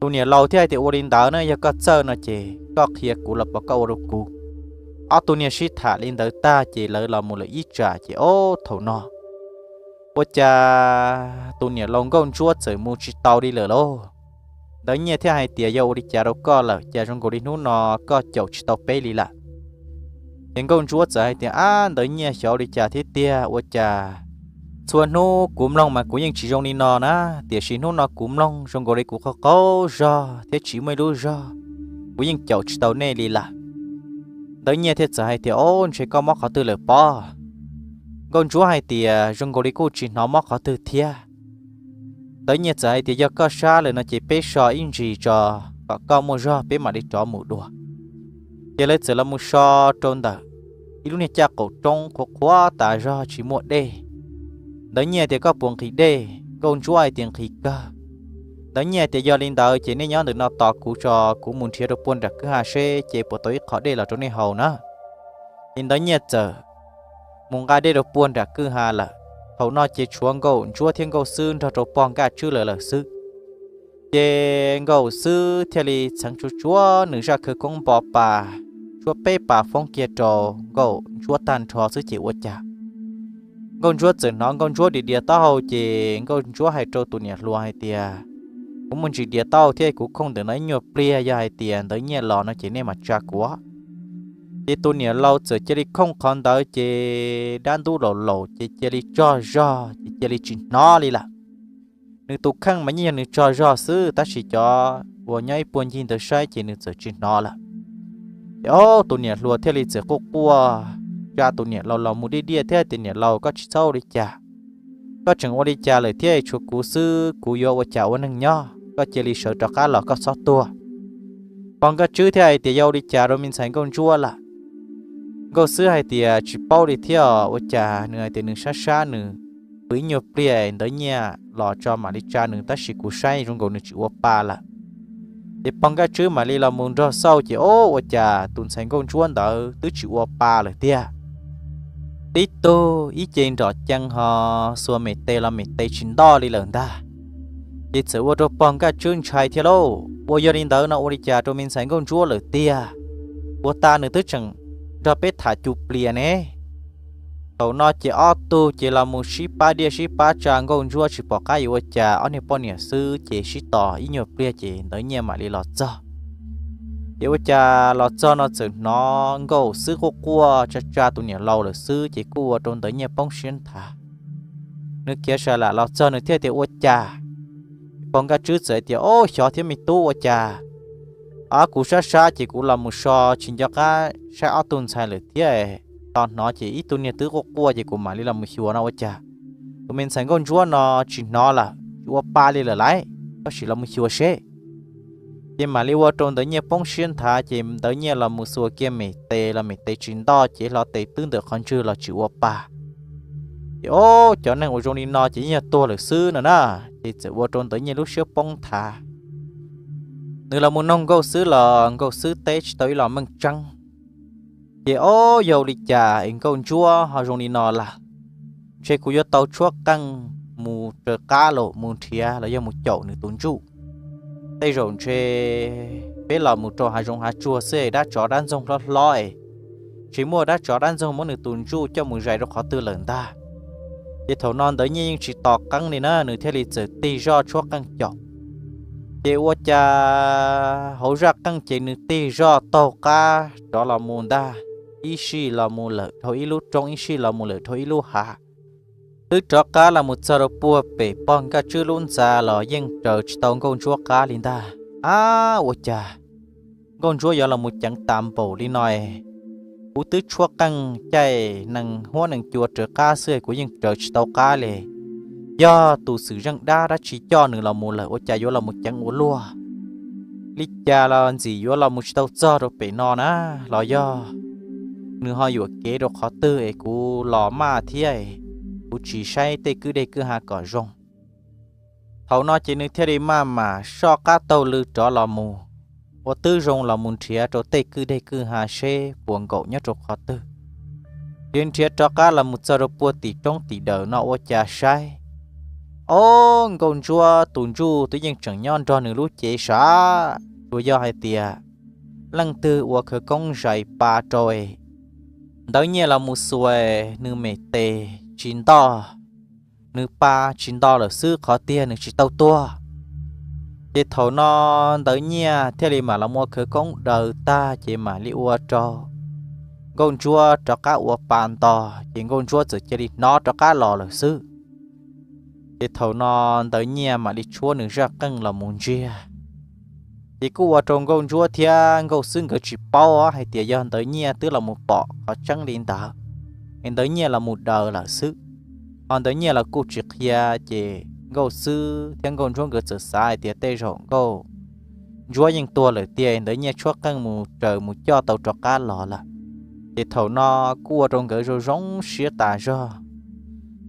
Tus niam laus thiaj hais tias, ua li ntawd na, yog koj txawj no ces koj qhia kuv los pom koj ua rau kuv. Ob tug niag sib tham li ntawd tag ces lawv los mus lawm ib tsam ces ob thaum no ua cas tus niam laus Nkauj Ntsuab txawm mus tsis tau li lawm lauj. Ntawv Nyiaj thiaj hais tias, yog ua li cas rau koj lawm, cas zoo nkaus li hnub no koj caum tsis tau peb li lawm? Ces Nkauj Ntsuab txawm hais tias, ab, Ntawv Nyiaj, xyov ua li cas thiab tiag, ua cas txhua hnub kuv mloog mas kuv yeej tsis zoo li no na, tiam sis hnub no kuv mloog zoo nkaus li kuv qaug qaug zog thiab tsis muaj ib lub zog, kuv yeej caum tsis tau nej li lawm. Ntawv Nyiaj thiaj txawm hais tias, o, ntshe koj mob qhov twg lawm pob? Nkauj Ntsuab hais tias, zoo nkaus li kuj tsis hnov mob qhov twg thiab. Ntawv Nyiaj txawm hais tias, yog koj sab lawm no ces peb so ib ntsis tso, kom koj muaj zog peb mam li rov mus dua. Ces lawv txawm los mus so rau ntawm ib lub niag caj qaum roob qhuav qhuav tas zog tsis muaj dej. Ntawv Nyiaj tias, koj puas nqhis dej? Nkauj Ntsuab hais tias, nqhis kawg. Ntawv Nyiaj tias, yog li ntawd ces nej nyob ntawm no tos kuv tso, kuv mus nrhiav rau puag nram kwj ha seb ces puas tau ib qho dej los rau nej haus na. Ces Ntawv Nyiaj txawm mus nqa dej rau puag nram kwj ha lawm. Thaum no ces tshuav Nkauj Ntsuab thiab Nkauj Xwb nrog rau pog Nkaj Tswb lawv lawm xwb. Ces Nkauj Xwb thiaj li txheev tsuag tsuag nws zaj khawv koob npo pa, tshuab peb pas foob kiag rau Nkauj Ntsuab tag nrho xwb ces ua cas Nkauj Ntsuab txawm hnov Nkauj Ntsuab dias dias taub hau ces Nkauj Ntsuab hais rau tus niam hluas hais tias, kuv muaj ntsis dias taub hau thiab, kuv khooj ntawm no ib nyuag pliag, yog hais tias Ntawv Nyiaj los no ces nej mam tsa kuv. Ces tus niam laus txawm cia li khooj qhov ntawd ces dab ntub laus laus ces cia li tsog zog ces cia li tsis hnov li lawm. Nws tus kheej mas yeej yog nws tsog zog xwb, tab sis cov uas nyob ib puag ncig ntawd saib ces nws txawm tsis hnov lawm. Ces ob tus niam hluas thiaj li txawm quaj quaj tsa tus niam laus los mus diaj diaj thiab tias, niam laus, koj tsis txhob ua li cas. Koj tseem ua li cas lawm thiab, tshuav kuv xwb kuv yuav ua cas ua neeg nyob, koj cia li sawv rov qab los, koj txhob tuag. Pog Nkaj Tswb thiaj hais tias, yog ua li cas rau me ntxhais Nkauj Ntsuab lawm? Nkauj Xwb hais tias tsis paub li thiab, ua cas nws hais tias nws sab sab nws, pw ib nyuag pliag Ntawv Nyiaj los tso mam li tsa nws, tab sis kuv saib zoo nkaus nws tsis ua pa lawm. Ces pog Nkaj Tswb mam li los mus nrog xauj ces o, ua cas tus ntxhais Nkauj Ntsuab ntawd twb tsis ua pa lawm tiag. Tib tug ib ce nrom cees ho xuas me tes los me tes tsis ntoj li lawm ntag. Ces txawm ua rau pog Nkaj Tswb ntshai thiab lauj, ua yog li ntawd no ua li cas rau me ntxhais Nkauj Ntsuab lawm tiag, ua tas nws twb tseem nrog peb tham cum plias ne. Thaum no ces ob tug ces los mus sib pab diaj sib pab tsa Nkauj Ntsuab tsis pom qab yuav ua cas, ob niag poj niam xwb ces sib tos ib nyuag pliag ces Ntawv Nyiaj mam li los txog. Ces ua cas los txog no txawm hnov Nkauj Xwb quaj quaj tsa tsa tus niam laus lawm xwb ces kuj ua rau Ntawv Nyiaj poob siab nthav. Nws khiav sam lam los txog nws thiaj tias ua cas. Pog Nkaj Tswb txawm tias o, xyov thiab me tub, ua cas ob kuv sab sab ces kuv los mus so tsis nco qab saib ob tug ntxhais lawm thiab, tos hnov ces ib tug niag twb quaj quaj ces kuv mam li los mus xyuas no ua cas tus me ntxhais Nkauj Ntsuab no tsis hnov lawm, tsis ua pa li lawm lauj, koj sim los mus xyuas seb. Ces mam li ua rau Ntawv Nyiaj poob siab nthav ces Ntawv Nyiaj los mus xuas kiag me tes los me tes tsis ntoj ces hlo tes twb ntawm qhov ntswg los tsis ua pa. Ces o, cov neeg uas zoo li no ces yeej yog tuag lawm xwb no na. Ces txawm ua rau Ntawv Nyiaj lub siab poob nthav. Nws los mus noog Nkauj Xwb los Nkauj Xwb teb tsis tau ib los meej tseeb. Ces o, yog li cas es Nkauj Ntsuab ho zoo li no lawm? Ntshe kuv yuav tau tshuab qeej mus raws qab los mus nrhiav los yog mus caum nws tus ntsuj. Tej zaum ntshe peb los mus rau hav zoov hav tsuag xwb es dab tsov dab ntxoog hlob hlob es tsis muaj dab tsov dab ntxoog muab nws tus ntsuj coj mus zais rau qhov twg lawm ntag. Ces thaum no Ntawv Nyiaj yeej tsis tos qeeb li na, nws thiaj li txawm tig zoj tshuab qeej caum. Ces ua cas hauv zaj qeej ces nws tig zoj taug qab rov los mus ntag, ib sij los mus lawm dhau ib lub roob, ib sij los mus lawm dhau ib lub hav. Twb rov qab los mus txog rau puag pem pog Nkaj Tswb lub ntxa los yeej raws tsis tau Nkauj Ntsuab qab li ntag. Ab, ua cas Nkauj Ntsuab yuav los mus ceev tas npaum li no es kuv twb tshuab qeej caij nees huab nees cua raws qab xwb kuv yeej raws tsis tau qab li. Yog tus xwm zeej dab dab tsi coj nws los mus lawm ua cas yuav los mus ceev ua luaj li cas los ntxim yuav los mus tsis tau txog rau pem no na, los yog nws ho yuam kev rau qhov twg es kuv los maj thiab es kuv tsis saib tej kwj deg kwj ha kom zoo. Thaum no ces nws thiaj li maj mam soj qab taug lw rov los mus, ua twb zoo los mus nrhiav rau tej kwj deg kwj ha seb puas nkaum nyob rau qhov twg. Nrhiav nrhiav rov qab los mus txog rau puag tim roob tim dawm no ua cas saib, o, Nkauj Ntsuab tus ntsuj twb yeej tseem nyob nrog nws lub cev sav, tsuas yog hais tias leej twg ua khawv koob zais pa rau es Ntawv Nyiaj los mus xuas nws me tes tsis ntoj, nws pa tsis nto lawm xwb qhov tiag nws tsis tau tuag. Ces thaum no Ntawv Nyiaj thiaj li mam los ua khawv koob daws tag ces mam li ua rau Nkauj Ntsuab rov qab ua pa nto, ces Nkauj Ntsuab txawm cia li hnov rov qab los lawm xwb. Ces thaum no Ntawv Nyiaj mam li tshuab nws zaj qeej los mus ntsiag. Ces kuj ua rau Nkauj Ntsuab thiab Nkauj Xwb nkawd tsis paub hais tias yog Ntawv Nyiaj twb los mus pom qhov tseeb li ntawd, es Ntawv Nyiaj los mus daws lawm xwb. Ho Ntawv Nyiaj los kuj tsis qhia, ces Nkauj Xwb thiab Nkauj Ntsuab nkawd txawm xav hais tias tej zaum Nkauj Ntsuab yeej tuag lawm tiag, Ntawv Nyiaj tshuab qeej mus raws mus coj tau rov qab los lawm. Ces thaum no kuj ua rau nkawd zoo zoo siab tas zog,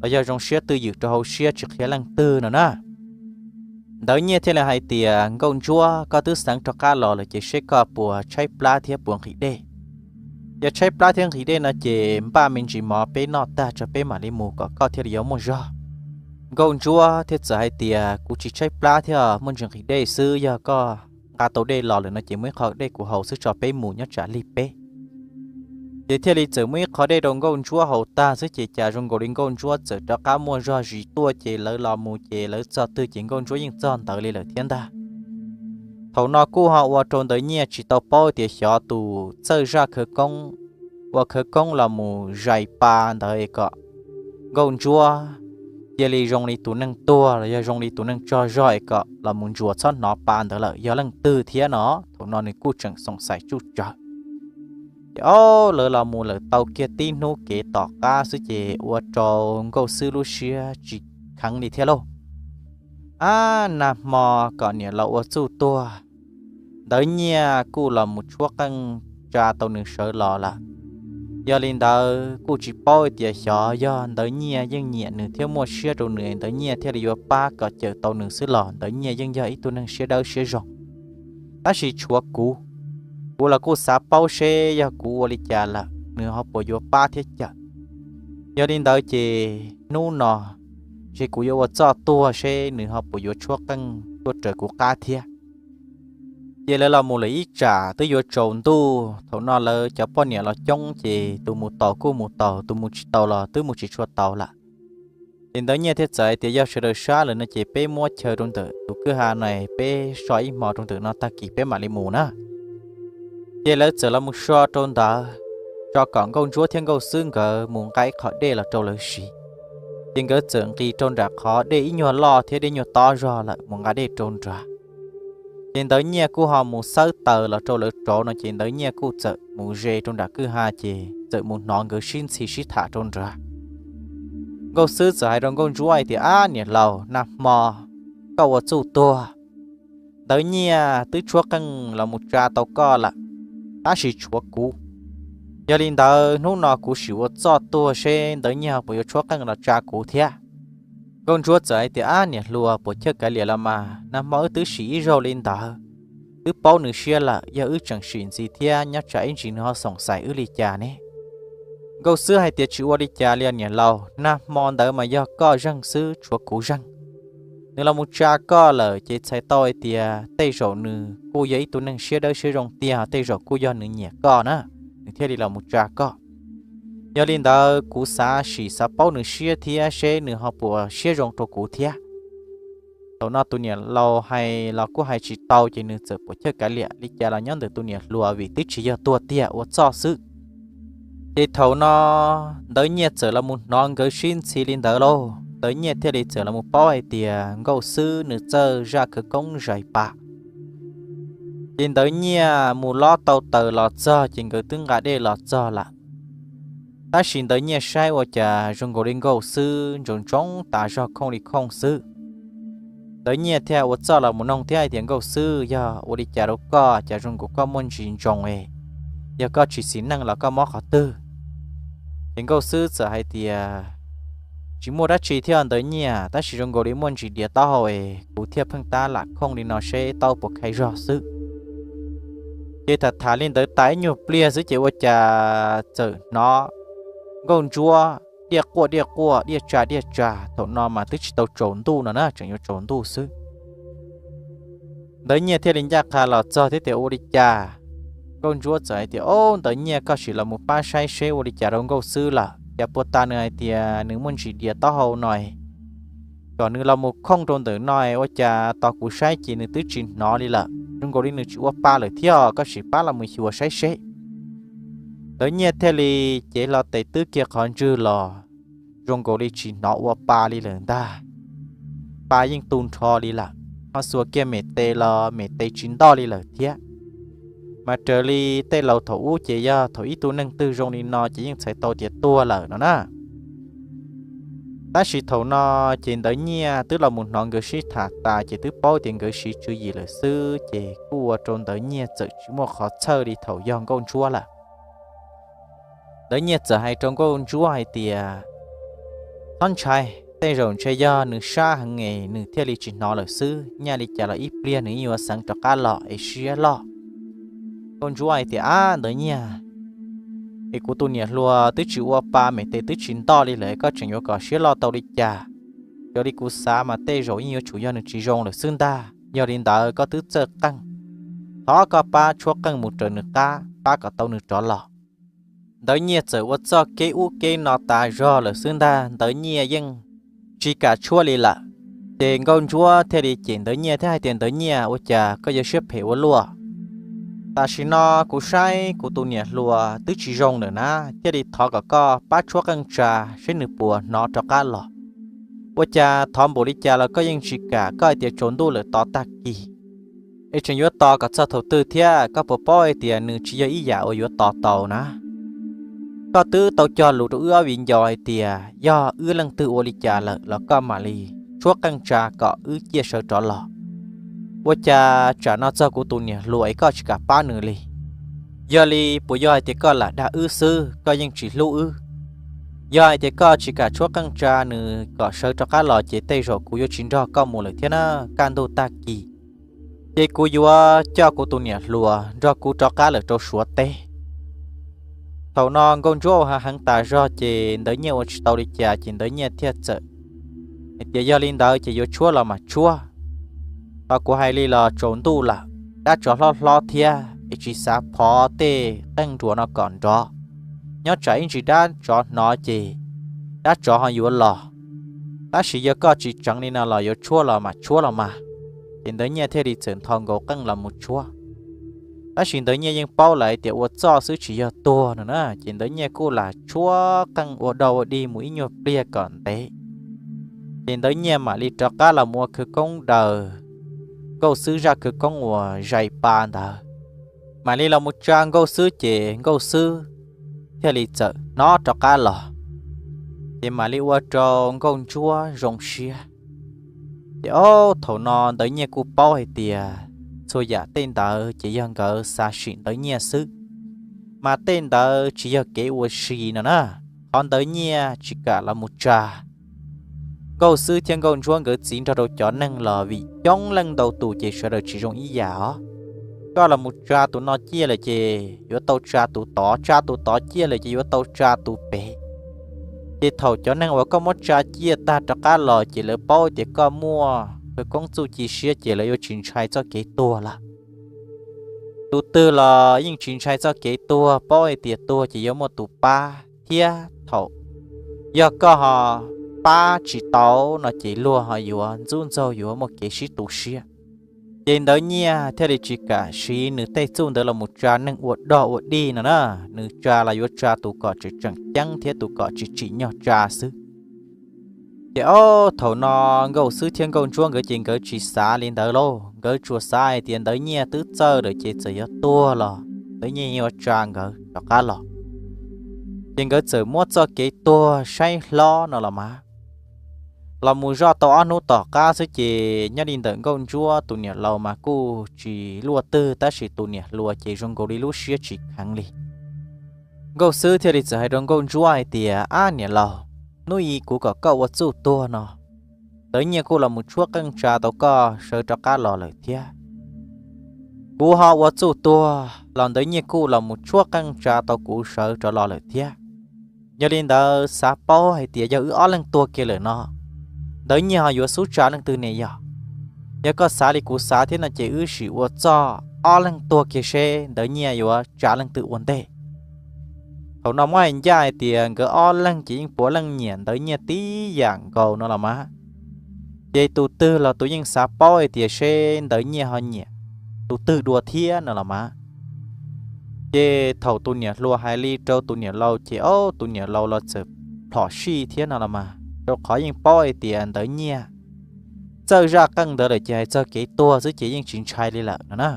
los yog zoo siab twj ywm rau hauv siab tsis qhia leej twg no na. Ntawv Nyiaj thiaj li hais tias, Nkauj Ntsuab, koj twb xeev rov qab los lawm ces seb koj puas tshaib plab thiab puas nqhis dej. Yog tshaib plab thiab nqhis dej no ces npaj me ntsis mov peb noj tag tso peb mam li mus kom koj thiaj li yuav muaj zog. Nkauj Ntsuab thiaj txawm hais tias, kuv tsis tshaib plab thiab muaj ntsis nqhis dej xwb, yog koj nqa tau dej los lawm no ces muaj ib qho dej kuv haus xwb tso peb mus nyob tsam lig peb. Ces thiaj li txawm muaj ib qho dej rau Nkauj Ntsuab haus tag xwb ces cas zoo nkaus li Nkauj Ntsuab txawm rov qab muaj zog zis tuaj ces lawv los mus ces lawv txog twg ces Nkauj Ntsuab yeej txog ntawd li lawm thiab ntag. Thaum no kuj ho ua rau Ntawv Nyiaj tsis tau paub tias xyov tus txawj zaj khawv koob ua khawv koob los mus zais pa ntawd es kom Nkauj Ntsuab cia li zoo li tus neeg tuag los yog zoo li tus neeg tsaug zog es kom los mus ntsuas txhob hnov pa ntawd lawm yog leej twg thiab no. Thaum no nws kuj tseem xoom xaim tsuj tsawv. Ces o, lawv los mus lawm tau kiag tib hnub kev tom qab xwb ces ua rau Nkauj Xwb lub siab tsis kheev li thiab lauj. Ab, nag hmo kom niam laus ua txuj tuag, Ntawv Nyiaj kuj los mus tshuab qeej tsa tau nws sawv los lawm. Yog li ntawd kuj tsis paub tias xyov yog Ntawv Nyiaj yeej nyiam nws thiab muaj siab rau nws, Ntawv Nyiaj thiaj li yuav pab kom cawm tau nws xwb los Ntawv Nyiaj yeej yog ib tug neeg siab dawb siab zoo. Tab sis tshuav kuv, kuv los kuj xav paub seb yog kuv ua li cas lawm nws ho puas yuav pab thiab cawm. Yog li ntawd ces hnub no ces kuv yuav ua txoj tuag seb nws ho puas yuav tshuab qeej tuaj raws kuv qab thiab. Ces lawv los mus lawm ib tsam twb yuav tsaus ntuj, thaum no lawv cov poj niam los coob ces tus mus taus kuj mus taus, tus mus tsis taus los twb mus tsis tshua taus lawm. Ces Ntawv Nyiaj thiaj txawm hais tias yog sawv daws sab lawm no ces peb muab chaw rau ntawm tus kwj ha no, peb so ib hmo rau ntawm no tag kis peb mam li mus na. Ces lawv txawm los mus so rau ntawd, tso kom Nkauj Ntsuab thiab Nkauj Xwb nkawd mus nqa ib qho dej los rau lawv siv. Ces nkawd txawm nqis rau nram qhov dej ib nyuag loj thiab dej nyuag tob zog lawm mus nqa dej rau nrad. Ces Ntawv Nyiaj kuj ho mus xawb taws los rau lawv rauv no ces Ntawv Nyiaj kuj txawm mus ze rau nram kwj ha ces txawm mus hnov nkawd sib ntxhi sib tham rau nrad. Nkauj Xwb txawm hais rau Nkauj Ntsuab hais tias, Ab niam laus, nag hmo koj ua txuj tuag, Ntawv Nyiaj twb tshuab qeej los mus tsa tau koj lawm, tab sis tshuav kuv. Yog li ntawd hnub no kuv sim ua txoj tuag seb Ntawv Nyiaj ho puas yuav tshuab qeej los tsa kuv thiab. Nkauj Ntsuab txawm hais tias, Ab niam hluas, puas chawj kav liam los mas, nag hmo wb twb sim ib zaug li ntawd, twb paub nws siab lawm, yog wb tseem sim ntxiv thiab nyob tsam ib ntsis nws ho xoom xaiv wb li cas ne? Nkauj Xwb hais tias, Tsis ua li cas li os niam laus, nag hmo ntawd mas yog koj zeeg xwb tshuav kuv zeeg. Nws los mus tsa koj lawm ces txhais tau hais tias tej zaum nws kuj yog ib tug neeg siab dawb siab zoo tiag, tej zaum kuj yog nws nyiam koj na, nws thiaj li los mus tsa koj. Yog li ntawd kuv xav sim xav paub nws siab thiab seb nws ho puas siab zoo rau kuv thiab. Thaum no tus niam laus hais los kuj hais tsis tau ces nws txawm puas chawj kav liam li cas los nyob ntawm tus niam hluas vim twb tsis yog tuag tiag, ua txoj xwb. Ces thaum no Ntawv Nyiaj txawm los mus hnov nkawd sib ntxhi li ntawd lauj, Ntawv Nyiaj thiaj li txawm los mus paub hais tias Nkauj Xwb nws txawj zaj khawv koob zais pas. Ces Ntawv Nyiaj mus lob tau taws los txog ces nkawd twb nqa dej los txog lawm. Tab sis Ntawv Nyiaj saib ua cas zoo nkaus li Nkauj Xwb ntsoov ntsoov tas zog khooj li khooj xwb. Ntawv Nyiaj thiaj ua txoj los mus noog thiab hais tias, Nkauj Xwb, yog ua li cas rau koj, cas zoo nkaus koj muaj ntsis ntsoos es, yog koj tsis xis neej los koj mob qhov twg? Ces Nkauj Xwb txawm hais tias, Tsis muaj dab tsi thiab Ntawv Nyiaj, tab sis zoo nkaus li muaj ntsis diav taub hau es kuv thiaj pheej tab lam khooj li no seb taub puas khai zog xwb. Ces tham tham li ntawd tas ib nyuag pliag xwb ces ua cas txawm hnov Nkauj Ntsuab diaj quaj diaj quaj, diaj tsa diaj tsa, thaum no mas twb tsis tau tsaus ntuj no na, tseem yuav tsaus ntuj xwb. Ntawv Nyiaj thiaj li ncaj qha los txog thiab tias, Ua li cas? Nkauj Ntsuab txawm hais tias, Ob, Ntawv Nyiaj, koj sim los mus pab saib seb ua li cas rau Nkauj Xwb lawm, cas puag ta nws hais tias nws muaj ntsis diav taub hau no, kom nws los mus khooj rau ntawm no, ua cas tos kuv saib ces nws twb tsis hnov li lawm, zoo nkaus li nws tsis ua pa lawm thiab, koj sim pab los mus xyuas saib seb. Ntawv Nyiaj thiaj li cev hlo tes twb kiag qhov ntswg los, zoo nkaus li tsis hnov ua pa li lawm ntag. Pa yeej tu nrho li lawm, ho xuas kiag mem tes los mem tes tsis ntoj li lawm thiab. Mas raws li tej laus thaum ub ces yog thaum ib tug neeg twg zoo li no ces yeej txhais tau tias tuag lawm no na. Tab sis thaum no ces Ntawv Nyiaj twb los mus hnov nkawd sib tham tas ces twb paub tias nkawd siv tswv yim lawm xwb, ces kuj ua rau Ntawv Nyiaj txawm tsis muaj qhov txhawj li thaum yog Nkauj Ntsuab lawm. Ntawv Nyiaj txawm hais rau Nkauj Ntsuab hais tias, Txhob ntshai, tej zaum ntshe yog nws sab heev es nws thiaj li tsis hnov lawm xwb, nyaj li cas los ib pliag nws yeej yuav xeev rov qab los es siab loj. Nkauj Ntsuab hais tias, Ab, Ntawv Nyiaj, es kuv tus niam hluas twb tsis ua pa, mem tes twb tsis ntoj li lawm, koj tseem yuav kom siab loj tau li cas? Raws li kuv xav mas tej zaum yeej yuav tsum yog nws tsis zoo lawm xwb ntag. Yog li ntawd koj twb txawj qeej, thov koj pab tshuab qeej mus raws nws qab, pab kom tau nws rov los. Ntawv Nyiaj txawm ua txoj kev ub kev no tas zog lawm xwb ntag, Ntawv Nyiaj yeej tsis kam tshuab li lawm. Ces Nkauj Ntsuab thiaj li cem Ntawv Nyiaj thiab hais tias, Ntawv Nyiaj, ua cas koj yuav siab phem ua luaj? Tam sim no kuv saib kuv tus niam hluas twb tsis zoo lawm na, thiaj li thov kom koj pab tshuab qeej tsa seb nws puas hnov rov qab los. Ua cas thov npaum li cas los koj yeej tsis kam, koj hais tias tsaus ntuj lawm tos tag kis, es tseem yuav tos kom txog thaum twg thiab? Koj puas paub hais tias nws tsis yog ib yam uas yuav tos tau na? Koj twb tau cog lus rau wb ob viv ncaus hais tias yog wb leej twg ua li cas lawm los koj mam li tshuab qeej tsa kom wb ciaj sawv rov los. Ua cas tsam no txog kuv tus niam hluas es koj tsis kam pab nws li? Yog li puas yog hais tias koj lam dag wb xwb, koj yeej tsis hlub wb? Yog hais tias koj tsis kam tshuab qeej tsa nws kom sawv rov qab los ces tej zaum kuv yuav tsis nrog koj mus lawm thiab na, kaj ntug tag kis ces kuv yuav coj kuv tus niam hluas nrog kuv rov qab lawm rau Suav teb. Thaum no Nkauj Ntsuab ua heev tas zog ces Ntawv Nyiaj ua tsis tau li cas ces Ntawv Nyiaj thiaj txawm hais tias yog li ntawd ces yuav tshuab los mas tshuab. Ho kuv hais li los tsaus ntuj lawm, dab tsov hlob hlob thiab es tsis xav phov tej qeej nruas no kom nrov. Nyob tsam ib ntsis dab tsov hnov ces dab tsov ho yuav los. Tab sis yog koj tsis tseev li no los yuav tshuab los mas tshuab los mas. Ces Ntawv Nyiaj thiaj li txawm nthos nkaus qeej los mus tshuab. Tab sis Ntawv Nyiaj yeej paub lawm hais tias ua txoj xwb tsis yog tuag no na, ces Ntawv Nyiaj kuj lam tshuab qeej ua dog ua dig mus ib nyuag pliag kom ntev. Ces Ntawv Nyiaj mam li rov qab los mus ua khawv koob daws Nkauj Xwb zaj khawv koob uas zais pa ntawd, mam li los mus tsa Nkauj Xwb ces Nkauj Xwb thiaj li txawm hnov rov qab los. Ces mam li ua rau Nkauj Ntsuab zoo siab. Ces ob thaum no Ntawv Nyiaj kuj paub hais tias txhua yam tej ntawd ces yog nkawd xav sim Ntawv Nyiaj xwb, mas tej ntawd tsis yog kev ua si no na. Qhov Ntawv Nyiaj tsis kam los mus tsa Nkauj Xwb thiab Nkauj Ntsuab nkawd txiv nrog rau cov neeg los vim coob leej ntau tus ces sawv daws tsis zoo ib yam os. Koj los mus tsa tus no ciaj lawm ces yuav tau tsa tus tod, tsa tus tod ciaj lawm ces yuav tau tsa tus pem. Ces thaum cov neeg uas koj muab tsa ciaj tag rov qab los ces lawv paub tias koj muaj khawv koob txuj ci siab ces lawv yuav tsis ntshai txoj kev tuag lawm. Tus twg los yeej tsis ntshai txoj kev tuag, paub hais tias tuag ces yuav muaj tus pab thiab thaum yog koj ho pab tsis tau no ces luag ho yuav ntxub ntxaug yuav muaj kev sib tu siab. Ces Ntawv Nyiaj thiaj li tsis kam siv nws tej txuj ntawd los mus tsa neeg ua dog ua dig no na, nws tsa los yuav tsa tus kom tseem tseem ceeb thiab tus kom tsis tsim nyog tsa xwb. Ces ob thaum no Nkauj Xwb thiab Nkauj Ntsuab nkawd ces nkawd tsis xav li ntawd lauj, nkawd tsuas xav hais tias Ntawv Nyiaj twb txawj lawm ces txawm yuav tuag los Ntawv Nyiaj yuav tsa nkawd rov qab los. Ces nkawd txawm muab txoj kev tuag saib hlob no los mas. Los mus zoj tau ob hnub tom qab xwb ces nyob li ntawm Nkauj Ntsuab tus niam laus mas kuj tsis luaj twg, tab sis tus niam hluas ces zoo nkaus li lub siab tsis kheev li. Nkauj Xwb thiaj li txawm hais rau Nkauj Ntsuab hais tias, ab niam laus, hnub i kuv kom koj ua txuj tuag no, Ntawv Nyiaj kuj los mus tshuab qeej tsa tau koj sawv rov qab los lawm thiab. Kuv ho ua txuj tuag los Ntawv Nyiaj kuj los mus tshuab qeej tsa tau kuv sawv rov los lawm thiab. Yog li ntawd xav paub hais tias yog wb ob leeg tuag kiag lawm no, Ntawv Nyiaj ho yuav xub tsa leej twg ne yog? Yog koj xav li kuv xav thiab no ces wb sim ua txoj ob leeg tuag kiag seb Ntawv Nyiaj yuav tsa leej twg ua ntej. Thaum no muab hais ncaj hais tias nkawd ob leeg ces yeej puav leej nyiam Ntawv Nyiaj tib yam nkaus no los mas. Ces tus twg los tus yeej xav paub hais tias seb Ntawv Nyiaj ho nyiam tus twg dua thiab no los mas. Ces thaum tus niam hluas hais li rau tus niam laus ces ob tus niam laus los txawm plhom sij thiab no los mas, rau qhov yeej paub hais tias Ntawv Nyiaj txawj zaj qeej ntawd lawm ces hais txog kev tuag xwb ces yeej tsis ntshai li lawm no na.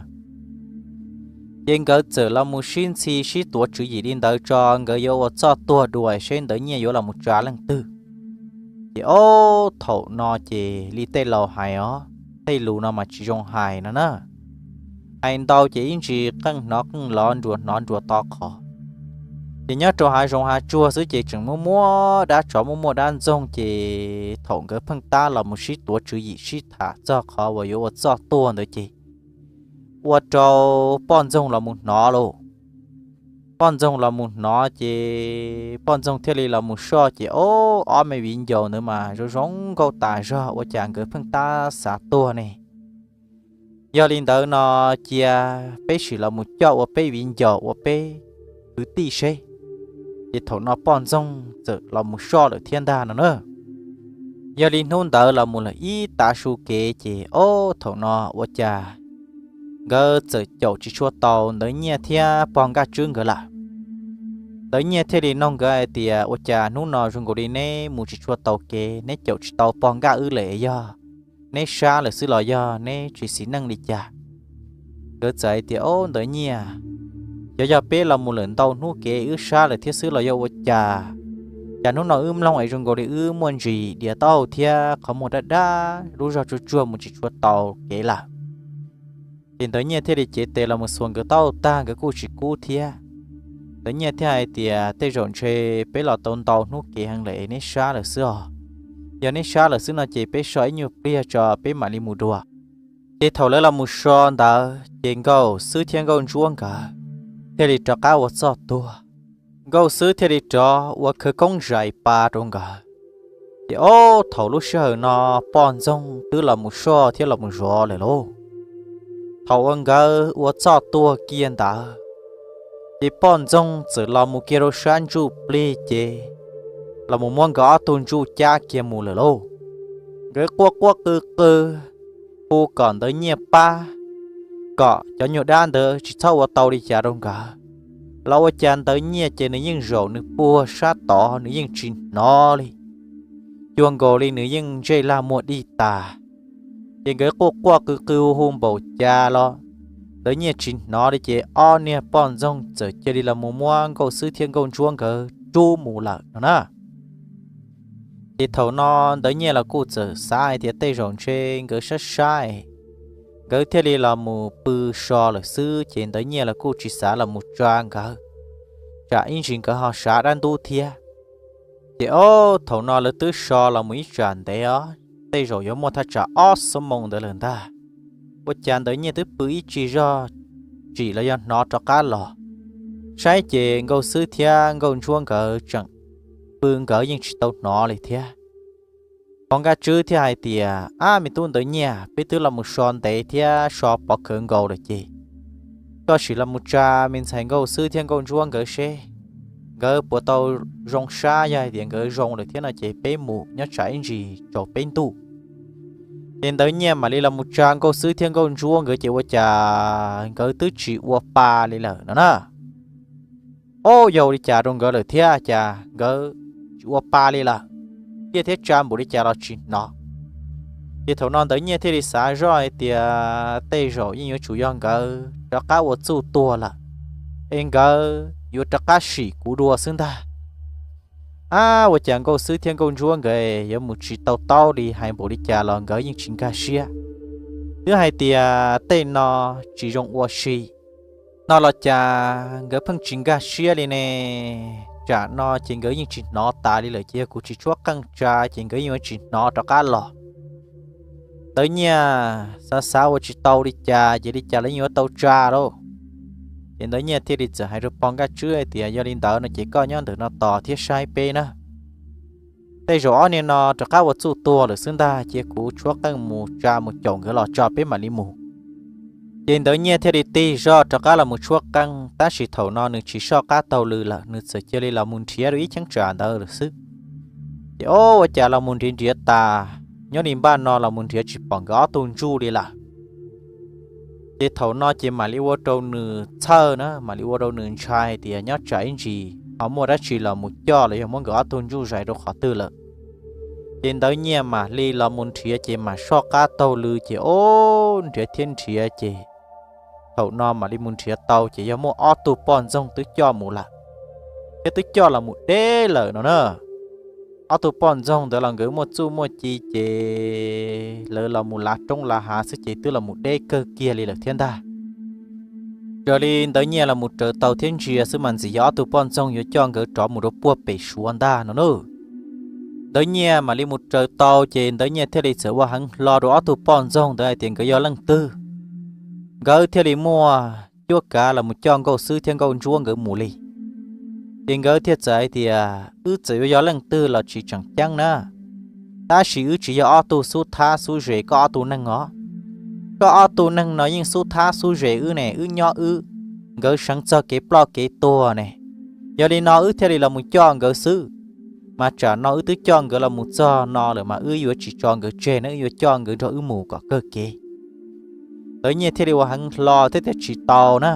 Ces nkawd txawm los mus sib ntxhi sib tuav tswv yim li ntawd tso nkawd yuav ua txoj tuag dua seb Ntawv Nyiaj yuav los mus tsa leej twg. Ces ob thaum no ces li tej laus hais os, tej lus no mas tsis zoo hais no na. Hais ntau ces ib ntsis qeej hnov qeej lov, nruas hnov nruas to qhov. Ces nyob rau hav zoov hav tsuag xwb ces tseem muaj muaj dab tsov muaj muaj dab ntxoog, ces thaum nkawd pheej tab los mus sib tuav tswv yim sib tham txog qhov uas yuav ua txoj tuag ntawd ces ua rau poj ntxoog los mus hnov lauj. Poj ntxoog los mus hnov ces poj ntxoog thiaj li los mus soj ces ob, ob me viv ncaus ntawd mas zoo zoo nkauj tas zog, ua cas nkawd pheej tab xav tuag ne? Yog li ntawd no cia peb sim los mus coj ua peb viv ncaus ua peb kwv tij seb. Ces thaum no poj ntxoog txawm los mus soj lawm thiab ntag no na. Yog li hnub ntawd los mus lawm ib tav su kev ces ob thaum no ua cas nkawd txawm caum tsis tshua tau Ntawv Nyiaj thiab pog Nkaj Tswb nkawd lawm. Ntawv Nyiaj thiaj li nug nkawd hais tias, ua cas hnub no zoo nkaus li neb mus tsis tshua tau kev, neb caum tsis tau pog Nkaj wb lawm, yog neb sab lawm xwb los yog neb tsis xis neej li cas? Nkawd txawm hais tias, ob Ntawv Nyiaj, xyov yog peb los mus lawm ntau hnub kev wb sab lawm thiab xwb los yog ua cas, cas hnub no wb mloog es zoo nkaus li wb muaj ntsis diav taub hau thiab qhov muag dab dab, lub zog tsuag tsuag mus tsis tshua tau kev lawm. Ces Ntawv Nyiaj thiaj li cev tes los mus xuas nkawd taub hau tag, nkawd kuj tsis kub thiab. Ntawv Nyiaj thiaj hais tias, Tej zaum ntshe peb los tau ntau hnub kev heev lawm es neb sab lawm xwb os. Yog neb sab lawm xwb no ces peb so ib nyuag pliag tso peb mam li mus dua. Ces thaum lawv los mus so ntawd ces Nkauj Xwb thiab Nkauj Ntsuab nkawd thiaj li rov qab ua txoj tuag. Nkauj Xwb thiaj li rov ua khawv koob zais pa rau nkawd. Ces ob thaum lub sij hawm no poj ntxoog twb los mus soj thiab los mus zov lawm lauj. Thaum uas nkawd ua txoj tuag kiag ntawd, ces poj ntxoog txawm los mus kiag rau sab ntsuj plig ces los mus muab nkawd ob tug ntsuj cab kiag mus lawm lauj. Nkawd quaj quaj qw qw, hu kom Ntawv Nyiaj pab, kom cov nyuag dab ntawd tsis txhob ua tau li cas rau nkawd. Los ua cas Ntawv Nyiaj ces nws yeej zaum nws puag sab tod nws yeej tsis hnov li. Cuag nkaus li nws yeej ntsej lag muag dig tas. Ces nkawd quaj quaj qw qw hu hu npaum cas los Ntawv Nyiaj tsis hnov li ces ob niag poj ntxoog txawm cia li los mus muab Nkauj Xwb thiab Nkauj Ntsuab nkawd rub mus lawm no na. Ces thaum no Ntawv Nyiaj los kuj txawm xav hais tias tej zaum ntshe nkawd sab sab es nkawd thiaj li los mus pw so lawm xwb, ces Ntawv Nyiaj los kuj tsis xav los mus tsa nkawd, tsam ib ntsis nkawd ho sav dab ntub thiab. Ces ob thaum no lawv twb so los mus ib tsam ntev os, tej zaum yuav muaj thaj tsam ob xuab moos ntawd lawm ntag. Ua cas Ntawv Nyiaj twb pw ib tsig zog tsim los yog hnov rov qab los, saib ces Nkauj Xwb thiab Nkauj Ntsuab nkawd tseem pw nkawd yeej tsis tau hnov li thiab. Pog Nkaj Tswb thiaj hais tias, Ab, me tub Ntawv Nyiaj, peb twb los mus so ntev thiab so pov khawv nkaus lawm ces koj sim los mus tsa me ntxhais Nkauj Xwb thiab Nkauj Ntsuab nkawd seb nkawd puas tau zoo sab, yog hais tias nkawd zoo lawm thiab no ces peb mus nyob tsam ib ntsis tsaus peb ntuj. Ces Ntawv Nyiaj mam li los mus tsa Nkauj Xwb thiab Nkauj Ntsuab nkawd ces ua cas nkawd twb tsis ua pa li lawm no na. Ob, yog ua li cas rau nkawd lawm thiab cas nkawd tsis ua pa li lawm, thiab thiab tsa npaum li cas los tsis hnov. Ces thaum no Ntawv Nyiaj thiaj li xav zoj hais tias tej zaum yeej yuav tsum yog nkawd rov qab ua txuj tuag lawm, es nkawd yuav rov qab sim kuv dua xwb ntag. Ab, ua cas Nkauj Xwb thiab Nkauj Ntsuab nkawd yuav mus tsis tau taub li, hais npaum li cas los nkawd yeej tsis nkag siab. Twb hais tias tej no tsis zoo ua si no los cas nkawd pheej tsis nkag siab li ne. Tsam no ces nkawd yeej tsis hnov tas li lawm, ces yog kuv tsis tshuab qeej tsa ces nkawd yeej yuav tsis hnov rov qab los. Ntawv Nyiaj xav xav ua tsis tau li cas ces li cas los yeej yuav tau tsa lauj. Ces Ntawv Nyiaj thiaj li txawm hais rau pog Nkaj Tswb hais tias, Yog li ntawd no ces koj nyob ntawm no tos thiab saib peb na. Tej zaum ob niag no rov qab ua txuj tuag lawm xwb ntag, cia kuv tshuab qeej mus tsa mus caum nkawd los tso peb mam li mus. Ces Ntawv Nyiaj thiaj li tig zog rov qab los mus tshuab qeej, tab sis thaum no nws tsis soj qab taug lw lawm, nws txawm cia li los mus nrhiav rau ib cheeb tsam ntawd lawm xwb. Ces ob, ua cas los mus nrhiav nrhiav tas, nyob li npaj no los mus nrhiav tsis pom nkawd ob tug ntsuj li lawm. Ces thaum no ces mam li ua rau nws txhawj na, mam li ua rau nws ntshai hais tias nyob tsam ib ntsis ho muaj dab tsi los mus coj los yog muab nkawd ob tug ntsuj zais rau qhov twg lawm. Ces Ntawv Nyiaj mam li los mus nrhiav ces mam soj qab taug lw ces ob, nrhiav thiab nrhiav ces thaum no mam li mus nrhiav tau ces yog muaj ob tug poj ntxoog twb coj mus lawm, thiab twb coj los mus deb lawm no na. Ob tug poj ntxoog ntawd los nkawd muaj txuj muaj ci ces lawv los mus lav roob lav hav xwb ces twb los mus deb kawg kiag li lawm thiab ntag. Raws li Ntawv Nyiaj los mus raws tau thiab ntsia xwb mas ntxim yog ob tug poj ntxoog yuav coj nkawd rov mus rau puag pem Suav ntag no na. Ntawv Nyiaj mam li mus raws tau ces Ntawv Nyiaj thiaj li txawm ua heev hlo rau ob tug poj ntxoog ntawd hais tias nkawd yog leej twg. Nkawd thiaj li muaj cuab kav los mus coj Nkauj Xwb thiab Nkauj Ntsuab nkawd mus li. Ces nkawd thiaj txawm hais tias, Wb txawm yuav yog leej twg los tsis tseem ceeb na, tab sis wb tsis yog ob tug xub thab xub zes koj ob tug neeg os. Koj ob tug neeg no yeej xub thab xub zes wb ne, wb nyob wb, nkawd seev txog kev ploj kev tuag ne. Yog li no wb thiaj li los mus coj nkawd xwb. Mas tsam no wb twb coj nkawd los mus txog no lawm mas wb yuav tsis tso nkawd tseg na, wb yuav coj nkawd nrog wb mus kom kawg kev. Ntawv Nyiaj thiaj li ua heev hlo thiab tias, Tsis tau na.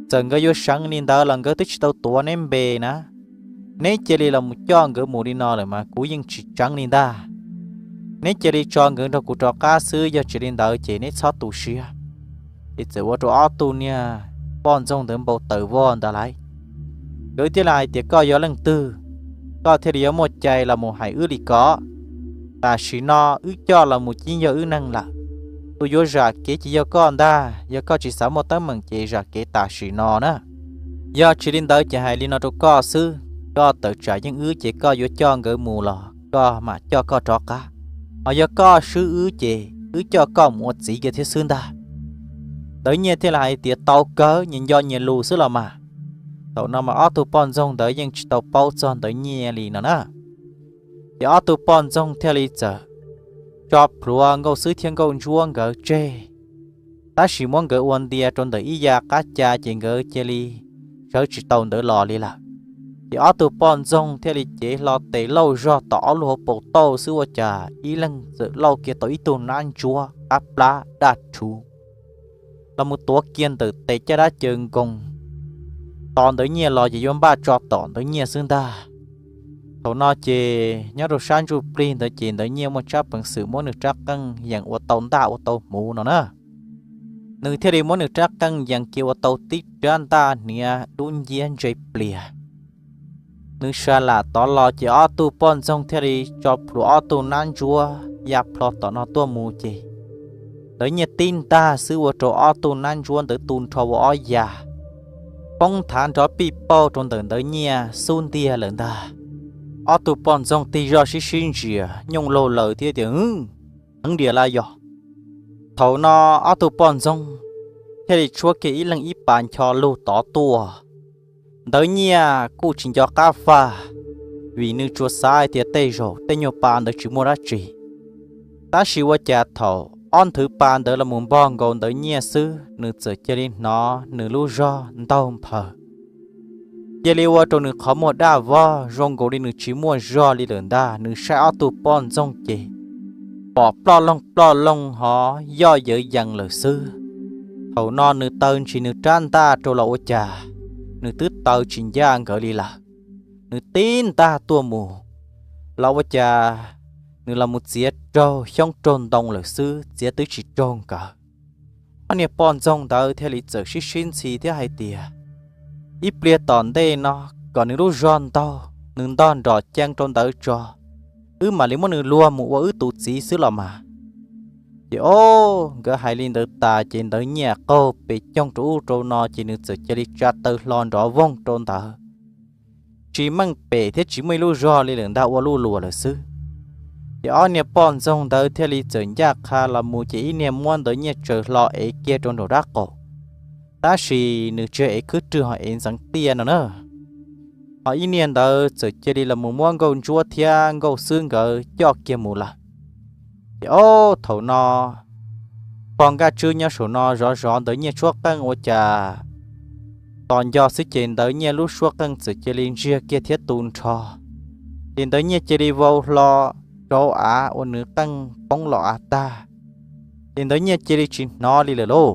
Txawm nkawd yuav seev li ntawd los nkawd twb tsis tau tuav neb npe na. Neb cia li los mus coj nkawd mus li no lawm mas kuv yeej tsis tseev li ntag. Neb cia li tso nkawd nrog kuv rov qab xwb, yog tsis li ntawd ces neb txhob tu siab. Ces txawm ua rau ob tug niag poj ntxoog ntawd npau taws vog ntawd lauj. Nkawd thiaj li hais tias, Koj yog leej twg, koj thiaj li yuav muaj cai los mus hais wb li ko? Tam sim no wb coj los mus cia yog wb neeg lawm, Tus yuav zam kev ces yog koj ntag, yog koj tsis xav muaj teeb meem ces zam kev tam sim no na. Yog tsis li ntawd ces hais li no rau koj xwb, koj tawm tsam yeej wb ces koj yuav coj nkawd mus los koj mam coj koj rov qab, hos yog koj swb wb ces wb coj koj mus ua txiv kiag thiab xwb ntag. Ntawd Nyiaj thiaj li hais tias tau kawg, nyias nco nyias lus xwb los mas. Thaum no mas ob tug poj ntxoog ntawd yeej tsis tau paub txog Ntawd Nyiaj li no na. Ces ob tug poj ntxoog thiaj li txawm tso plhuav Nkauj Xwb thiab Nkauj Ntsuab nkawd tseg, tab sis muab nkawd ua ntia rau ntawm ib ya qab ca ces nkawd cia li sawv tsis tau ntawd los li lawm. Ces ob tug poj ntxoog thiaj li cev hlo tes lauj zog tom ob lub hauv paus tauj xwb ua cas ib leeg txawm lauj kiag tau ib tug nab ntsuab qab plab daj rhuv los mus tuav kiag ntawm tes caj dab caw nkoos tos Ntawd Nyiaj los ces yuav npaj tso tom Ntawd Nyiaj xwb ntag. Thaum no ces nyob rau sab ntsuj plig ntawd ces Ntawd Nyiaj muaj tsab peev xwm muab nws rab qeej yees ua tau ntaj ua tau hmuv no na. Nws thiaj li muab nws rab qeej yees kiag ua tau tib rab ntaj hniav dub nciab ntse plias. Nws sa lam tod los ces ob tug poj ntxoog thiaj li tso plhuav ob tug nab ntsuab ya plho tom no tuaj mus ces Ntawd Nyiaj tib ntag xwb ua rau ob tug nab ntsuab ntawd tu nrho ua ob ya, poob thav nrov pij pauj rau ntawm Ntawd Nyiaj xub ntiag lawm ntag. Ob tug poj ntxoog tig zoj sib sib ntsia nyooj laug laws thiab tias, Heev diam lawm yog. Thaum no ob tug poj ntxoog thiaj li tshuab kiag ib leeg ib pas ncho lug tod tuaj. Ntawd Nyiaj kuj tsis nco qab faj, vim nws tsuas xav hais tias tej zaum tej nyuag pa ntawd tsis muaj dab tsi. Tab sis ua cas thaum ob nthwv pa ntawd los mus npog nkaus Ntawd Nyiaj xwb, nws txawm cia li hnov nws lub zog ntaug nphaws, cia li ua rau nws qhov muag daj vog zoo nkaus li nws tsis muaj zog li lawm ntag. Nws saib ob tug poj ntxoog ces pom ploj loog ploj loog ho yoj yawv yees lawm xwb. Thaum no nws taw ntshis nws rab ntaj rau los ua cas nws twb taw tsis ncaj nkawd li lawm. Nws tib ntaj tuaj mus los ua cas nws los mus txiav raug xyoob raug ntoo lawm xwb, txiav twb tsis raug nkawd. Ob niag poj ntxoog ntawd thiaj li txawm sib sib ntxhi thiab hais tias, Ib pliag tom ntej no kom nws lub zog ntaug, nws ntog nrom cees rau ntawd tso, wb mam li muab nws luag mus ua wb tus txiv xwb los mas. Ces o, nkawd hais li ntawd tas ces Ntawd Nyiaj qaug pes coog rau ub rau no ces nws txawm cia li tsa taw hlo nrov voog rau ntawd, tsis meej pem thiab tsis muaj ib lub zog li lawm ntag ua luj luas lawm xwb. Ces ob niag poj ntxoog ntawd thiaj li txawm ncaj qha los mus ces ib niag muab Ntawd Nyiaj tsaws hlo ev kiag rau nraum dab qaum, tab sis nws tsis yog ev khwb rwg ho ev ntxeev tiaj no na. Ho ib niag ntawd txawm cia li los mus muab Nkauj Ntsuab thiab Nkauj Xwb nkawd coj kiag mus lawm. Ces o, thaum no pog Nkaj Tswb nyob saum no zov zov Ntawd Nyiaj suab qeej ua cas tos nco xwb ces Ntawd Nyiaj lub suab qeej txawm cia li ntsiag kiag thiab tu nrho. Ces Ntawd Nyiaj cia li vau hlo rau av uas nws qeej poob los av tag. Ces Ntawd Nyiaj cia li tsis hnov li lawm lauj.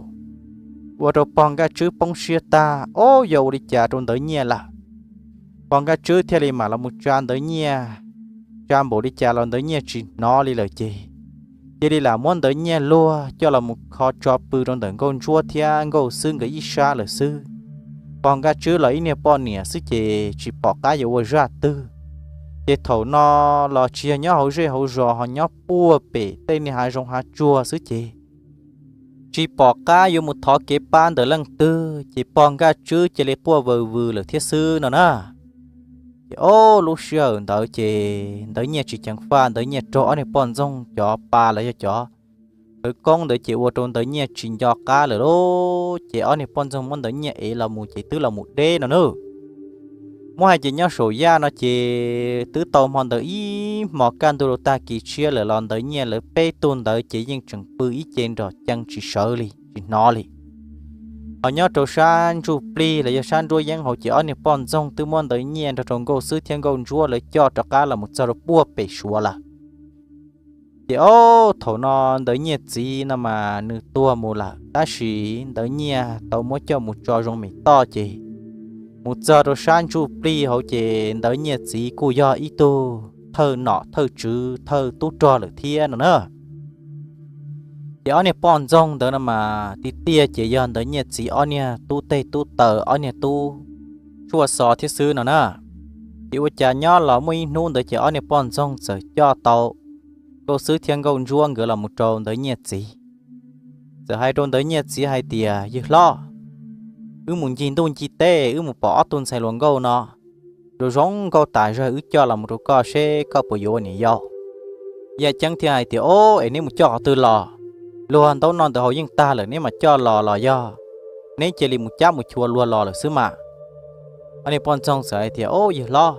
Ua rau pog Nkaj Tswb poob siab tag, o, yog ua li cas rau Ntawd Nyiaj lawm. Pog Nkaj Tswb thiaj li mam los mus tsa Ntawd Nyiaj, tsa npaum li cas los Ntawd Nyiaj tsis hnov li lawm ces cia li lam muab Ntawd Nyiaj luag coj los mus kho tso pw rau ntawm Nkauj Ntsuab thiab Nkauj Xwb nkawd ib sab lawm xwb. Pog Nkaj Tswb los ib niag poj niam xwb ces tsis pom qab yuav ua zaj twg. Ces thaum no los tsis yog nyob hauv zej hauv zos ho nyob puag pem tej niag hav zoov hav tsuag xwb ces tsis pom qab yuav mus thov kev pab ntawm leej twg ces pog Nkaj Tswb cia li quaj vwm vwm lawm thiab xwb no na. Ces o, lub sij hawm ntawd ces Ntawd Nyiaj tsis ceev faj, Ntawd Nyiaj raug ob niag poj ntxoog cov pa los yog cov khawv koob ntawd ces ua rau Ntawd Nyiaj tsis nco qab lawm lauj. Ces ob niag poj ntxoog muab Ntawd Nyiaj ev los mus ces twb los mus deb no na. Muab hais ces nyob saum yaj no ces twb tau hmo ntawd ib hmos kaj ntug rau tag kis tshiab lawm los Ntawd Nyiaj lawv peb tug ntawd ces yeej tseem pw ib ce nrom cees tsis sawv li tsis hnov li. Ho nyob rau sab ntsuj plig los yog sab nruab yeeb hauv ces ob niag poj ntxoog twb muab Ntawd Nyiaj nrog rau Nkauj Xwb thiab Nkauj Ntsuab lawv coj rov qab los mus txog rau puag pem Suav lawm. Ces o, thaum no Ntawd Nyiaj txiv no mas nws tuag mus lawm tab sis Ntawd Nyiaj tau muab coj mus tso zoo mem toj ces mus txog rau sab ntsuj plig hauv ces Ntawd Nyiaj txiv kuj yog ib tug thawj nom thawj tswv thawj tub rog lawm thiab no na. Ces ob niag poj ntxoog ntawd no mas tiag tiag ces yog Ntawd Nyiaj txiv ob niag tub teg tub taw ob niag tub tshuaj xo thiab xwb no na. Ces ua cas nyob los muaj ib hnub ntawd ces ob niag poj ntxoog txawm coj tau Nkauj Xwb thiab Nkauj Ntsuab nkawd los mus rau Ntawd Nyiaj txiv. txawm hais rau Ntawv Nyiaj txiv hais tias, Yawg hlob, wb mus ncig ntuj ncig teb, wb mus pom ob tug ntxhais hluas nkauj no zoo zoo nkauj tas zog, wb coj los mus rau koj seb koj puas yuav ua niam yau. Yaj Ceeb thiaj hais tias, Ob, es neb mus coj qhov twg los? Luag ntaub noj ntawv haus yeej tag lawm, neb mam coj los los yog neb cia li mus cab mus chua luag los lawm xwb mas? Ob niag poj ntxoog txawm hais tias, Ob, yawg hlob,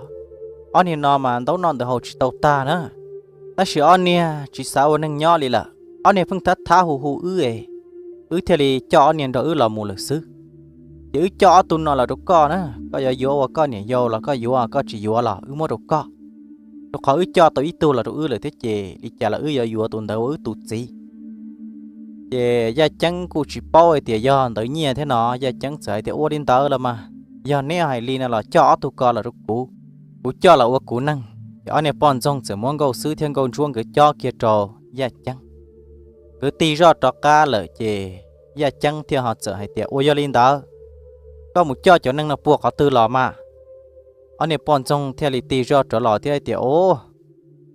ob niag no mas ntaub noj ntawv haus tsis tau tag na, tab sis ob niag tsis xav ua neeg nyob li lawm. Ob niag pheej thab thab hu hu wb es wb thiaj li coj ob niag nrog wb los mus lawm xwb. Ces wb coj ob tug no los rau koj na, koj yuav yuav ua koj niam yau los koj yuav, koj tsis yuav los wb muab rau koj, rau qhov wb coj tau ib tug los rau wb lawm thiab, ces li cas los wb yuav yuav tus ntawd ua wb tus txiv. Ces Yaj Ceeb kuj tsis paub hais tias yog Ntawv Nyiaj thiab no, Yaj Ceeb txawm hais tias, Ua li ntawd los mas, yog neb hais li no los coj ob tug ko los rau kuv, kuv coj los ua kuv neeg. Ces ob niag poj ntxoog txawm muab Nkauj Xwb thiab Nkauj Ntsuab nkawd cob kiag rau Yaj Ceeb. Nkawd tig zoj rov qab lawm ces Yaj Ceeb thiaj ho txawm hais tias, Ua yog li ntawd, koj mus coj cov neeg no puag qhov twg los mas? Ob niag poj ntxoog thiaj li tig zoj rov los thiab hais tias, Ob,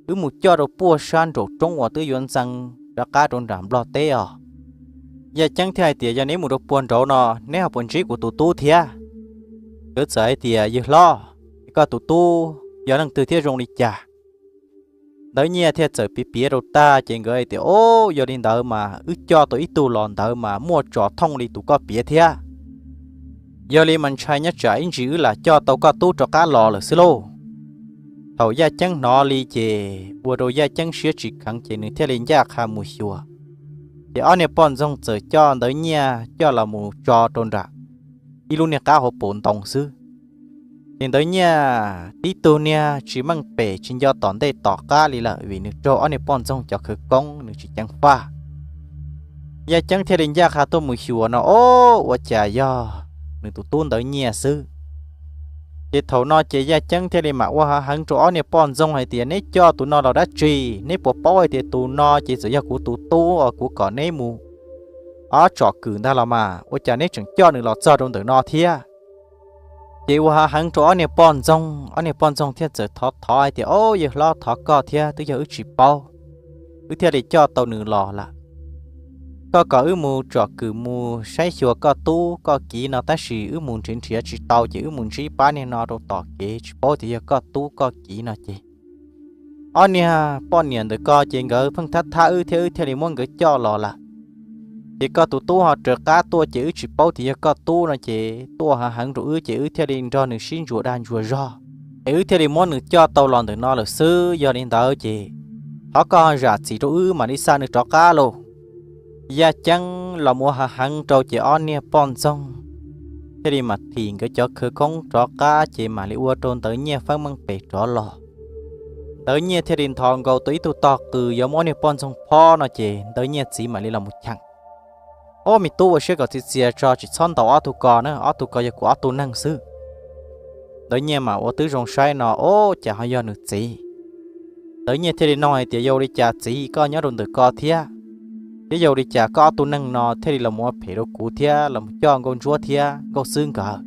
wb mus coj rau puag sab nraum roob uas twb yuav ntxeev rov qab rau nram Nplog teb os. Yaj Ceeb thiaj hais tias, Yog neb mus rau puag nraud no, neb ho puas ntsib kuv tus tub thiab? Nkawd txawm hais tias, Yawg hlob, koj tus tub yog leej twg thiab zoo li cas? Ntawv Nyiaj thiaj txawm piav piav rau tag ces nkawd hais tias, Ob, yog li ntawd mas wb coj tau ib tug los ntawd mas muaj tso thooj li tus koj piav thiab. Yog li mas ntshai nyob tsam ib ntsis wb lam coj tau koj tub rov qab los lawm xwb lauj. Thaum Yaj Ceeb hnov li ces ua rau Yaj Ceeb siab tsis kheev ces nws thiaj li ncaj qha mus xyuas. Ces ob niag poj ntxoog txawm coj Ntawv Nyiaj coj los mus tso rau nram ib lub niag qab hauv paus ntoo xwb. Ces Ntawv Nyiaj tib tug niag tsis meej pem tsis nco tom ntej tom qab li lawm vim nws raug ob niag poj ntxoog cov khawv koob nws tsis ceev faj. Yaj Ceeb thiaj li ncaj qha tuaj mus xyuas no, ob, ua cas yog nws tus tub Ntawv Nyiaj xwb. Ces thaum no ces Yaj Ceeb thiaj li mam ua hav heev rau ob niag poj ntxoog hais tias, Neb coj tus no los dab tsi? Neb puas paub hais tias tus no ces txawm yog kuv tus tub uas kuv kom neb mus ob tsom kwm ntag los mas, ua cas neb tseem coj nws los txog rau ntawm no thiab? Ces ua hav heev rau ob niag poj ntxoog, ob niag poj ntxoog thiaj txawm thov thov hais tias, Ob, yawg hlob, thov koj thiab, twb yog wb tsis paub, wb thiaj li coj tau nws los lawm. Koj kom wb mus tsom kwm mus saib xyuas koj tub koj kiv no tab sis wb mus nrhiav nrhiav tsis tau ces wb mus ntsib pab niag no rau tom kev tsis paub tias yog koj tub koj kiv no ces ob niag poj niam ntawm ko ces nkawd pheej thab thab wb thiab wb thiaj li muab nkawd coj los lawm. Ces koj tus tub ho raws qab tuaj ces wb tsis paub tias yog koj tub no ces tuaj hav heev rau wb ces wb thiaj li nrog nws sib ntsuas dag ntsuas zog es wb thiaj li muab nws coj tau los ntawm no lawm xwb. Yog li ntawd ces thov koj zam txim rau wb mam li xa nws rov qab lauj. Yaj Ceeb los mus ua hav heev rau ces ob niag poj ntxoog thiaj li mam thim nkawd cov khawv koob rov qab ces mam li ua rau Ntawv Nyiaj feeb meej pem rov los. Ntawv Nyiaj thiaj li nthos nkaus tau ib tug tog qws yuav muab ob niag poj ntxoog phob no ces Ntawv Nyiaj txiv mam li los mus cheem. Ob, me tub, ua siab kom txias txias tso, tsis txhob ntaus ob tug ko na, ob tug ko yog kuv ob tug neeg xwb. Ntawv Nyiaj mam ua tib zoo saib no, ob, cas ho yog nws txiv. Ntawv Nyiaj thiaj li nug hais tias, Yog li cas txiv, koj nyob rau ntawm ko thiab? Thiab yog li cas koj ob tug neeg no thiaj li los mus ua phem rau kuv thiab los mus coj Nkauj Ntsuab thiab Nkauj Xwb nkawd?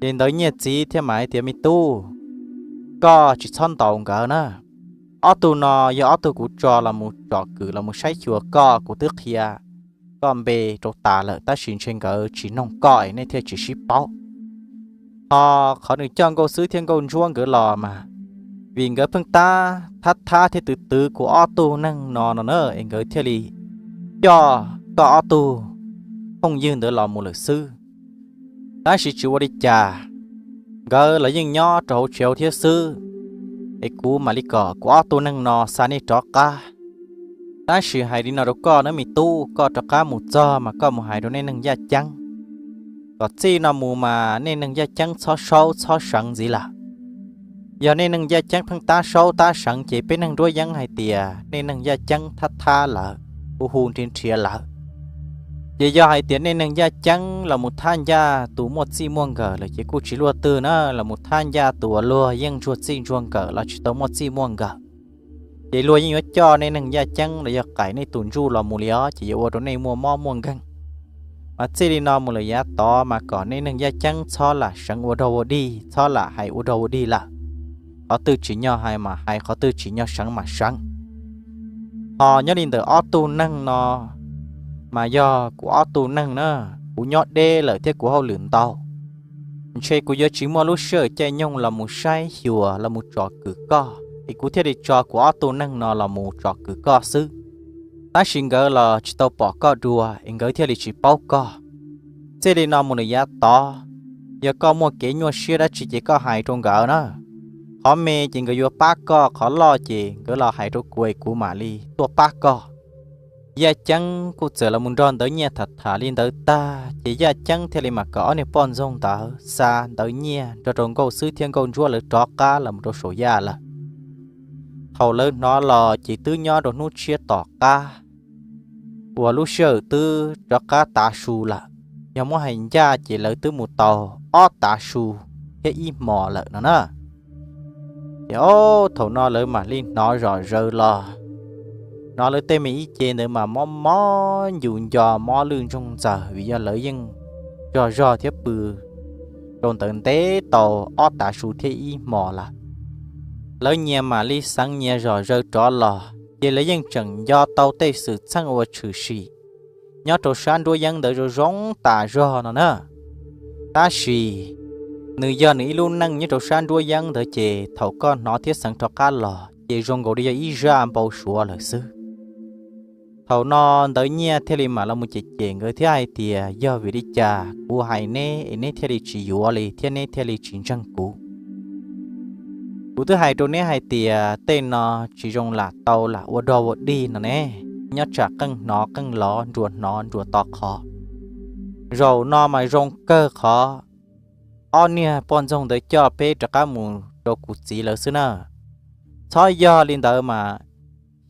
Ces Ntawv Nyiaj txiv thiaj mam hais tias, Me tub, koj tsis txhob ntaus nkawd na. Ob tug no yog ob tug kuv tso los mus tsom kwm los mus saib xyuas koj, kuv twb qhia koj npe rau tas lawm tab sis ntshe nkawd tsis noog koj es nej thiaj tsis sib paub. Ho qhov nws coj Nkauj Xwb thiab Nkauj Ntsuab nkawd los mas vim nkawd pheej tab thab thab thiab twv twv kuv ob tug neeg no no na es nkawd thiaj li coj koj ob tug phooj ywg ntawd los mus lawm xwb. Tab sis tsis ua li cas, nkawd los yeej nyob rau hauv tsev thiab xwb, es kuv mam li kom kuv ob tug neeg no xa nej rov qab. Tab sis hais li no rau koj nawb me tub, koj rov qab mus txog mas koj mus hais rau nej neeg yaj ceeb kom txij no mus mas nej neeg yaj ceeb txhob saub txhob seev ntxiv lawm. Yog nej neeg yaj ceeb pheej tab saub tab seev ces peb neeg nruab yeeb hais tias nej neeg yaj ceeb thab thab lawv, hu hu nrhiav nrhiav lawv. Ces yog hais tias nej neeg yaj ceeb los mus thab ncaj tus muaj txij muaj nkawm lawm ces kuj tsis luaj twg na, los mus thab ncaj tus uas luag yeej ntsuag txij ntsuag nkawm los tsis tau muaj txij muaj nkawm. Ces luag yeej yuav coj nej neeg yaj ceeb los yog qaim nej tus ntsuj los mus li os, ces yuav ua rau nej muaj mob muaj nkeeg. Mas txij li no mus lawm yav tod mas kom nej neeg yaj ceeb txhob lam seev ua dog ua dig, txhob lam hais ua dog ua dig lawm. Qhov twg tsim nyog hais mas hais, qhov twg tsim nyog seev mas seev. Ho nyob li ntawm ob tug neeg no mas yog kuv ob tug neeg na, kuv nyob deb lawm thiab kuv hauj lwm ntau, ntshe kuv yuav tsis muaj lub sij hawm caij nyoog los mus saib xyuas los mus tsom kwm koj, es kuv thiaj li tso kuv ob tug neeg no los mus tsom kwm koj xwb. Tab sis nkawd los tsis tau pom koj dua es nkawd thiaj li tsis paub koj. Txij li no mus lawm yav tod, yog koj muaj kev nyuaj siab dab tsi ces koj hais rau nkawd na. Qhov me ces nkawd yuav pab koj, qhov loj ces nkawd los hais rau kuv es kuv mam li tuaj pab koj. Yaj Ceeb kuj txawm los mus nrog Ntawv Nyiaj tham tham li ntawd tag ces Yaj Ceeb thiaj li mam kom ob niag poj ntxoog ntawd xa Ntawv Nyiaj nrog rau Nkauj Xwb thiab Nkauj Ntsuab lawv rov qab los mus rau saum yaj lawm. Thaum lawv hnov los ces twb nyob rau hnub tshiab tom qab uas lub sij hawm twb rov qab tav su lawm. Yog muab hais ncaj ces lawv twb mus tau ob tav su thiab ib hmos lawm no na. Ces ob thaum no lawv mam li hnov zom zaws los, hnov lawv tej me ib ce ntawd mas mob mob ncus nco mob lwj ntsoog ntxaws vim yog lawv yeej zog zog thiab pw rau ntawd ntev tau ob tav su thiab ib hmos lawm. Lawv nyias mam li xeev nyias zom zaws rov los ces lawv yeej tseem nco tau tej xwm txheej uas tshwm sim nyob rau sab nruab yeeb ntawd zoo zoo tas zog no na. Tab sis nws yog nws ib lub neej nyob rau sab nruab yeeb ntawd ces thaum koj hnov thiab xeev rov qab los ces zoo nkaus li yog ib zaj npau suav lawm xwb. Thaum no Ntawv Nyiaj thiaj li mam los mus cem cem nkawd thiab hais tias, yog vim li cas kuv hais neb es neb thiaj li tsis yuav li thiab neb thiaj li tsis ntseeg kuv? Kuv twb hais rau neb hais tias tej no tsis zoo lam tau lam ua dog ua dig no ne, nyob tsam qeej hnov qeej lov, nruas hnov nruas to qhov. Zaum no mas zoo kawg qhov ob niag poj ntxoog ntawd coj peb rov qab mus rau kuv txiv lawv xwb na. Txhob yog li ntawd mas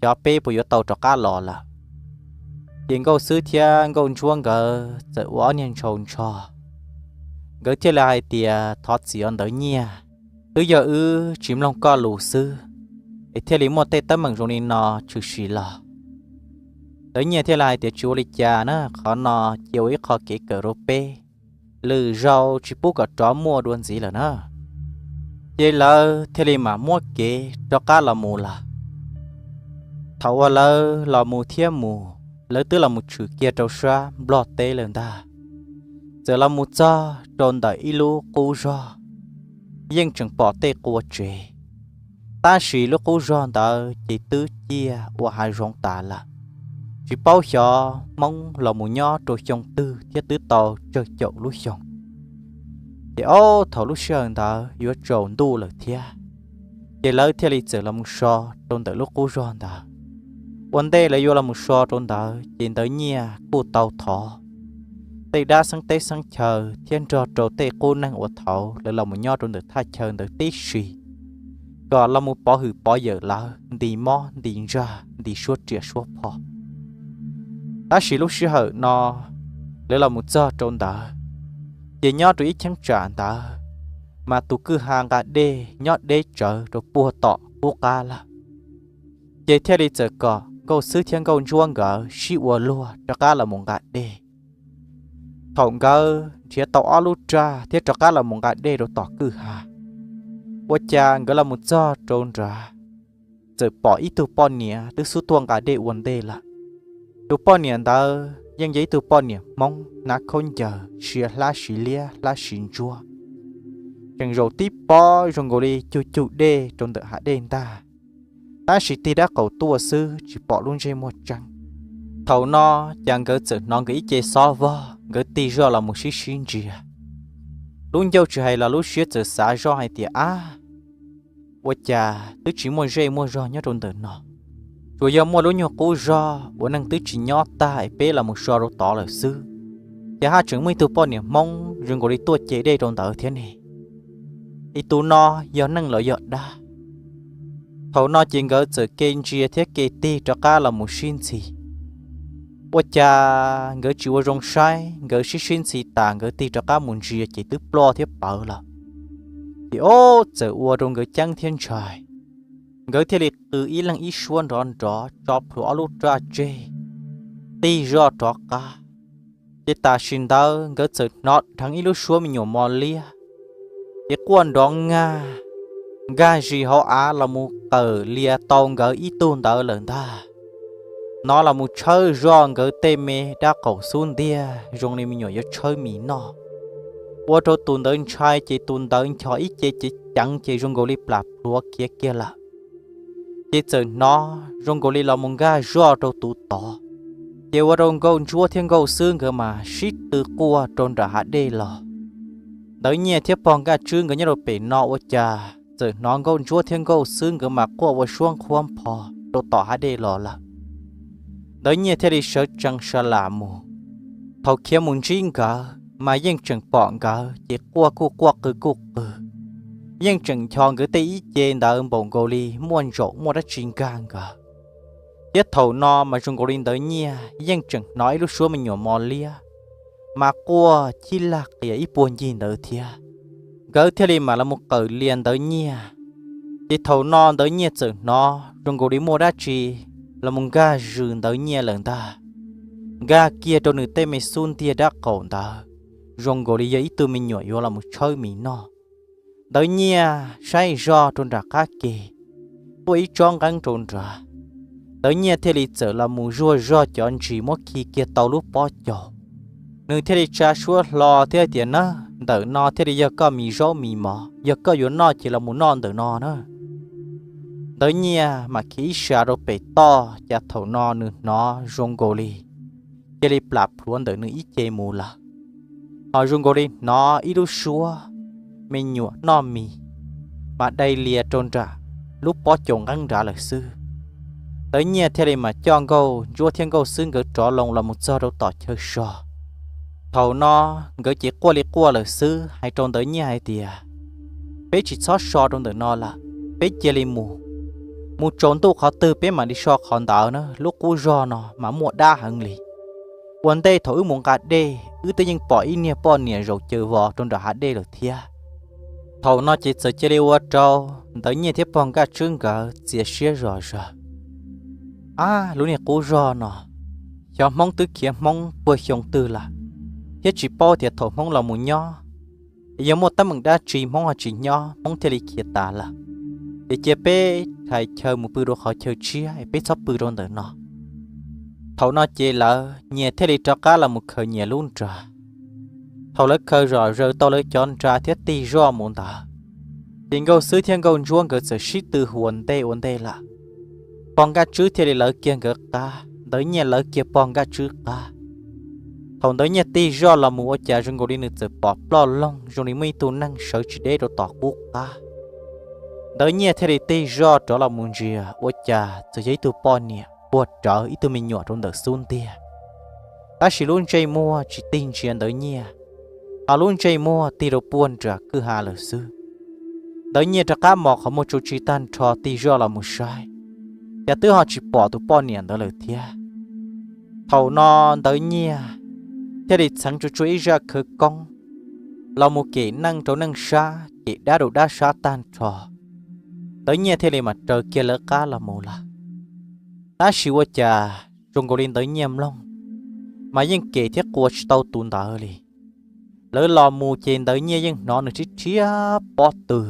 xyov peb puas yuav tau rov qab los lawm. Ces Nkauj Xwb thiab Nkauj Ntsuab nkawd txawm ua ob niag ntshaus ntsho, nkawd thiaj li hais tias, thov txim os Ntawv Nyiaj, twb yog wb tsis mloog koj lus xwb es thiaj li muaj tej teeb meem zoo li no tshwm sim los. Ntawv Nyiaj thiaj li hais tias, tsis ua li cas na, qhov no cia ua ib qho kev kawm rau peb, lwm zaus tsis pub kom rov muaj dua ntxiv lawm na. Ces lawv thiaj li mam muab kev rov qab los mus lawm. Thaum uas lawv los mus thiab mus, lawv twb los mus tshwm kiag rau sab Nplog teb lawm ntag. Txawm los mus txog rau ntawm ib lub qub zog, yeej tseem pom tej qua tsev, tab sis lub qub zog ntawd ces twb ciaj ua hav zoov tas lawm. Tsis paub xyov Hmoob los mus nyob rau xyoo twg thiab twb tau tsawg caum lub xyoo. Ces ob thaum lub sij hawm ntawd yuav tsaus ntuj lawm thiab, ces lawv thiaj li txawm los mus so rau ntawm lub qub zog ntawd. Ua ntej lawv yuav los mus so rau ntawd ces Ntawv Nyiaj kuj tau thov tej dab xeeb teb xeeb chaw thiab nrog rau tej qub neeg uas thaud lawv los mus nyob rau ntawm thaj chaw ntawd tib si, kom los mus pov hwm pov yawm lawv nti mob nti ntsag nti suab riam suab phom. Tab sis lub sij hawm no lawv los mus txog rau ntawd, ces nyob rau ib cheeb tsam ntawd mas tus kwj ha nqa dej nyob deb tsawv rau puag tom qub qab lawm. Ces thiaj li txawm kom Nkauj Xwb thiab Nkauj Ntsuab nkawd sib ua luag rov qab los mus nqa dej. Thaum nkawd nrhiav tau ob lub raj thiab rov qab los mus nqa dej rau tom kwj ha, ua cas nkawd los mus txog rau nrad, txawm pom ib tug poj niam twb xub tuaj nqa dej ua ntej lawm. Tus poj niam ntawd yeej yog ib tug poj niam Hmoob hnav khaub ncaws sia hlab siv liab hlab siv ntsuab, tseem zaum tib pob zoo nkaus li cug cug dej rau ntawm hav dej ntag, tab sis tig dab qaum tuaj xwb tsis pom lub ntsej muag tseeb. Thaum no cas nkawd txawm hnov nkawd ib ce xob vog, nkawd tig zoj los mus sib sib ntsia. Lub ncauj tsis hais los lub siab txawm xav zoj hais tias, ab, ua cas twb tsis muaj zej muaj zog nyob rau ntawm no, tsuas yog muaj lub nyuag qub zog uas neeg twb tsis nyob tag es peb los mus so rau tod lawm xwb, ces haj tseem muaj ib tug poj niam Hmoob zoo nkaus li tuaj ce dej rau ntawd thiab ne. Es tus no yog neeg los yog dab? Thaum no ces nkawd txawm ke ntsia thiab ke tig rov qab los mus sib ntxhi. Ua cas nkawd tsis ua zoo saib, nkawd sib sib ntxhi tas nkawd tig rov qab mus ntsia ces twb ploj thiab pawv lawm. Ces ob txawm ua rau nkawd ceeb thiab ntshai, nkawd thiaj li qw ib leeg ib suab nrov nrov tso plhuav ob lub raj tseg, tig zoj rov qab. Ces tam sim ntawd nkawd txawm hnov dheev ib lub suab me nyuam mos liab, ces quaj nrov nkag, nkag zis hauv av los mus qawm lias tau nkawd ib tug ntawd lawm ntag. hnov los mus tshawb zoj nkawd tej me dab qaum xub ntiag zoo li me nyuam yuav tshawb mis noj. Ua rau tus ntawd ntshai ces tus ntawd nchos ib ce cev ceev ces zoo nkaus li plam plhuav khiav kiag lawm. Ces txawm hnov zoo nkaus li los mus nkag zoj rau tus tod, ces ua rau Nkauj Ntsuab thiab Nkauj Xwb nkawd mas sib tw quaj rau nram hav dej los. Ntawd Nyiaj thiab pog Nkaj Tswb nkawd nyob rau pem no ua cas txawm hnov Nkauj Ntsuab thiab Nkauj Xwb nkawd mas quaj ua suab nqhuab npho rau tom hav dej los lawm. Ntawd Nyiaj thiaj li sawv tsees sa lam mus. Thaum khiav mus ntsib nkawd mas yeej tseem pom nkawd ces quaj kuj quaj qw kuj qw, yeej tseem nchos nkawd tej ib ce ntawd npaum nkaus li muaj ntsaum muaj dab tsi nkag nkawd. Thiab thaum no mas zoo nkaus li Ntawd Nyiaj yeej tseem hnov ib lub suab me nyuam mos liab mas quaj chib lag qias ib puag ncig ntawd thiab. Nkawd thiaj li mam los mus qawm lias Ntawd Nyiaj. Ces thaum no Ntawd Nyiaj txawm hnov zoo nkaus li muaj dab tsi los mus nkag zws Ntawd Nyiaj lawm ntag, nkag kiag rau nws tej me xub ntiag dab qaum ntawd, zoo nkaus li yog ib tug me nyuam yuav los mus tshawb mis noj. Ntawd Nyiaj saib zoj rau nram qab ke, quaj ib tsob nqeeb rau nrad. Ntawd Nyiaj thiaj li txawm los mus zuaj zog cov ntsis muab khi kiag tau lub pob caus. Nws thiaj li tsa suab hlo thiab hais tias, Na, ntawm no thiaj li yog koj mis zaub mis mov, yog koj yuav noj ces los mus noj ntawm no na. Ntawd Nyiaj mam khiav ib sas rau pem toj, cas thaum no nws hnov zoo nkaus li cia li plam plhuav ntawm nws ib ce mus lawm. Ho zoo nkaus li hnov ib lub suab me nyuam noj mis mas dai lias rau nram lub pob caus nqeeb nrad lawm xwb. Ntawd Nyiaj thiaj li mam coj Nkauj Ntsuab thiab Nkauj Xwb nkawd rov loo los mus txog rau tom chaw so. Thaum no nkawd ces quaj li quaj lawm xwb, hais rau Ntawd Nyiaj hais tias, Peb tsis txhob so rau ntawm no lawm, peb cia li mus. Mus tsaus ntuj qhov twg peb mam li so qhov ntawd na, lub qub zog no mas muaj dab heev li. Ua ntej thaum wb mus nqa dej, wb twb yeej pom ib niag poj niam zaum caws vos rau nram hav dej lawm thiab. Thaum no ces txawm cia li ua rau Ntawd Nyiaj thiab pog Nkaj Tswb nkawd txias siab zom zaws. Ab, lub niag qub zog no, xyov Hmoob twb khiav Hmoob puag xyoo twg lawm, thiab tsis paub tias thaum Hmoob los mus nyob es yog muaj teeb meem dab tsi Hmoob ho tsis nyob, Hmoob thiaj li khiav tas lawm. Ces cia peb rhais chaw mus pw rau qhov chaw tshiab, peb txhob pw rau ntawm no. Thaum no ces lawv nyias thiaj li rov qab los mus khaws nyias lub nra. Thaum lawv khaws zom zaws tau lawv cov nra thiab tig zoj mus ntawd, ces Nkauj Xwb thiab Nkauj Ntsuab nkawd txawm sib tw hu ua ntej ua ntej lawm. Pog Nkaj Tswb thiaj li lawv kiag nkawd qab, Ntawd Nyiaj lawv kiag pog Nkaj Tswb qab. Thaum Ntawd Nyiaj tig zoj los mus ua cas zoo nkaus li nws txawm pom ploj loog zoo li muaj ib tug neeg sawv tsis deb rau tom qub qab. Ntawd Nyiaj thiaj li tig zoj rov los mus ntsia ua cas txawm yog ib tug poj niam puag rawv ib tug me nyuam rau ntawm xub ntiag. Tab sis lub ntsej muag tsis tig ntsia Ntawd Nyiaj, ho lub ntsej muag tig rau puag nram kwj ha lawm xwb. Ntawd Nyiaj rov qab mos qhov muag tsuj tsi tag nrho tig zoj los mus saib, cas twb ho tsis pom tus poj niam ntawd lawm thiab. Thaum no Ntawd Nyiaj thiaj li txheev tsuj tsuav ib zaj khawv koob los mus kem neej rau neej sab, kem dab rau dab sab tag nrho. Ntawd Nyiaj thiaj li mam raws kiag lawv qab los mus lawm. Tab sis ua cas zoo nkaus li Ntawd Nyiaj mloog mas yeej kem thiab qua tsis tau tus ntawd li. Lawv los mus ces Ntawd Nyiaj yeej hnov nws rhiab rhiab pob tw,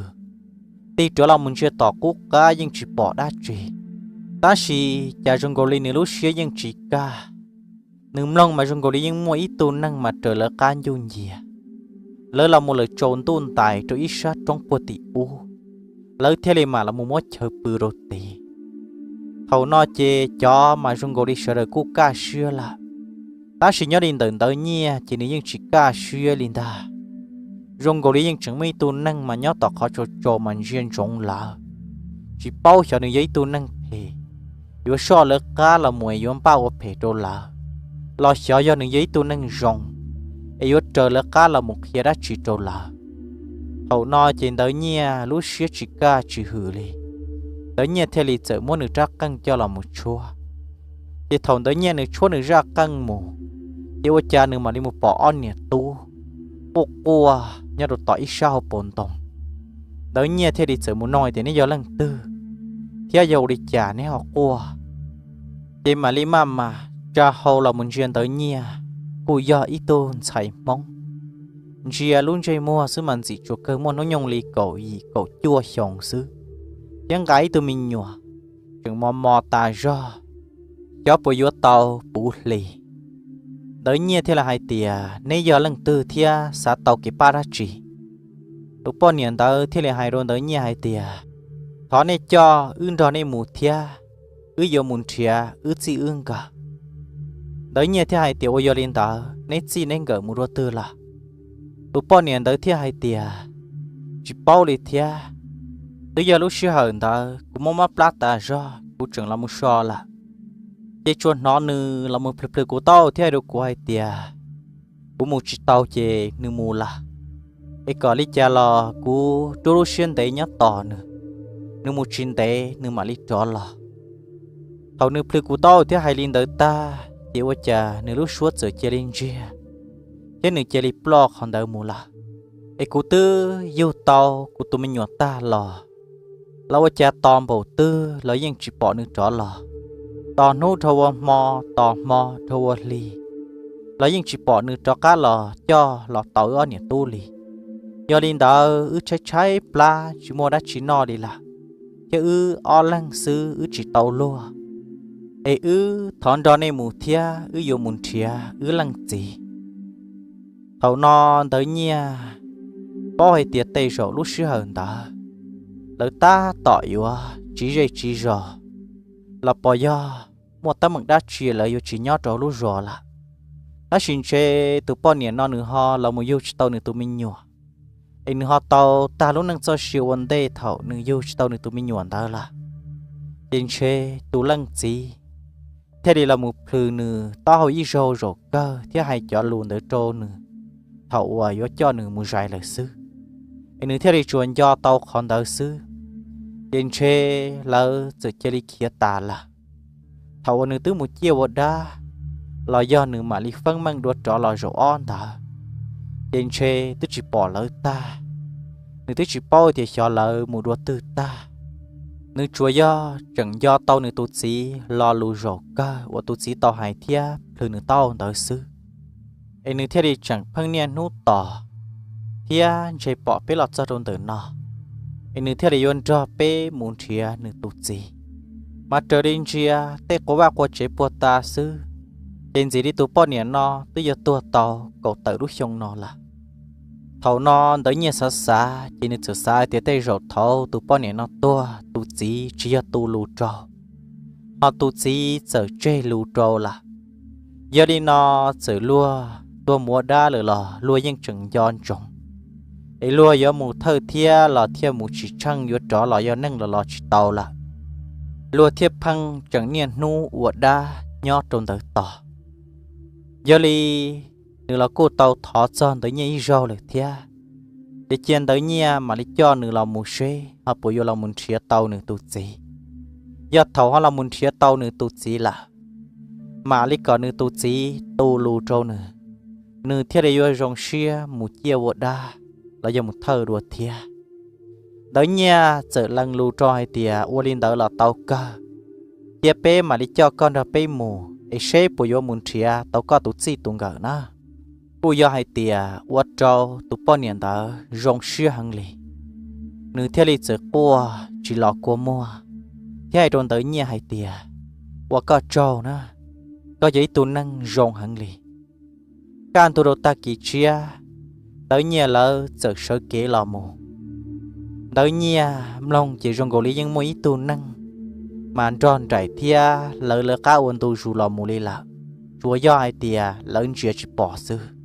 tig rov los mus ntsia tom qub qab yeej tsis pom dab tsi. Tab sis cas zoo nkaus li nws lub siab yeej tsis kaj. Nws mloog mas zoo nkaus li yeej muaj ib tug neeg mas raws lawv qab ncuj nciag. Lawv los mus lawm tsaus ntuj ntais rau ib sab roob puag tim ub, lawv thiaj li mam los mus muab chaw pw rau tid. Thaum no ces cov mas zoo nkaus li sawv daws kuj kaj siab lawm, tab sis nyob li ntawm Ntawd Nyiaj ces nws yeej tsis kaj siab li ntag. Zoo nkaus li yeej tseem muaj ib tug neeg mas nyob tom qhov tsaus tsaus mas ntsia ntsoov lawv, tsis paub xyov nws yog ib tug neeg phem, yuav soj lawv qab los mus es yuav npaj ua phem rau lawv, los xyov yog nws yog ib tug neeg zoo, es yuav raws lawv qab los mus qhia dab tsi rau lawv. Thaum no ces Ntawd Nyiaj lub siab tsis kaj tsis hwm li, Ntawd Nyiaj thiaj li txawm muab nws rab qeej coj los mus tshuab. Ces thaum Ntawd Nyiaj nws tshuab nws zaj qeej mus, ces ua cas nws mam li mus pom ob niam tub quaj quaj nyob rau tom ib sab hauv paus ntoo. Ntawd Nyiaj thiaj li txawm mus nug hais tias, Neb yog leej twg, thiab yog ua li cas neb ho quaj? Ces mam li maj mam tsa hau los mus ntsia Ntawd Nyiaj, kuj yog ib tug ntxhais Hmoob. Ntsia lub ntsej muag xwb mas ntxim tsuas kawg muaj hnub nyoog li kaum yim kaum cuaj xyoo xwb, thiab nqa ib tug me nyuam tseem mos mos tas zog, cov puas yuav tau puv hlis? Ntawv Nyiaj thiaj li hais tias, Neb yog leej twg thiab xav tau kev pab dab tsi? Tus poj niam ntawd thiaj li hais rau Ntawv Nyiaj hais tias, Thov nej coj wb nrog nej mus thiab, wb yuav mus nrhiav wb txij wb nkawm. Ntawv Nyiaj thiaj hais tias, Ua yog li ntawd neb txij neb nkawm mus dua twg lawm? Tus poj niam ntawd thiaj hais tias, Tsis paub li thiab. Twb yog lub sij hawm ntawd kuv mob mob plab tas zog, kuv tseem los mus so lawm, ces tsuas hnov nws los mus plhws plhws kuv taub hau thiab hais rau kuv hais tias kuv mus tsis tau ces nws mus lawm, es kom li cas los kuv rub lub siab ntev nyob tos nws, nws mus tsis ntev nws mam li rov los. Thaum nws plhws kuv taub hau thiab hais li ntawd tag ces ua cas nws lub suab txawm cia li ntsiag, thiab nws cia li ploj qhov ntawd mus lawm. Es kuv twb yug tau kuv tus me nyuam tag los, los ua cas tos npaum twg los yeej tsis pom nws rov los. Tos hnub dhau ua hmo, tos hmo dhau ua hli, los yeej tsis pom nws rov qab los coj los tau wb ob niam tub li. Yog li ntawd wb tshaib tshaib plab tsis muaj dab tsi noj li lawm, thiab wb ob leeg xwb wb tsis tau luag, es wb thov nrog nej mus thiab wb yuav mus nrhiav wb leej txiv. Thaum no Ntawv Nyiaj paub hais tias tej zaum lub sij hawm ntawd lawv tab tom yuav tsiv zej tsiv zos, los pos yog muaj teeb meem dab tsi lawv yuav tsis nyob rau lub zos lawm. Tab sis ntshe tus poj niam no nws ho los mus yug tsis tau nws tus me nyuam, es nws ho tau tag lub neej txoj sia ua ntej thaum nws yug tsis tau nws tus me nyuam ntawd lawm. Ces ntshe tus leej txiv thiaj li los mus plhws nws taub hau ib zaug zaum kawg thiab hais cov lus ntawd rau nws thaum uas yuav coj nws mus zais lawm xwb, es nws thiaj li tsuas nco tau qhov ntawd xwb. Ces ntshe lawv txawm cia li khiav tas lawm. Thaum uas nws twb mus ciaj ua dab, los yog nws mam li feeb meej dua rov los zaum ob ntawd, ces ntshe twb tsis pom lawv tag. Nws twb tsis paub tias xyov lawv mus dua twg tag. Nws tsuas yog tseem nco tau nws tus txiv lo lus zaum kawg uas tus txiv tau hais thiab plhws nws taub hau ntawd xwb, es nws thiaj li tseem pheej niaj hnub tos, thiab ntshe pom peb los txog rau ntawm no, es nws thiaj li yuav nrog peb mus nrhiav nws tus txiv. Mas raws li ntsia tej quas vaj quas tsev puag ta xwb, ces ntxim li tus poj niam no twb yuav tuag tau kaum tawm lub xyoo no lawm. Thaum no Ntawv Nyiaj xav xav ces nws txawm xav hais tias tej zaum thaum tus poj niam no tuag tus txiv tsis yog tu lus rau, ho tus txiv txawm tseg lus rau lawm. Yog li no txawm luag tuag mus ua dab lawm los luag yeej tseem nco ntsoov, es luag yuav mus thawj thiab los thiaj mus tsis tsheej, yuav rov los yog neeg los los tsis tau lawm. Luag thiaj pheej tseem niaj hnub ua dab nyob rau ntawd tos. Yog li nws los kuj tau thov txog Ntawv Nyiaj ib zaug lawm thiab, ces cia Ntawv Nyiaj mam li coj nws los mus seb ho puas yuav los mus nrhiav tau nws tus txiv. Yog thaum ho los mus nrhiav tau nws tus txiv lawm, mam li kom nws tus txiv tu lus rau nws, nws thiaj li yuav zoo siab mus ciaj ua dab los yog mus thawj dua thiab. Ntawv Nyiaj txawm lees lus rau hais tias, Ua li ntawd los tau kawg, cia peb mam li coj koj nrog peb mus es seb puas yuav mus nrhiav tau koj tus txij tus nkawm na. Kuj yog hais tias ua rau tus poj niam ntawd zoo siab heev li, nws thiaj li txawm quaj tsis los kua muag thiab hais rau Ntawv Nyiaj hais tias, Ua koj tsaug na, koj yog ib tug neeg zoo heev li. Kaj ntug rau tag kis tshiab, Ntawv Nyiaj lawv txawm sawv kev los mus. Ntawv Nyiaj mloog ces zoo nkaus li yeej muaj ib tug neeg mas nrog nraim thiab lawv lawv qab ua ntu zus los mus li lawm, tsuas yog hais tias lawv ntsia tsis pom xwb.